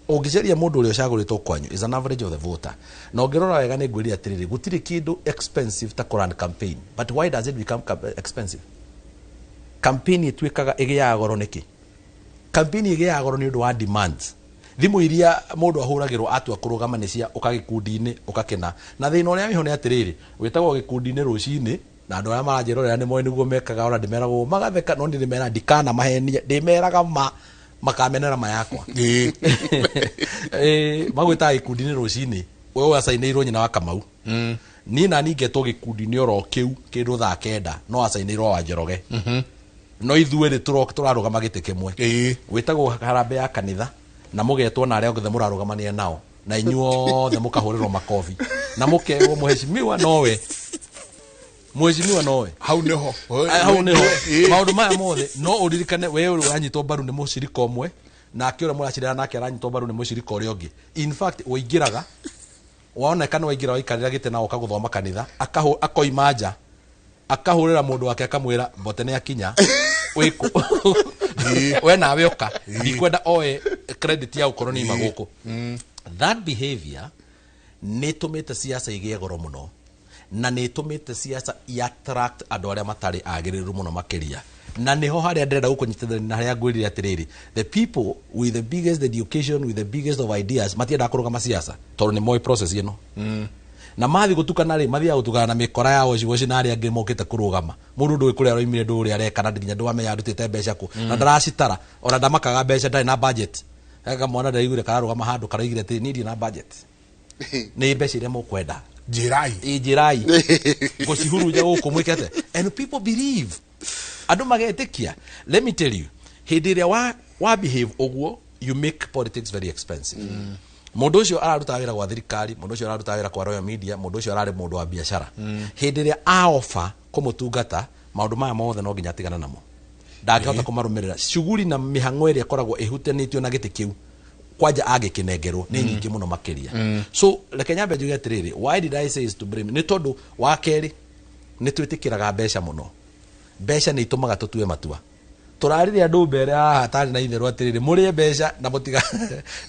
Ũngĩcaria mũndũ ũrĩa ũcagũrĩtwo kwanyu is an average of the voter. Na ũngĩrora wega nĩ ngwĩrire atĩrĩrĩ, gũtirĩ kĩndũ expensive ta kũrun campaign. But why does it become expensive? Campaign ĩtuĩkaga ĩgĩaga goro nĩkĩ? Campaign ĩgĩaga goro nĩ ũndũ wa demands. Thimũ iria mũndũ ahũragĩrwo atua kũrũgama nĩ cia ũka gĩkundi-inĩ ũgakena. Na thĩna ũrĩa wĩho nĩ atĩrĩrĩ, wĩtagwo gĩkundi-inĩ rũcinĩ na andũ arĩa maranjĩrorera nĩ moĩ nĩguo mekaga, ona ndĩmeragwo magatheka, no niĩ ndĩmeraga ndikanamahenie, ndĩmeraga ma makamenera ma yakwa. Magwĩtaga gĩkundi-inĩ rũcinĩ, we wacainĩirwo nyina wa Kamau. Niĩ nani ngetwo gĩkundi-inĩ oro kĩu kĩndũ thaa 9, no acainĩirwo wa Njoroge. No ithuĩ rĩ tũrarũgama gĩtĩ kĩmwe. Wĩtagwo harambee ya kanitha na mũgetwo na arĩa othe mũrarũgamania nao, na inyuothe mũkahũrĩrwo makobi na mũkerwo mũheshimiwa nowe. Mũheshimiwa nowe. Hau nĩho. Hau nĩho. Maũndũ maya mothe no ũririkane we ũrĩ ũranyitwo mbaru nĩ mũcirika ũmwe, nake ũrĩa mũracirana nake aranyitwo mbaru nĩ mũcirika ũrĩa ũngĩ. In fact, ũingĩraga woneka nĩ waingĩra waikarĩra gĩtĩ na woka gũthoma kanitha, akoima nja, akahũrĩra mũndũ wake akamwĩra mbote nĩ akinya, wĩkũ? We nawe ũka. Ndikwenda oe credit ya gũkorwo nĩ ima gũkũ. That behavior nĩ ĩtũmĩte siasa igĩe goro mũno, na nĩ ĩtũmĩte siasa i attract andũ arĩa matarĩ agĩrĩru mũno makĩria. Na nĩho harĩa ndĩrenda gũkũnyitithania na harĩa ngwĩrire atĩrĩrĩ, the people with the biggest education, with the biggest of ideas matiendaga kũrũgama siasa tondũ nĩ moĩ process ĩno. Na mathiĩ gũtukana rĩ, mathiaga gũtukana na mĩkora ya woci woci na arĩa angĩ mokĩte kũrũgama. Mũndũ ndũĩ kũrĩa aroimire, ndũĩ ũrĩa areka, na nginya ndwamenya arutĩte mbeca kũ. Na ndaracitara, ona ndamakaga mbeca, ndarĩ na budget. Ega mwana ndaraiguire kararũgama handũ karaigire atĩ niĩ ndirĩ na budget. Nĩ mbeca iria mũkwenda. Njĩrai. Ĩ, njĩrai. Ngũcihurunja gũkũ mwĩkete. And people believe. Andũ magetĩkia. Let me tell you, hĩndĩ ĩrĩa wa behave ũguo, you make politics very expensive. Mũndũ ũcio araruta wĩra gwa thirikari, mũndũ ũcio araruta wĩra kwa Royal Media, mũndũ ũcio ararĩ mũndũ wa biacara. Hĩndĩ ĩrĩa a-offer kũmũtungata, maũndũ maya mothe no nginya atigane namo. Ndangĩhota kũmarũmĩrĩra. Shughuli na mĩhang'o ĩrĩa ĩkoragwo ĩhutanĩtio na gĩtĩ kĩu, kwanja angĩkĩnengerwo nĩ nyingĩ mũno makĩria. So reke nyambe njuge atĩrĩrĩ, why did I say is to blame? Nĩ tondũ wa kerĩ, nĩ twĩtĩkĩraga mbeca mũno. Mbeca nĩ itũmaga tũtue matua. Tũrarire andũ mbere haha tarĩ na itherũ atĩrĩrĩ, mũrĩe mbeca na mũtiga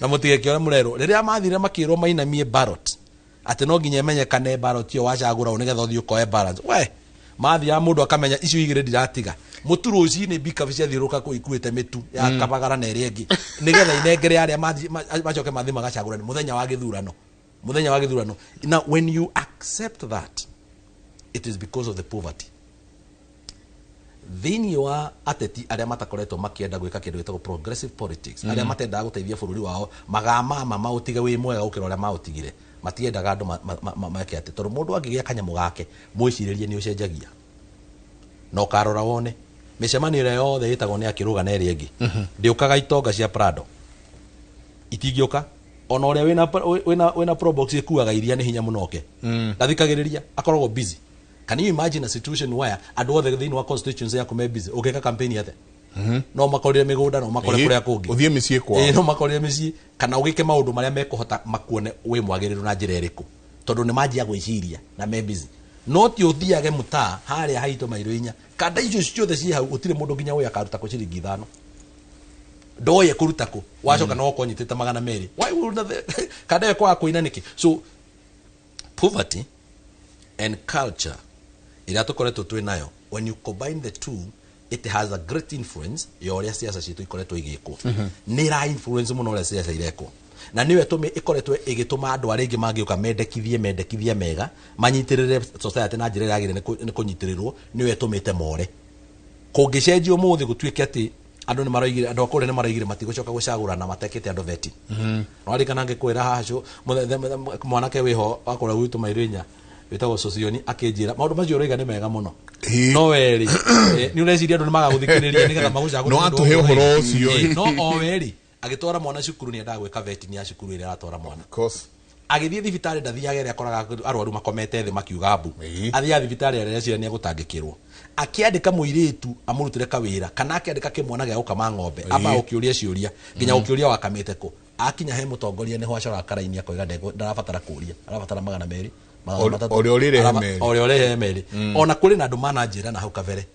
na mũtigeke ũrĩa mũrerwo. Rĩrĩa mathire makĩrwo mainamie ballot, atĩ no nginya ĩmenyekane ballot ĩyo wacagũra ũũ nĩgetha ũthiĩ ũkoe balance. We, Mathiaga mũndũ akamenya icio igĩrĩ ndiratiga. Mũtu rũcinĩ mbikabu ciathiũrũrũka kũu ikuĩte mĩtu ya Kabagara na ĩrĩa ĩngĩ nĩgetha inengere arĩa macoke mathiĩ magacagũrane mũthenya wa gĩthurano. Mũthenya wa gĩthurano. Now when you accept that it is because of the poverty. Thĩinĩ wa ateti arĩa matakoretwo makĩenda gwĩka kĩndũ gĩtagwo progressive politics, arĩa matendaga gũteithia bũrũri wao magamama maũtige wĩ mwega gũkĩra ũrĩa maũtigire, matiendaga andũ meke atĩ tondũ mũndũ angĩgĩa kanyamũ gake mwĩcirĩrie nĩ ũcenjagia na ũkarora wone mĩcemanio ĩrĩa yothe ĩtagwo nĩ akĩrũga na ĩrĩa ĩngĩ ndĩũkaga itonga cia Prado itingĩũka ona ũrĩa wĩna Probox ĩkuaga iria nĩ hinya mũno oke. Ndathikagĩrĩria, akoragwo busy. Can you imagine a situation where andũ othe thĩinĩ wa constituency yaku me busy ũngĩka campaign atĩa? No makorire mĩgũnda, no makore kũrĩa kũngĩ, ũthiĩ mĩciĩ kwao. Ĩĩ, no makorire mĩciĩ kana ũgĩke maũndũ marĩa mekũhota makuone wĩ mwagĩrĩru na njĩra ĩrĩkũ tondũ nĩ manjia gwĩciria na me busy. No ti ũthiage mũtaa harĩa haitũ mairo inya kanda icio ciothe ciĩ hau gũtirĩ mũndũ nginya ũyũ akaruta kũ ciringi 5 ndoye kũruta kũ wacoka no ũkorwo ũnyitĩte 200. Why would kanda ĩyo kwaga kũina nĩkĩ? So poverty and culture ĩrĩa tũkoretwo twĩ nayo, when you combine the two it has a great influence ya ũrĩa siasa citũ ikoretwo igĩkwo. Nĩ ĩra influence mũno ũrĩa siasa irekwo na nĩyo ĩkoretwo ĩgĩtũma andũ arĩa aingĩ mangĩũka mendekithie mega manyitĩrĩre society na njĩra ĩrĩa yagĩrĩire nĩ kũnyitĩrĩrwo, nĩyo ĩtũmĩte more. Kũngĩcenjio ũmũthĩ gũtuĩke atĩ andũ nĩ maroigire, andũ a kũrĩa nĩ maroigire matigũcoka gũcagũrana matekĩte andũ vetting. Nĩwaririkana ngĩkwĩra haha mwanake wĩho wa kũrĩa gwitũ mairo inya wĩtagwo Socioni akĩnjĩra maũndũ macio ũroiga nĩ mega mũno no werĩ nĩ ũreciria andũ nĩ magagũthikĩrĩria nĩgetha magũcagũre No nĩ ũndũ atũhe wa ũhoro ũroiga. ũcio, ĩ. No o werĩ agĩtwara mwana cukuru nĩ endaga gwĩka vetting ya cukuru ĩrĩa aratwara mwana. Agĩthiĩ thibitarĩ ndathiaga ĩrĩa akoraga arwaru makomete thĩ makiuga mbu. Athiaga thibitarĩ ĩrĩa eciria nĩ egũtangĩkĩrwo. Akĩandĩka mũirĩtu amũrutĩre kawĩra kana akĩandĩka kĩmwana gĩa gũkama ng'ombe amba gũkĩũria ciũria nginya gũkĩũria wakamĩte kũ. Akinya he mũtongoria nĩho acoraga karaini akoiga ndarabatara kũria, arabatara 200, 300. Ũrĩa ũrĩrehe merĩ. Ũrĩa ũrĩrehe merĩ. Ona kũrĩ na andũ mananjĩra na hau kabere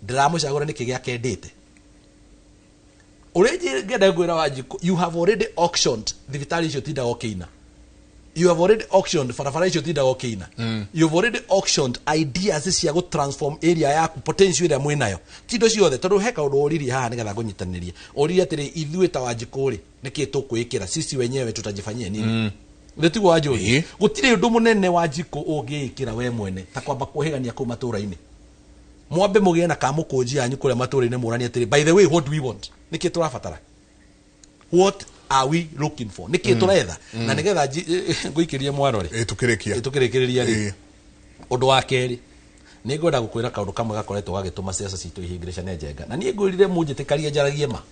ndĩramũcagũra nĩkĩ gĩakendete. Ũrĩa ngenda ngwĩra Wanjikũ, you have already auctioned thibitarĩ icio tindaga ũkĩina. You have already auctioned barabara icio tindaga ũkĩina. You have already auctioned ideas cia gũ transform area yaku potential ĩrĩa mwĩnayo. Ti indo ciothe tondũ he kaũndũ ũririe haha nĩgetha ngũnyitanĩrie. Ũririe atĩrĩ ithuĩ ta Wanjikũ rĩ nĩkĩ tũkwĩkĩra sisi wenyewe tutajifanyia nini? Nĩ tiguo Wanjũri? Gũtirĩ ũndũ mũnene Wanjikũ ũngĩĩkĩra we mwene ta kwamba kũhĩgania kũu matũũra-inĩ. Mwambe mũgĩe na kamũkũnji yanyu kũrĩa matũũra-inĩ mũranie atĩrĩ by the way what do we want? Nĩkĩ tũrabatara? What are we looking for? Nĩkĩ tũretha? Na nĩgetha ngũikĩrie mwaro rĩ. Tũkĩrĩkia. Tũkĩrĩkĩrĩria rĩ. Ũndũ wa kerĩ nĩ ngwenda gũkwĩra kaũndũ kamwe gakoretwo gagĩtũma siasa citũ ihĩngĩrĩcane njenga. Na niĩ ngwĩrire mũnjĩtĩkarie njaragie ma.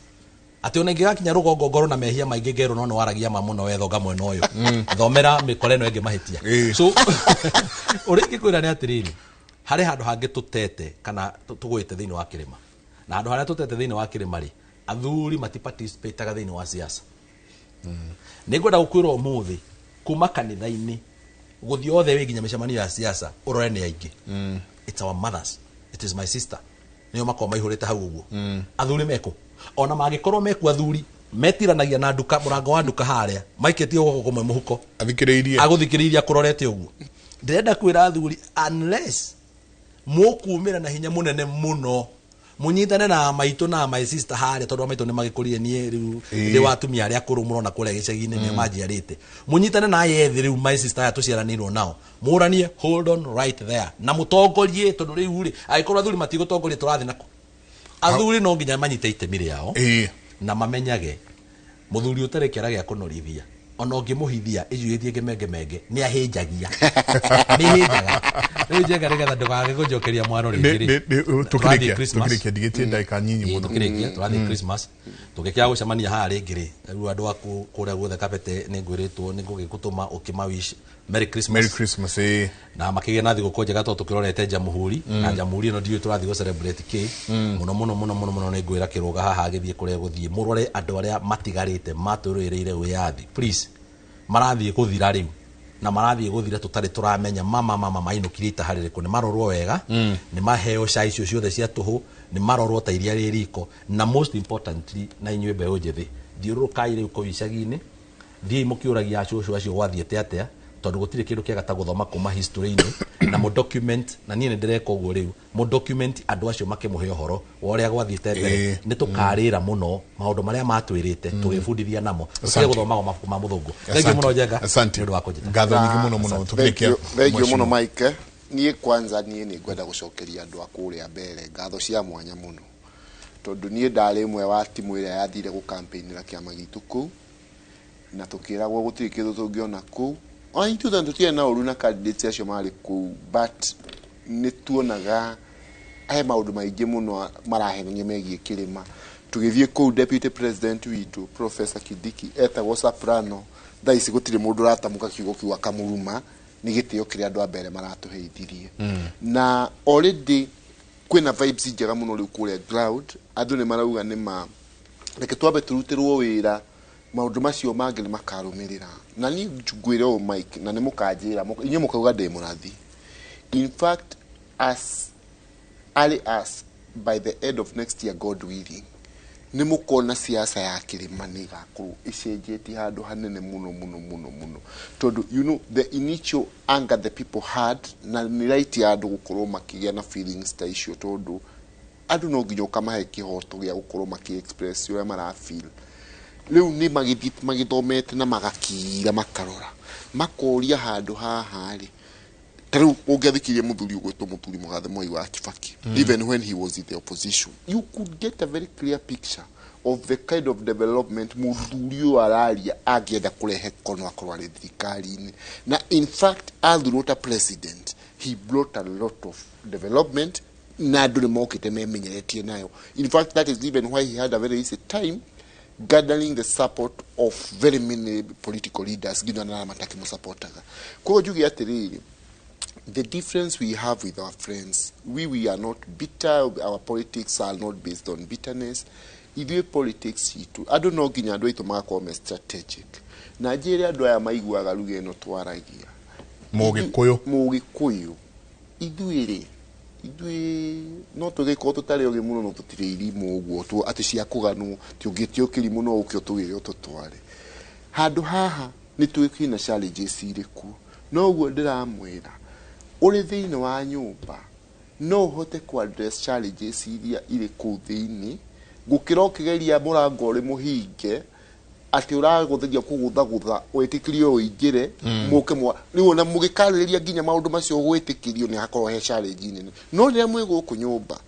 Atĩ ona ingĩgakinya rũgongo ngorwo na mehia maingĩ ngerwo no nĩwaragia ma mũno wethonga mwena ũyũ. Thomera mĩkora ĩno ĩngĩ mahĩtia. So ũrĩa ingĩkwĩra nĩ atĩrĩrĩ, harĩ handũ hangĩ tũtete kana tũgũĩte thĩinĩ wa kĩrĩma. Na handũ harĩa tũtete thĩinĩ wa kĩrĩma rĩ, athuri matiparticipataga thĩinĩ wa siasa. Nĩ ngwenda gũkwĩra ũmũthĩ kuma kanitha-inĩ gũthiĩ othe wĩ nginya mĩcemanio ya siasa ũrore nĩ aingĩ. It's our mothers. It is my sister. Nĩo makoragwo maihũrĩte hau ũguo. Athuri mekũ? Ona mangĩkorwo mekuo athuri metiranagia na nduka mũrango wa nduka harĩa maikĩtie guoko kũmwe mũhuko athikĩrĩirie agũthikĩrĩirie akũrorete ũguo. Ndĩrenda kwĩra athuri unless mũkumĩra na hinya mũnene mũno mũnyitane na maitũ na my sister harĩa tondũ maitũ nĩ magĩkũrire niĩ rĩu ndĩ wa atumia arĩa akũrũ mũrona kũrĩa gĩcagi-inĩ nĩo manjiarĩte. Mũnyitane na aya ethĩ rĩu my sister aya tũciaranĩirwo nao mũranie hold on right there na mũtongorie tondũ rĩu rĩ angĩkorwo athuri matigũtongoria tũrathiĩ nako. Athuri no nginya manyite itemi rĩao na mamenyage mũthuri ũtarĩ kĩara gĩa kũnorithia ona ũngĩmũhithia ĩcuĩtie kĩmengemenge nĩ ahĩnjagia. Nĩ ahĩnjaga. Rĩu njenga nĩgetha ndũkage gũnjokeria mwaro rĩngĩ rĩ. Tũkĩrĩkia, tũkĩrĩkia ndigĩtie ndagĩka nyinyi mũno. Tũkĩrĩkia, tũrathiĩ Christmas. Tũngĩkĩaga gũcemania haha rĩngĩ rĩ, rĩu andũ aku kũrĩa guothe kabete nĩ ngwĩrĩtwo nĩ ngũgĩgũtũma ũkĩma wish Merry Christmas. Merry Christmas, ĩĩ. Na makĩgĩa na thigũkũ njega tondũ tũkĩrorete Jamhuri, na Jamhuri ĩno ndiũĩ tũrathiĩ gũ celebrate kĩ. Mũno mũno mũno mũno mũno nĩ ngwĩra kĩrũga haha agĩthiĩ kũrĩa gũthiĩ. Mũrore andũ arĩa matigarĩte matũrũĩrĩire wĩyathi. Please, marathiĩ gũthira rĩu. Na marathiĩ gũthira tũtarĩ tũramenya mama mama mainũkire itaha rĩrĩkũ. Nĩ marorwo wega, nĩ maheo cai icio ciothe cia tũhũ, nĩ marorwo ta iria rĩ riko. Na most importantly, na inyuĩ mbeũ njĩthĩ, thiũrũrũkai rĩu kũu icagi-inĩ, thiĩi mũkĩũragia acũcũ acio gwathiĩte atĩa, Tondũ gũtirĩ kĩndũ kĩega ta gũthoma kuma history-inĩ na mũ document, na niĩ nĩ ndĩreka ũguo rĩu, mũ document andũ acio makĩmũhe ũhoro wa ũrĩa gwathiĩte mbere. Nĩ tũkarĩra mũno maũndũ marĩa matwĩrĩte tũgĩbundithia namo, tũtige gũthomaga mabuku ma mũthũngũ. Thengiũ mũno, Njenga. Asante. Nĩ ũndũ wa kũnjĩta. Ngatho nyingĩ mũno mũno. Tũkĩrĩkia, Thengiũ mũno. Mheshimiwa. Mike, niĩ kwanza niĩ nĩ ngwenda gũcokeria andũ a kũrĩa mbere ngatho cia mwanya mũno, tondũ niĩ ndarĩ ĩmwe wa timu ĩrĩa yathire gũkampĩinĩra kĩama gitũ kũu, na tũkĩragwo gũtirĩ kĩndũ tũngĩona kũu. Ona ithuĩ tũtiarĩ na ũru na candidates acio marĩ kũu, but nĩ tuonaga he maũndũ maingĩ mũno marahenania megiĩ kĩrĩma. Tũgĩthiĩ kũu, deputy president witũ Professor Kindiki etagwo Soprano. Thaa ici gũtirĩ mũndũ ũratamũka kiugo kiu akamũruma, nĩ gĩtĩo kĩrĩa andũ a mbere maratũheithirie. Na already kwĩna vibes njega mũno rĩu kũrĩa ground. Andũ nĩ marauga nĩ ma reke twambe tũrutĩrwo wĩra, maũndũ macio mangĩ nĩ makarũmĩrĩra. Na niĩ ngwĩre ũũ, Mike, na nĩ mũkanjĩra inyuĩ mũkauga ndĩ mũrathi, in fact, as early as by the end of next year, God willing, nĩ mũkona siasa ya kĩrĩma nĩ ĩgakorwo ĩcenjetie handũ hanene mũno mũno mũno mũno, tondũ you know the initial anger the people had, na nĩ right ya andũ gũkorwo makĩgĩa na feelings ta icio, tondũ andũ no nginya ũkamahe kĩhoto gĩa gũkorwo makĩ express ũrĩa mara feel. Rĩu nĩ magĩthiĩ magĩthomete na magakira, makarora, makoria handũ haha rĩ, ta rĩu ũngĩathikĩrĩria mũthuri ũgwĩtwo mũthuri mũgathe Mwai wa Kibaki, even when he was in the opposition, you could get a very clear picture of the kind of development mũthuri ũyũ araria angĩenda kũrehe kono akorwo arĩ thirikari-inĩ. Na in fact, athurwo ta president, he brought a lot of development, na andũ nĩ mokĩte memenyeretie nayo. In fact, that is even why he had a very easy time gathering the support of very many political leaders, nginya na arĩa matakĩmũsupportaga. Koguo njuge atĩrĩrĩ, the difference we have with our friends, we are not bitter. Our politics are not based on bitterness. Ithuĩ politics itũ, andũ no nginya andũ aitũ magakorwo me strategic. Na njĩre andũ aya maiguaga ruga ĩno twaragia. Mũgĩkũyũ. Mũgĩkũyũ, ithuĩ rĩ, ithuĩ no tũgĩkorwo tũtarĩ ogĩ mũno, no tũtirĩ irimũ ũguo atĩ cia kũganwo. Tũngĩtio kĩrimũ no ũke ũtũgĩre ũtũtware handũ haha. Nĩ tũĩ kwĩna challenges irĩkũ, no ũguo ndĩramwĩra, ũrĩ thĩinĩ wa nyũmba no ũhote ku address challenges iria irĩ kũu thĩinĩ, gũkĩra ũkĩgeria mũrango ũrĩ mũhinge atĩ ũragũtheria kũgũthagũtha wĩtĩkĩrio ũingĩre. Mũke mwa rĩu ona mũgĩkarĩrĩria nginya maũndũ macio gwĩtĩkĩrio nĩ hakorwo he challenge nene. No rĩrĩa mwĩ gũkũ nyũmba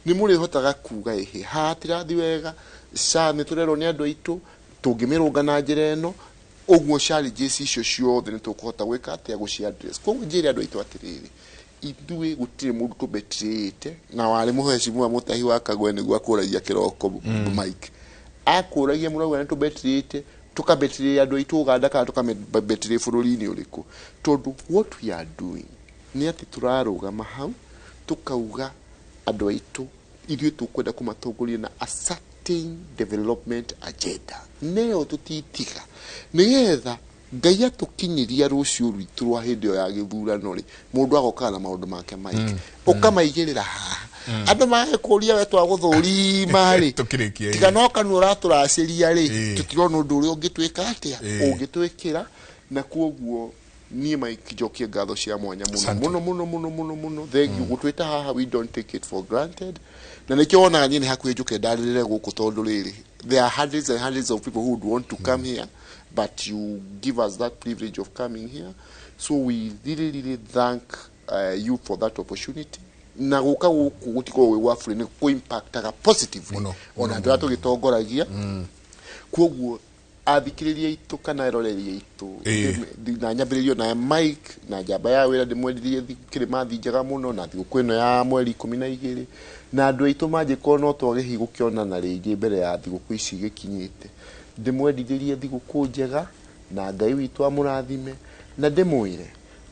nĩ mũrĩhotaga kuga, ĩhĩ, haha tirathi wega, ca nĩ tũrerwo nĩ andũ aitũ tũngĩmĩrũnga na njĩra ĩno ũguo, challenges icio ciothe nĩ tũkũhota gwĩka atĩa, gũci address. Koguo njĩre andũ aitũ atĩrĩrĩ, ithuĩ gũtirĩ mũndũ tũbetirĩte. Na warĩ mũhecimiwa Mũtahi wa Kagwe nĩguo akũragia kĩroko. Mike akũragia, mũrauga nĩ tũbetirĩte, tũkabetirĩria andũ aitũ Ũganda kana tũkabetirĩ bũrũri-inĩ ũrĩkũ? Tondũ what we are doing nĩ atĩ tũrarũgama hau tũkauga andũ aitũ ithuĩ tũkwenda kũmatongoria na a certain development agenda, neyo tũtitiga, nĩgetha Ngai atũkinyĩria rũciũ rwitũ rwa hĩndĩ ĩyo ya gĩthurano rĩ, mũndũ agokaga na maũndũ make maingĩ, ũkamaigĩrĩra haha, andũ magakũria we twagũthũrima rĩ. Tũkĩrĩkia. Tiga no kanua ũratũracĩria rĩ, tũtirona ũndũ ũrĩa ũngĩtwĩka atĩa, ũngĩtwĩkĩra. Na kuoguo niĩ Mike njokie ngatho cia mwanya mũno. Asante. Mũno mũno mũno mũno mũno. Thank you gũtwĩta haha, we don't take it for granted. Na nĩkĩo wonaga niĩ nĩ hakuhĩ njũke ndarĩrĩre gũkũ, tondũ rĩrĩ, there are hundreds and hundreds of people who would want to come here, but you give us that privilege of coming here, so we really really thank you for that opportunity. Na gũka gũkũ gũtikoragwo gwĩ gwa free, nĩ kũ-impactaga positively ona andũ arĩa tũgĩtongoragia. Koguo athikĩrĩria aitũ kana eroreri aitũ, na nyambĩrĩrio na Mike na njamba ya wĩra, ndĩmwendirie kĩrĩmathi njega mũno na thigũkũ ĩno ya mweri 12, na andũ aitũ manjĩkorwo no twage hihi gũkĩonana rĩngĩ mbere ya thigũkũ ici igĩkinyĩte, ndĩmwendithĩrie thigũkũ njega na Ngai witũ amũrathime. Na ndĩmwĩre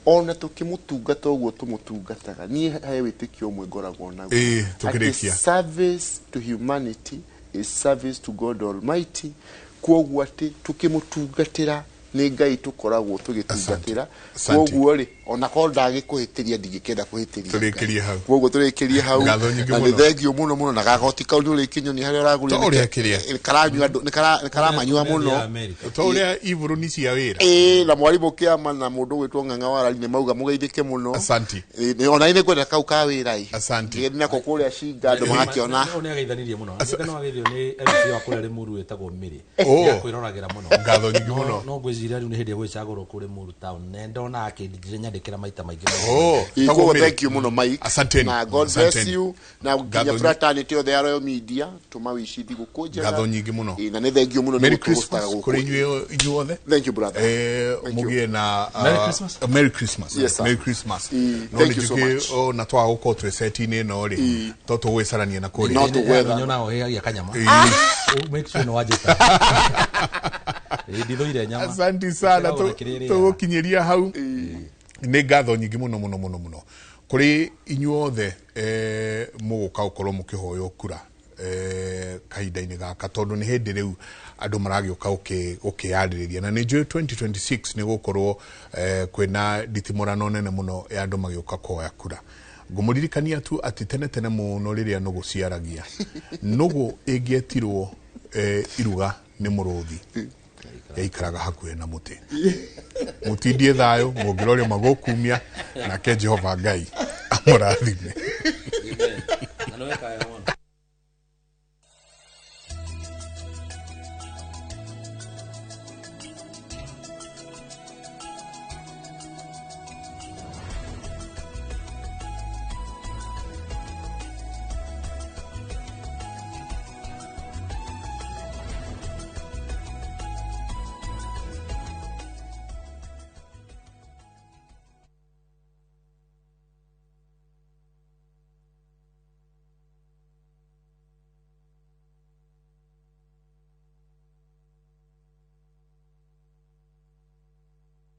ona tũkĩmũtungata ũguo tũmũtungataga, niĩ he wĩtĩkio ũmwe ngoragwo naguo. Tũkĩrĩkia. Atĩ service to humanity is service to God Almighty. Kwoguo atĩ tũkĩmũtungatĩra nĩ Ngai tũkoragwo tũgĩtungatĩra. Asante. Kwoguo rĩ, Ona korwo ndagĩkũhĩtĩria, ndingĩkĩenda kũhĩtĩria. Tũrĩkĩrie hau. Koguo tũrĩkĩrie hau. Ngatho nyingĩ Na nĩ mũno. thengio mũno mũno, na gagoti kau nĩ ũrĩkĩnyonia harĩa ũragũrire. To ũrĩa kĩrĩa. Nĩ karanyua andũ, nĩ karamanyua mũno. To ũrĩa ibũrũni cia wĩra. Ĩĩ, na mwarimũ kĩama na mũndũ ũgwĩtwo Ng'ang'a wa Rari nĩ mauga mũgeithĩke mũno. Asanti. Ona nĩ ngwenda kau ka wĩra ĩ. Asanti. Ngĩthiĩ nako kũrĩa Cinga andũ magakĩona. Nĩ ageithanirie mũno. Nĩ no ageithio nĩ MC wa kũrĩa Limuru wĩtagwo Mary. Oh. Nĩakwĩroragĩra mũno. Ngatho nyingĩ mũno. No ngwĩciria rĩu nĩ hĩndĩ ya gwĩcagũrwo kũrĩ Limuru town. Na ndona akĩnyandĩkĩra maita maingĩ mũno. Oh, Ĩĩ, tagwo koguo Mary. thank you mũno, Mike. Asanteni. Na God bless Asanteni. you, na nginya Ngatho fraternity yothe ya Royal Media tũmawici thigũkũ njega. Ngatho nyingĩ mũno. Ĩĩ, na nĩ thank you mũno nĩ Merry gũtũhostaga Christmas gũkũ. kũrĩ inyuĩ inyuothe. Thank you, brother. Thank you. Mũgĩe na Merry Christmas. Merry Christmas. Yes, sir. Merry Christmas. Ĩĩ, No thank nĩ you so njũkĩ much. o na twaga gũkorwo twĩ set-inĩ ĩno rĩ, to tũgwĩcarania na kũrĩa. No tũgwetha. Nyonaga ũhĩhagia kanyama. Ĩĩ. Make sure nĩ wanjĩta. Ĩĩ, ndithũire nyama. Asante sana. Ndĩragũra kĩrĩa ĩrĩaga. Tũgũkinyĩria hau. Nĩ ngatho nyingĩ mũno mũno mũno mũno kũrĩ inyuothe mũgũka gũkorwo mũkĩhoywo kura kahinda-inĩ gaka, tondũ nĩ hĩndĩ rĩu andũ maragĩũka gũkĩyarĩrĩria, na nĩ njũĩ 2026 nĩ gũkorwo kwĩna nditimũrano nene mũno ya andũ magĩũka kũhoya kura. Ngũmũririkania tu atĩ tene tene mũno rĩrĩa nũgũ ciaragia, nũgũ ĩngĩetirwo iruga nĩ mũrũthi, yaikaraga hakuhĩ na mũtĩ. Mũtindie thayũ, mũngĩrorio magũkumia, nake Jehova Ngai amũrathime. Na nĩ weka wega mũno.